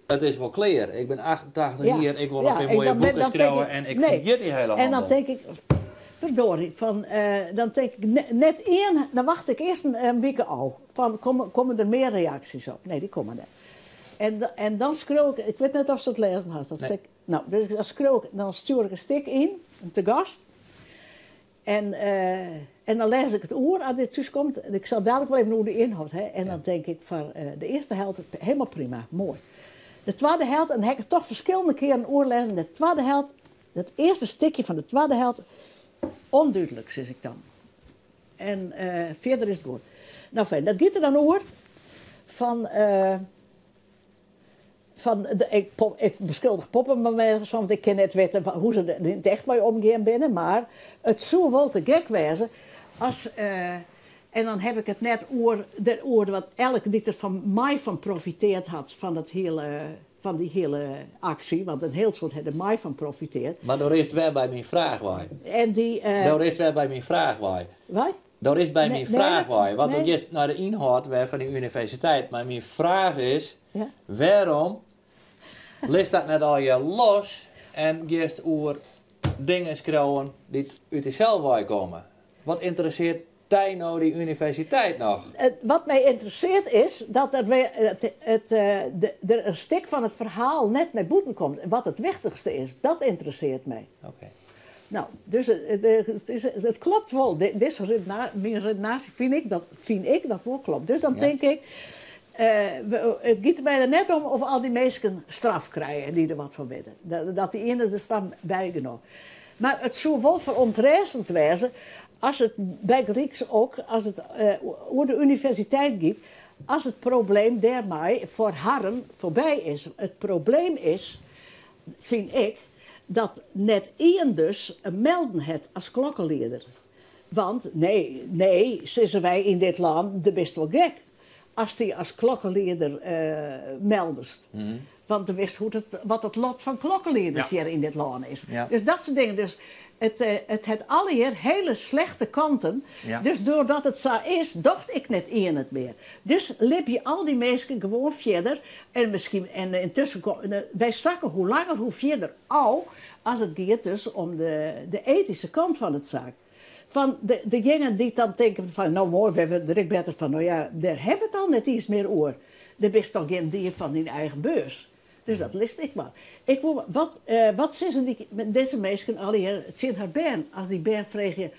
S3: it is wol klear. Ik bin 88
S1: Ja.
S3: jier, ik wol
S1: Ja,
S3: in pear
S1: ik
S3: moaie
S1: dan ben-
S3: boeken
S1: dan denk
S3: skriuwe
S1: ik
S3: en ik
S1: nee.
S3: ferjit dy hiele
S1: En dan
S3: handel.
S1: denk ik, verdorie, van dan denk ik net één, dan wacht ik earst in wike ôf. Fan, komme der mear reaksjes op? Nee, dy komme net. En dan skriuw ik, ik wit net oftst it lêzen hast, dat
S3: Nee.
S1: stik, nou, dus dan skriuw ik, dan stjoer ik in stik yn, in te gast. En dan lês ik it oer as dit thús komt. En ik sil dadlik wol even oer de ynhâld, hè. En dan denk ik fan de earste helte, hielendal prima, moai. De twadde helte, en dan ha ik it toch ferskillende kearen oerlêzen, de twadde helte, dat earste stikje fan de twadde helte, ûndúdlik, sis ik dan. En fierder is it goed. Nou, fijn, dat giet der dan oer van de, ik, pop, ik beskuldig Poppema ergens van, want ik kin net witte hoe se der yn it echt mei omgean binne, mar it soe wol te gek wêze as, en dan ha ik it net oer, de, oer wat elk dy't der fan my fan profiteard hat fan dy hiele aksje, want in hiel soad hat der my fan profiteard.
S3: Mar do rinst wer by myn fraach wei.
S1: En dy
S3: Do rinst wer by myn fraach wei.
S1: Wat?
S3: Do rinst by
S1: Nee,
S3: myn
S1: nee,
S3: fraach wei, want do
S1: nee.
S3: giest nei de ynhâld wer fan dy universiteit. Mar myn fraach is,
S1: Ja.
S3: wêrom litst dat net allegear los en giest oer dingen skriuwen dy't út dysels wei komme? Wat ynteressearret dy no dy universiteit noch?
S1: Wat my ynteressearret is dat der wer, het, het, de, der in stik fan it ferhaal net nei bûten komt. Wat it wichtichste is, dat ynteressearret my. Nou, dus het is, het klopt wol. Dizze myn redenaasje fyn ik dat wol klopt. Dus dan tink ik, it giet der my der net om oft al dy minsken straf krije dy't der wat fan witte. Dat dy iene de straf bygenomen. Mar it soe wol ferûntrêstend wêze as it bygelyks ook as it oer de universiteit giet, as it probleem dêrmei foar harren foarby is. It probleem is, fyn ik, dat net ien dus melden hat as klokkelieder. Want nee, nee, sizze wy yn dit lân, do bist wol gek ast dy as klokkelieder meldest. Want do witst hoe't it, wat it lot fan klokkelieders hjir yn dit lân is. Dus dat soart dingen. Dus it, it hat allegear hiele slechte kanten. Dus doordat it sa is, docht ek net ien it mear. Dus libje al dy minsken gewoan fierder. En miskien, en yntusken, wy sakke hoe langer hoe fierder ôf as it giet dus om de, de etyske kant fan it saak. Fan de, dejingen dy't dan tinke fan no moai, we wurde der ek better fan. No ja, dêr hawwe we it al net iens mear oer. Do bist toch gjin dief fan dyn eigen beurs. Dus dat litst ek mar. Ik wol, wat, wat sizze dy, dizze minsken allegear tsjin har bern as dy bern freegje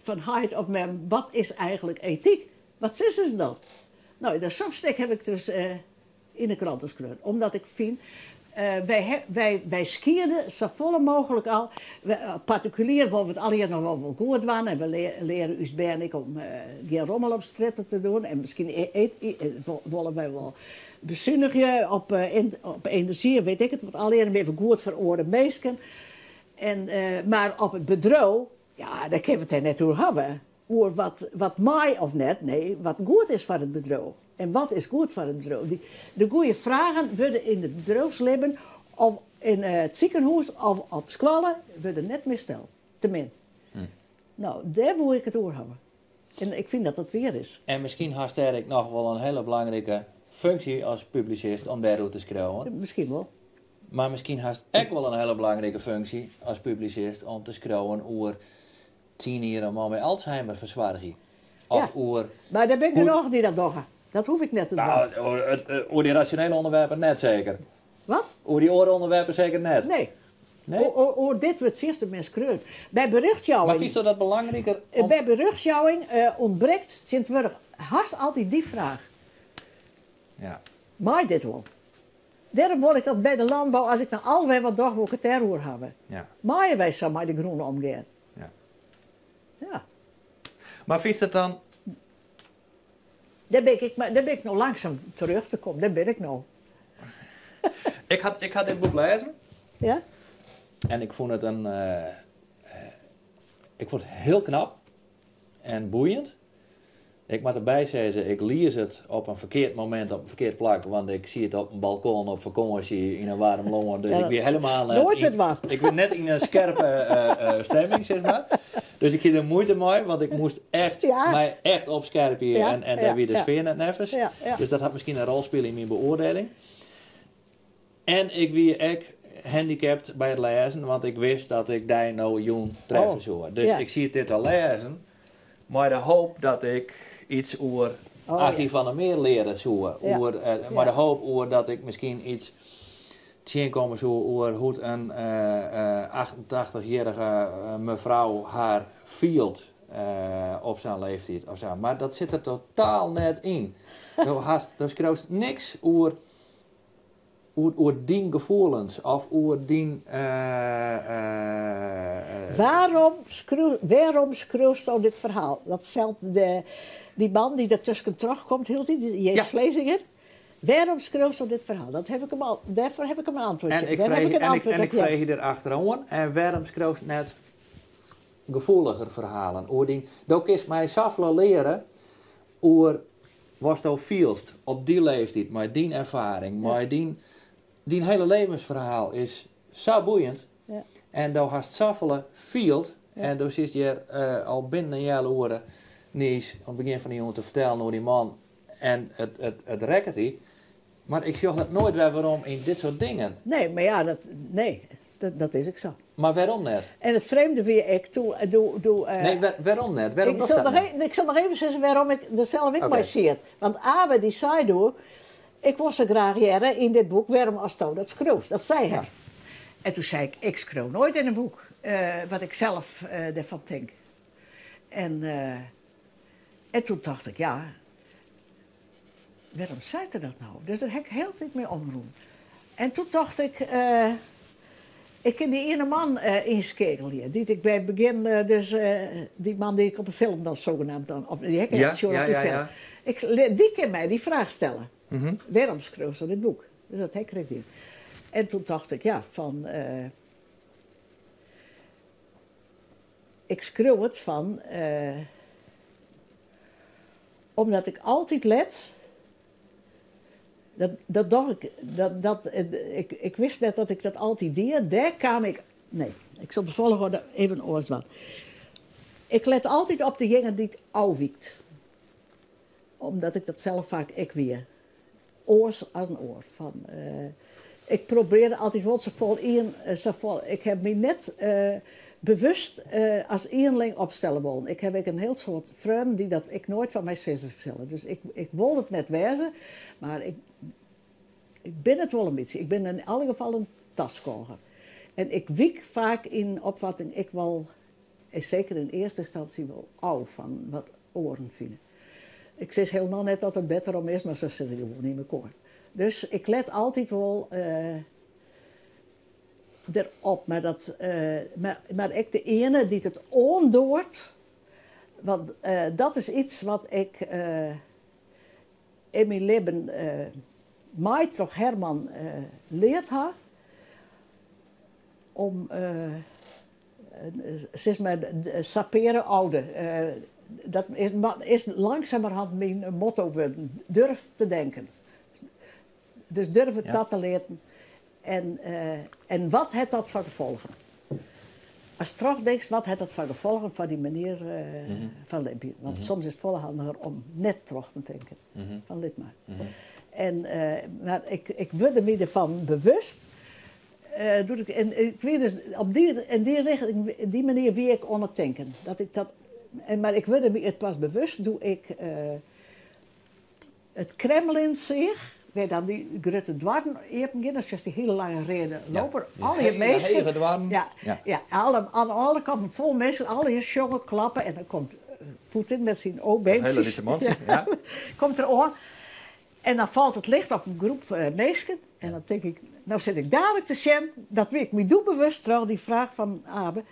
S1: fan heit of mem, wat is eigentlik etyk? Wat sizze se dan? No, dat sa'n stik haw ik dus yn de krante skreaun. Omdat ik fyn, wy, wy, wy skiede safolle mooglik al. Partikulier wolle we it allegear noch wol wol goed dwaan en we leare ús bern ek om gjin rommel op strjitte te doen. En miskien wolle wy wol besunigje op, op enerzjy, weet ik it wat allegear, binne we goed foar oare minsken. En, mar op it bedriuw, ja, dêr kinne we it dêr net oer hawwe. Oer wat, wat mei of net, nee, wat goed is foar it bedriuw. En wat is goed foar it bedriuw? Dy, de goede fragen wurde yn it bedriuwslibben of yn it sikehûs of op skoalle wurde net mear steld. Te min. No, dêr woe ik it oer hawwe. En ik fyn dat dat wier is.
S3: En miskien hast dêr ek noch wol in hiele belangrike funksje as publisist om dêroer te skriuwen.
S1: Miskien wol.
S3: Mar miskien hast ek wol in hiele belangrike funksje as publisist om te skriuwen oer 10 jier in man mei Alzheimer fersoargje. Of oer.
S1: Mar der binne genôch dy't dat dogge. Dat hoech ik net te dwaan.
S3: Nou, oer dy rasjonele ûnderwerpen net seker.
S1: Wat?
S3: Oer dy oare ûnderwerpen seker net.
S1: Nee.
S3: Nee?
S1: Oer dit wurdt fierste min skreaun. By berjochtsjouwing.
S3: Mar fynsto dat belangriker om.
S1: By berjochtsjouwing ûntbrekt tsjintwurdich hast altyd dy fraach.
S3: Ja.
S1: Mei dit wol? Dêrom wol ik dat by de lânbou, as ik dan alwer wat doch, wol ik it dêroer hawwe.
S3: Ja.
S1: Meie wy sa mei de grûn omgean?
S3: Ja.
S1: Ja.
S3: Mar fynst it dan.
S1: Dêr bin ik, dêr bin ik no langsum terjochte kommen, dêr bin ik no.
S3: Ik ha, ik ha dit boek lêzen.
S1: Ja.
S3: En ik fûn it in. Ik fûn it hiel knap en boeiend. Ik moat derby sizze, ik lies it op in ferkeard momint op in ferkeard plak, want ik siet op in balkon op fakânsje yn in waarm lân, dus ik wie helemaal net.
S1: Noait wurdt waar.
S3: Ik wie net yn in skerpe stemming, sis mar. Dus ik hie der muoite mei, want ik moast echt, my echt opskerpje en dêr wie de sfear net neffens. Dus dat hat miskien in rol spile yn myn beoardieling. En ik wie ek handicapt by it lêzen, want ik wist dat ik dy no jûn treffe soe. Dus ik siet dit te lêzen mei de hoop dat ik iets oer Aggie van der Meer leare soe. Oer, mei de hoop oer dat ik miskien iets tsjinkomme soe oer hoe't in 88-jierrige mefrou har fielt op sa'n leeftiid of sa. Mar dat sit der totaal net yn. Do hast, do skriuwst niks oer oer dyn gefoelens of oer dyn.
S1: Waarom, skriuw, wêrom skriuwsto dit ferhaal? Dat stelt de, dy man dy't der tuskentroch komt hieltyd, dy J. Schlesinger. Wêrom skriuwsto dit ferhaal? Dat haw ik him al, dêrfoar haw ik him in antwurd.
S3: En ik freegje, en ik, en ik freegje der achteroan, en wêrom skriuwst net gefoeliger ferhalen oer dyn. Do kinst my safolle leare oer watsto fielst op dy leeftiid, mei dyn erfaring, mei dyn. Dyn hiele levensferhaal is sa boeiend. En do hast safolle field. En do sitst hjir al binnen in healoere niis oan it begjin fan de jûn te fertellen oer dy man en it, it, it rekket dy. Mar ik sjoch dat noait wer werom yn dit soart dingen.
S1: Nee, mar ja, dat, nee, dat, dat is ek sa.
S3: Mar wêrom net?
S1: En it frjemde wie ek doe, doe, doe
S3: Nee, wêrom net? Wêrom
S1: ik
S3: dochst
S1: sil
S3: dat
S1: noch
S3: net?
S1: e-, ik sil noch even sizze wêrom ik der sels ek
S3: Oké.
S1: mei siet. Want Abe dy sei doe, ik wol sa graach hearre yn dit boek wêrom asto dat skriuwst. Dat sei hy. En toen sei ik, ik skriuw noait yn in boek wat ik sels derfan tink. En, en toen tocht ik, ja, wêrom seit er dat no? Dus dêr ha ik hiel tiid mei omrûn. En toen tocht ik, Ik kin dy iene man ynskeakelje, dy't ik by it begjin dus, dy man dy't ik op 'e film dan zogenaamd dan, of dy ha ik echt sjoen op dy film. Ik, dy kin my dy fraach stelle. Wêrom skriuwst dit boek? Dus dat ha ik krekt dien. En toen tocht ik, ja, fan, ik skriuw it fan, omdat ik altyd let. Dat, dat doch ik, dat, dat, ik, ik wist net dat ik dat altyd die. Dêr kaam ik, nee, ik sil de folchoarder even oars dwaan. Ik let altyd op dejinge dy't ôfwykt. Omdat ik dat sels faak ek wie. Oars as in oar. Fan, ik probearje altyd wol safolle ien, safolle, ik ha my net bewust as ienling opstelle wollen. Ik ha ek in hiel soad freonen dy't dat ek noait fan my sizze sille. Dus ik, ik wol it net wêze, mar ik, ik bin it wol in bytsje. Ik bin yn alle gefallen taskôger. En ik wyk faak yn opfatting ek wol, seker yn earste ynstânsje wol ôf fan wat oaren fine. Ik sis hielendal net dat it better om is, mar sa sit ik gewoan yn mekoar. Dus ik let altyd wol derop. Mar, dat, mar ek de iene dy't it oandoart, want dat is iets wat ik yn myn libben mei troch Herman leard ha. Om sis mar sapere aude. Dat is, is langzamerhand myn motto wurden. Durf te denken. Dus durf it ta te litten. En, en wat hat dat foar gefolgen? Ast trochtinkst, wat hat dat foar gefolgen foar dy manier fan libjen? Want soms is it folle handiger om net troch te tinken. Fan lit mar. En, mar ik, ik wurde my derfan bewust. Doe't ik, en ik wie dus op dy, yn dy richting, yn dy manier wie ik oan it tinken. Dat ik dat, en, mar ik wurde my it pas bewust doe't ik it Kremlin seach, wêr dan dy grutte doarren iepen gean. Dan sjochst dy hiele lange reade loper. Allegear
S3: Hele
S1: minsken.
S3: hege doarren.
S1: Ja, ja. Alle, aan alle kanten fol minsken, allegear sjonge, klappe. En dan komt Poetin met syn
S3: Dat hele
S1: O-beentsjes.
S3: lytse mantsje, ja.
S1: Komt der oan. En dan falt it licht op in groep minsken. En dan tink ik, no sit ik dadelijk te sjen. Dat wie ik my doe bewust troch dy fraach fan Abe.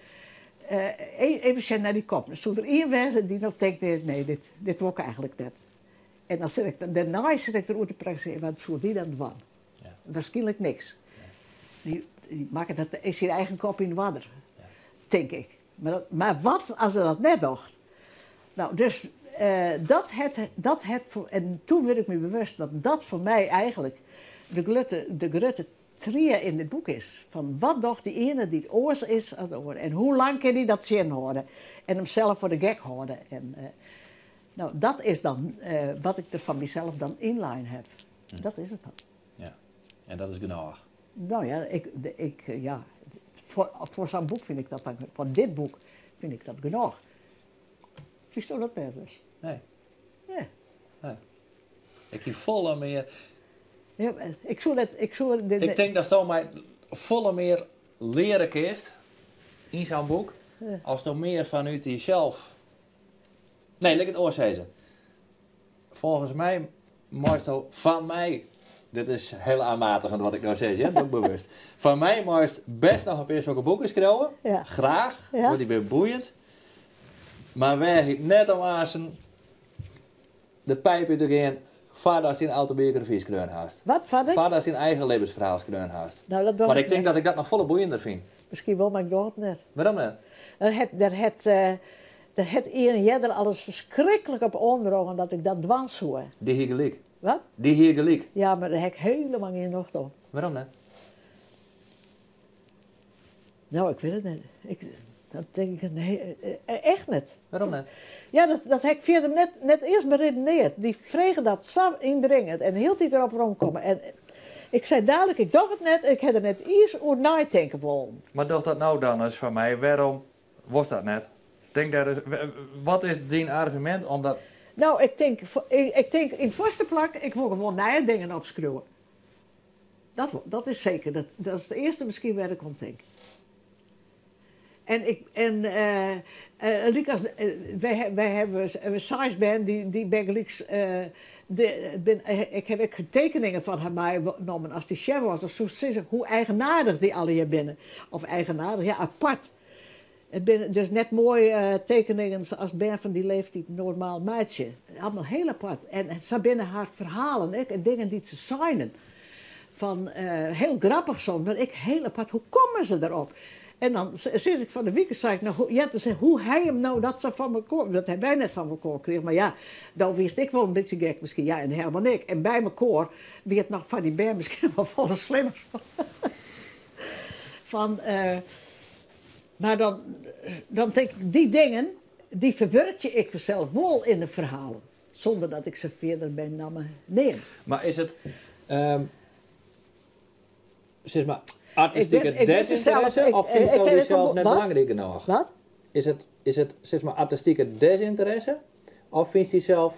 S1: Even sjen nei dy kop. Dan soe der ien wêze dy't no tinkt, nee, nee, dit, dit wol ik eigentlik net. En dan sit ik, dêrnei sit ik deroer te prakkesearjen, wat soe dy dan dwaan? Waarskynlik niks. Dy, dy makket it is syn eigen kop yn oarder, tink ik. Mar, dat, mar wat as er dat net docht? No, dus dat hat, dat hat foar, en toen wurd ik my bewust dat dat foar my eigentlik de grutte, de grutte trie yn dit boek is. Fan wat docht dy iene dy't oars is as de oare? En hoe lang kin dy dat tsjinhâlde? En himsels foar de gek hâlde? En, no, dat is dan wat ik der fan mysels dan ynlein haw. Dat is it dan.
S3: Ja, en dat is genôch.
S1: No ja, ik, ik, ja, foar, foar sa'n boek fyn ik dat dan, foar dit boek fyn ik dat genôch. Fynsto dat net dus?
S3: Nee.
S1: Nee.
S3: Nee. Ik hie folle mear.
S1: Ja, ik soe net, ik soe dit
S3: Ik tink datsto my folle mear leare kinst yn sa'n boek, asto mear fanút dysels. Nee, lit ik it oars sizze. Folgens my meisto fan my, dit is hiel oanmatigend wat ik no sis, hè, dat bewust. Fan my meist bêst noch in pear sokke boeken skriuwe, graach, want dy binne boeiend. Mar weagje it net om aansten de pijp út te gean foardatst dyn autobiografy skreaun hast.
S1: Wat, foar de?
S3: Foardatst dyn eigen libbensferhaal skreaun hast.
S1: Nou, dat doch
S3: Want
S1: ik
S3: ik tink
S1: net.
S3: dat ik dat noch folle boeiender fyn.
S1: Miskien wol, mar ik doch it net.
S3: Wêrom net?
S1: Der hat, der hat, der hat ien earder alris ferskriklik op oandrongen dat ik dat dwaan soe.
S3: Dy hie gelyk.
S1: Wat?
S3: Dy hie gelyk.
S1: Ja, mar dêr ha ik hielendal gjin nocht oan.
S3: Wêrom net?
S1: No, ik wit it net. Ik, dan tink ik, nee, echt net.
S3: Wêrom net?
S1: Ja, dat, dat ha ik fierder net, net earst beredenearre. Dy frege dat sa yndringend en hieltyd derop weromkomme. En ik sei dalik, ik doch it net, ik ha der net iens oer neitinke wollen.
S3: Mar doch dat no dan ris foar my. Wêrom wolst dat net? Tink dêr ris, wat is dyn argumint om dat...
S1: No, ik tink, ik tink yn it foarste plak, ik wol gewoan nije dingen opskriuwe. Dat, dat is seker, dat, dat is it earste miskien wêr't ik oan tink. En ik, en lykas, wy, wy hawwe seis bern dy't, dy't bygelyks De, bin, ik haw ek tekeningen fan har meinommen. Ast dy sjen wolst, dan soest sizze hoe eigenaardich dy allegear binne. Of eigenaardich, ja, apart. It binne dus net moaie tekeningen sa as bern fan dy leeftiid normaal meitsje. Allemaal hiel apart. En sa binne har ferhalen ek en dingen dy't se seinen. Fan hiel grappich soms, mar ek hiel apart. Hoe komme se derop? En dan sis ik fan de wike, sei ik, no, ja, toen sei hoe ha jim no dat sa foar mekoar, dat ha wy net foar mekoar krigen, mar ja, do wiest ek wol in bytsje gek miskien, ja, en Herman ek. En by mekoar wie it noch foar dy bern miskien wol folle slimmer. Fan, mar dan, dan tink ik, dy dingen, dy ferwurkje ik fansels wol yn de ferhalen, sûnder dat ik se fierder by namme neam.
S3: Mar is it, sis mar, artistike desynteresse of fynsto dysels net belangryk genôch?
S1: Wat?
S3: Is it, sis mar, artistike desynteresse of fynst dysels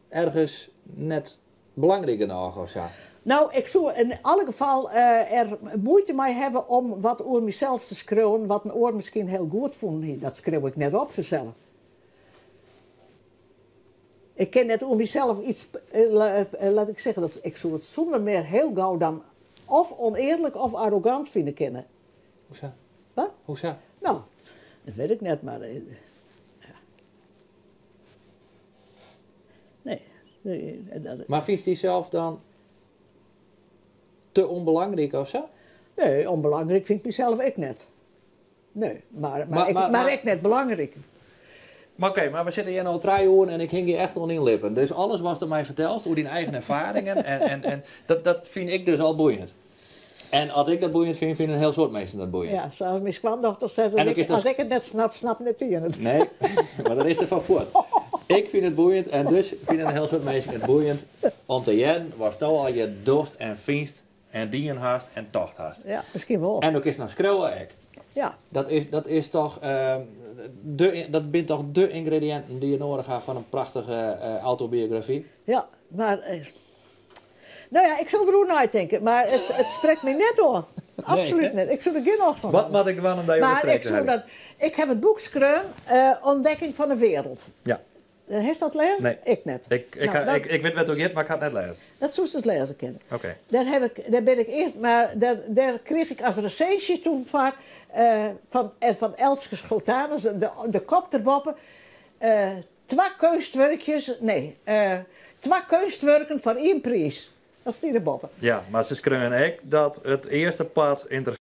S3: ergens net belangryk genôch of sa?
S1: No, ik soe yn alle gefal er muoite mei hawwe om wat oer mysels te skriuwen wat in oar miskien hiel goed fûn hie. Dat skriuw ik net op fansels. Ik kin net oer mysels iets, laat ik sizze, dat ik soe it sûnder mear hiel gau dan of ûnearlik of arrogant fine kinne.
S3: Hoesa?
S1: Wat?
S3: Hoesa?
S1: No, dat wit ik net, mar ja. Nee. Nee.
S3: Mar fynst dysels dan te ûnbelangryk of sa?
S1: Nee, ûnbelangryk fyn ik mysels ek net. Nee, mar ek net belangryk.
S3: Mar oké, mar we sitte hjir no al trije oeren en ik hingje echt oan dyn lippen. Dus alles watst my fertelst oer dyn eigen erfaringen en dat fyn ik dus al boeiend. En as ik dat boeiend fyn, fine in hiel soad minsken dat boeiend.
S1: Ja, sa as myn skoandochter seit, as ik it net snap, snapt net ien it.
S3: Nee, mar dat is derfoar fuort. Ik fyn it boeiend en dus fine in hiel soad minsken it boeiend om te hearren watsto allegear dochst en fynst en dien hast en tocht hast.
S1: Ja, miskien wol.
S3: En do kinst noch skriuwe ek.
S1: Ja.
S3: Dat is toch, dat binne toch de yngrediïnten dy't je nedich ha foar in prachtige autobiografy?
S1: Ja, mar no ja, ik sil deroer neitinke, mar it sprekt my net oan. Absolút net. Ik soe der gjin nocht oan
S3: Wat moat ik dwaan om dy oer de streek te heljen?
S1: Ik haw it boek skreaun, Ontdekking van de Wereld.
S3: Ja.
S1: Hast dat lêzen?
S3: Nee.
S1: Ik net.
S3: Ik wit wêr't it oer giet, mar ik ha it net lêzen.
S1: Dat soest ris lêze kinne.
S3: Oké.
S1: Dêr haw ik, dêr bin ik earst, mar dêr, dêr krige ik as resinsje toen foar fan, fan Elske Schotanus, de kop derboppe, twa keunstwurkjes, nee, twa keunstwurken foar ien priis. Dat stie derboppe.
S3: Ja, mar se skreaun ek dat it earste part ynteressant.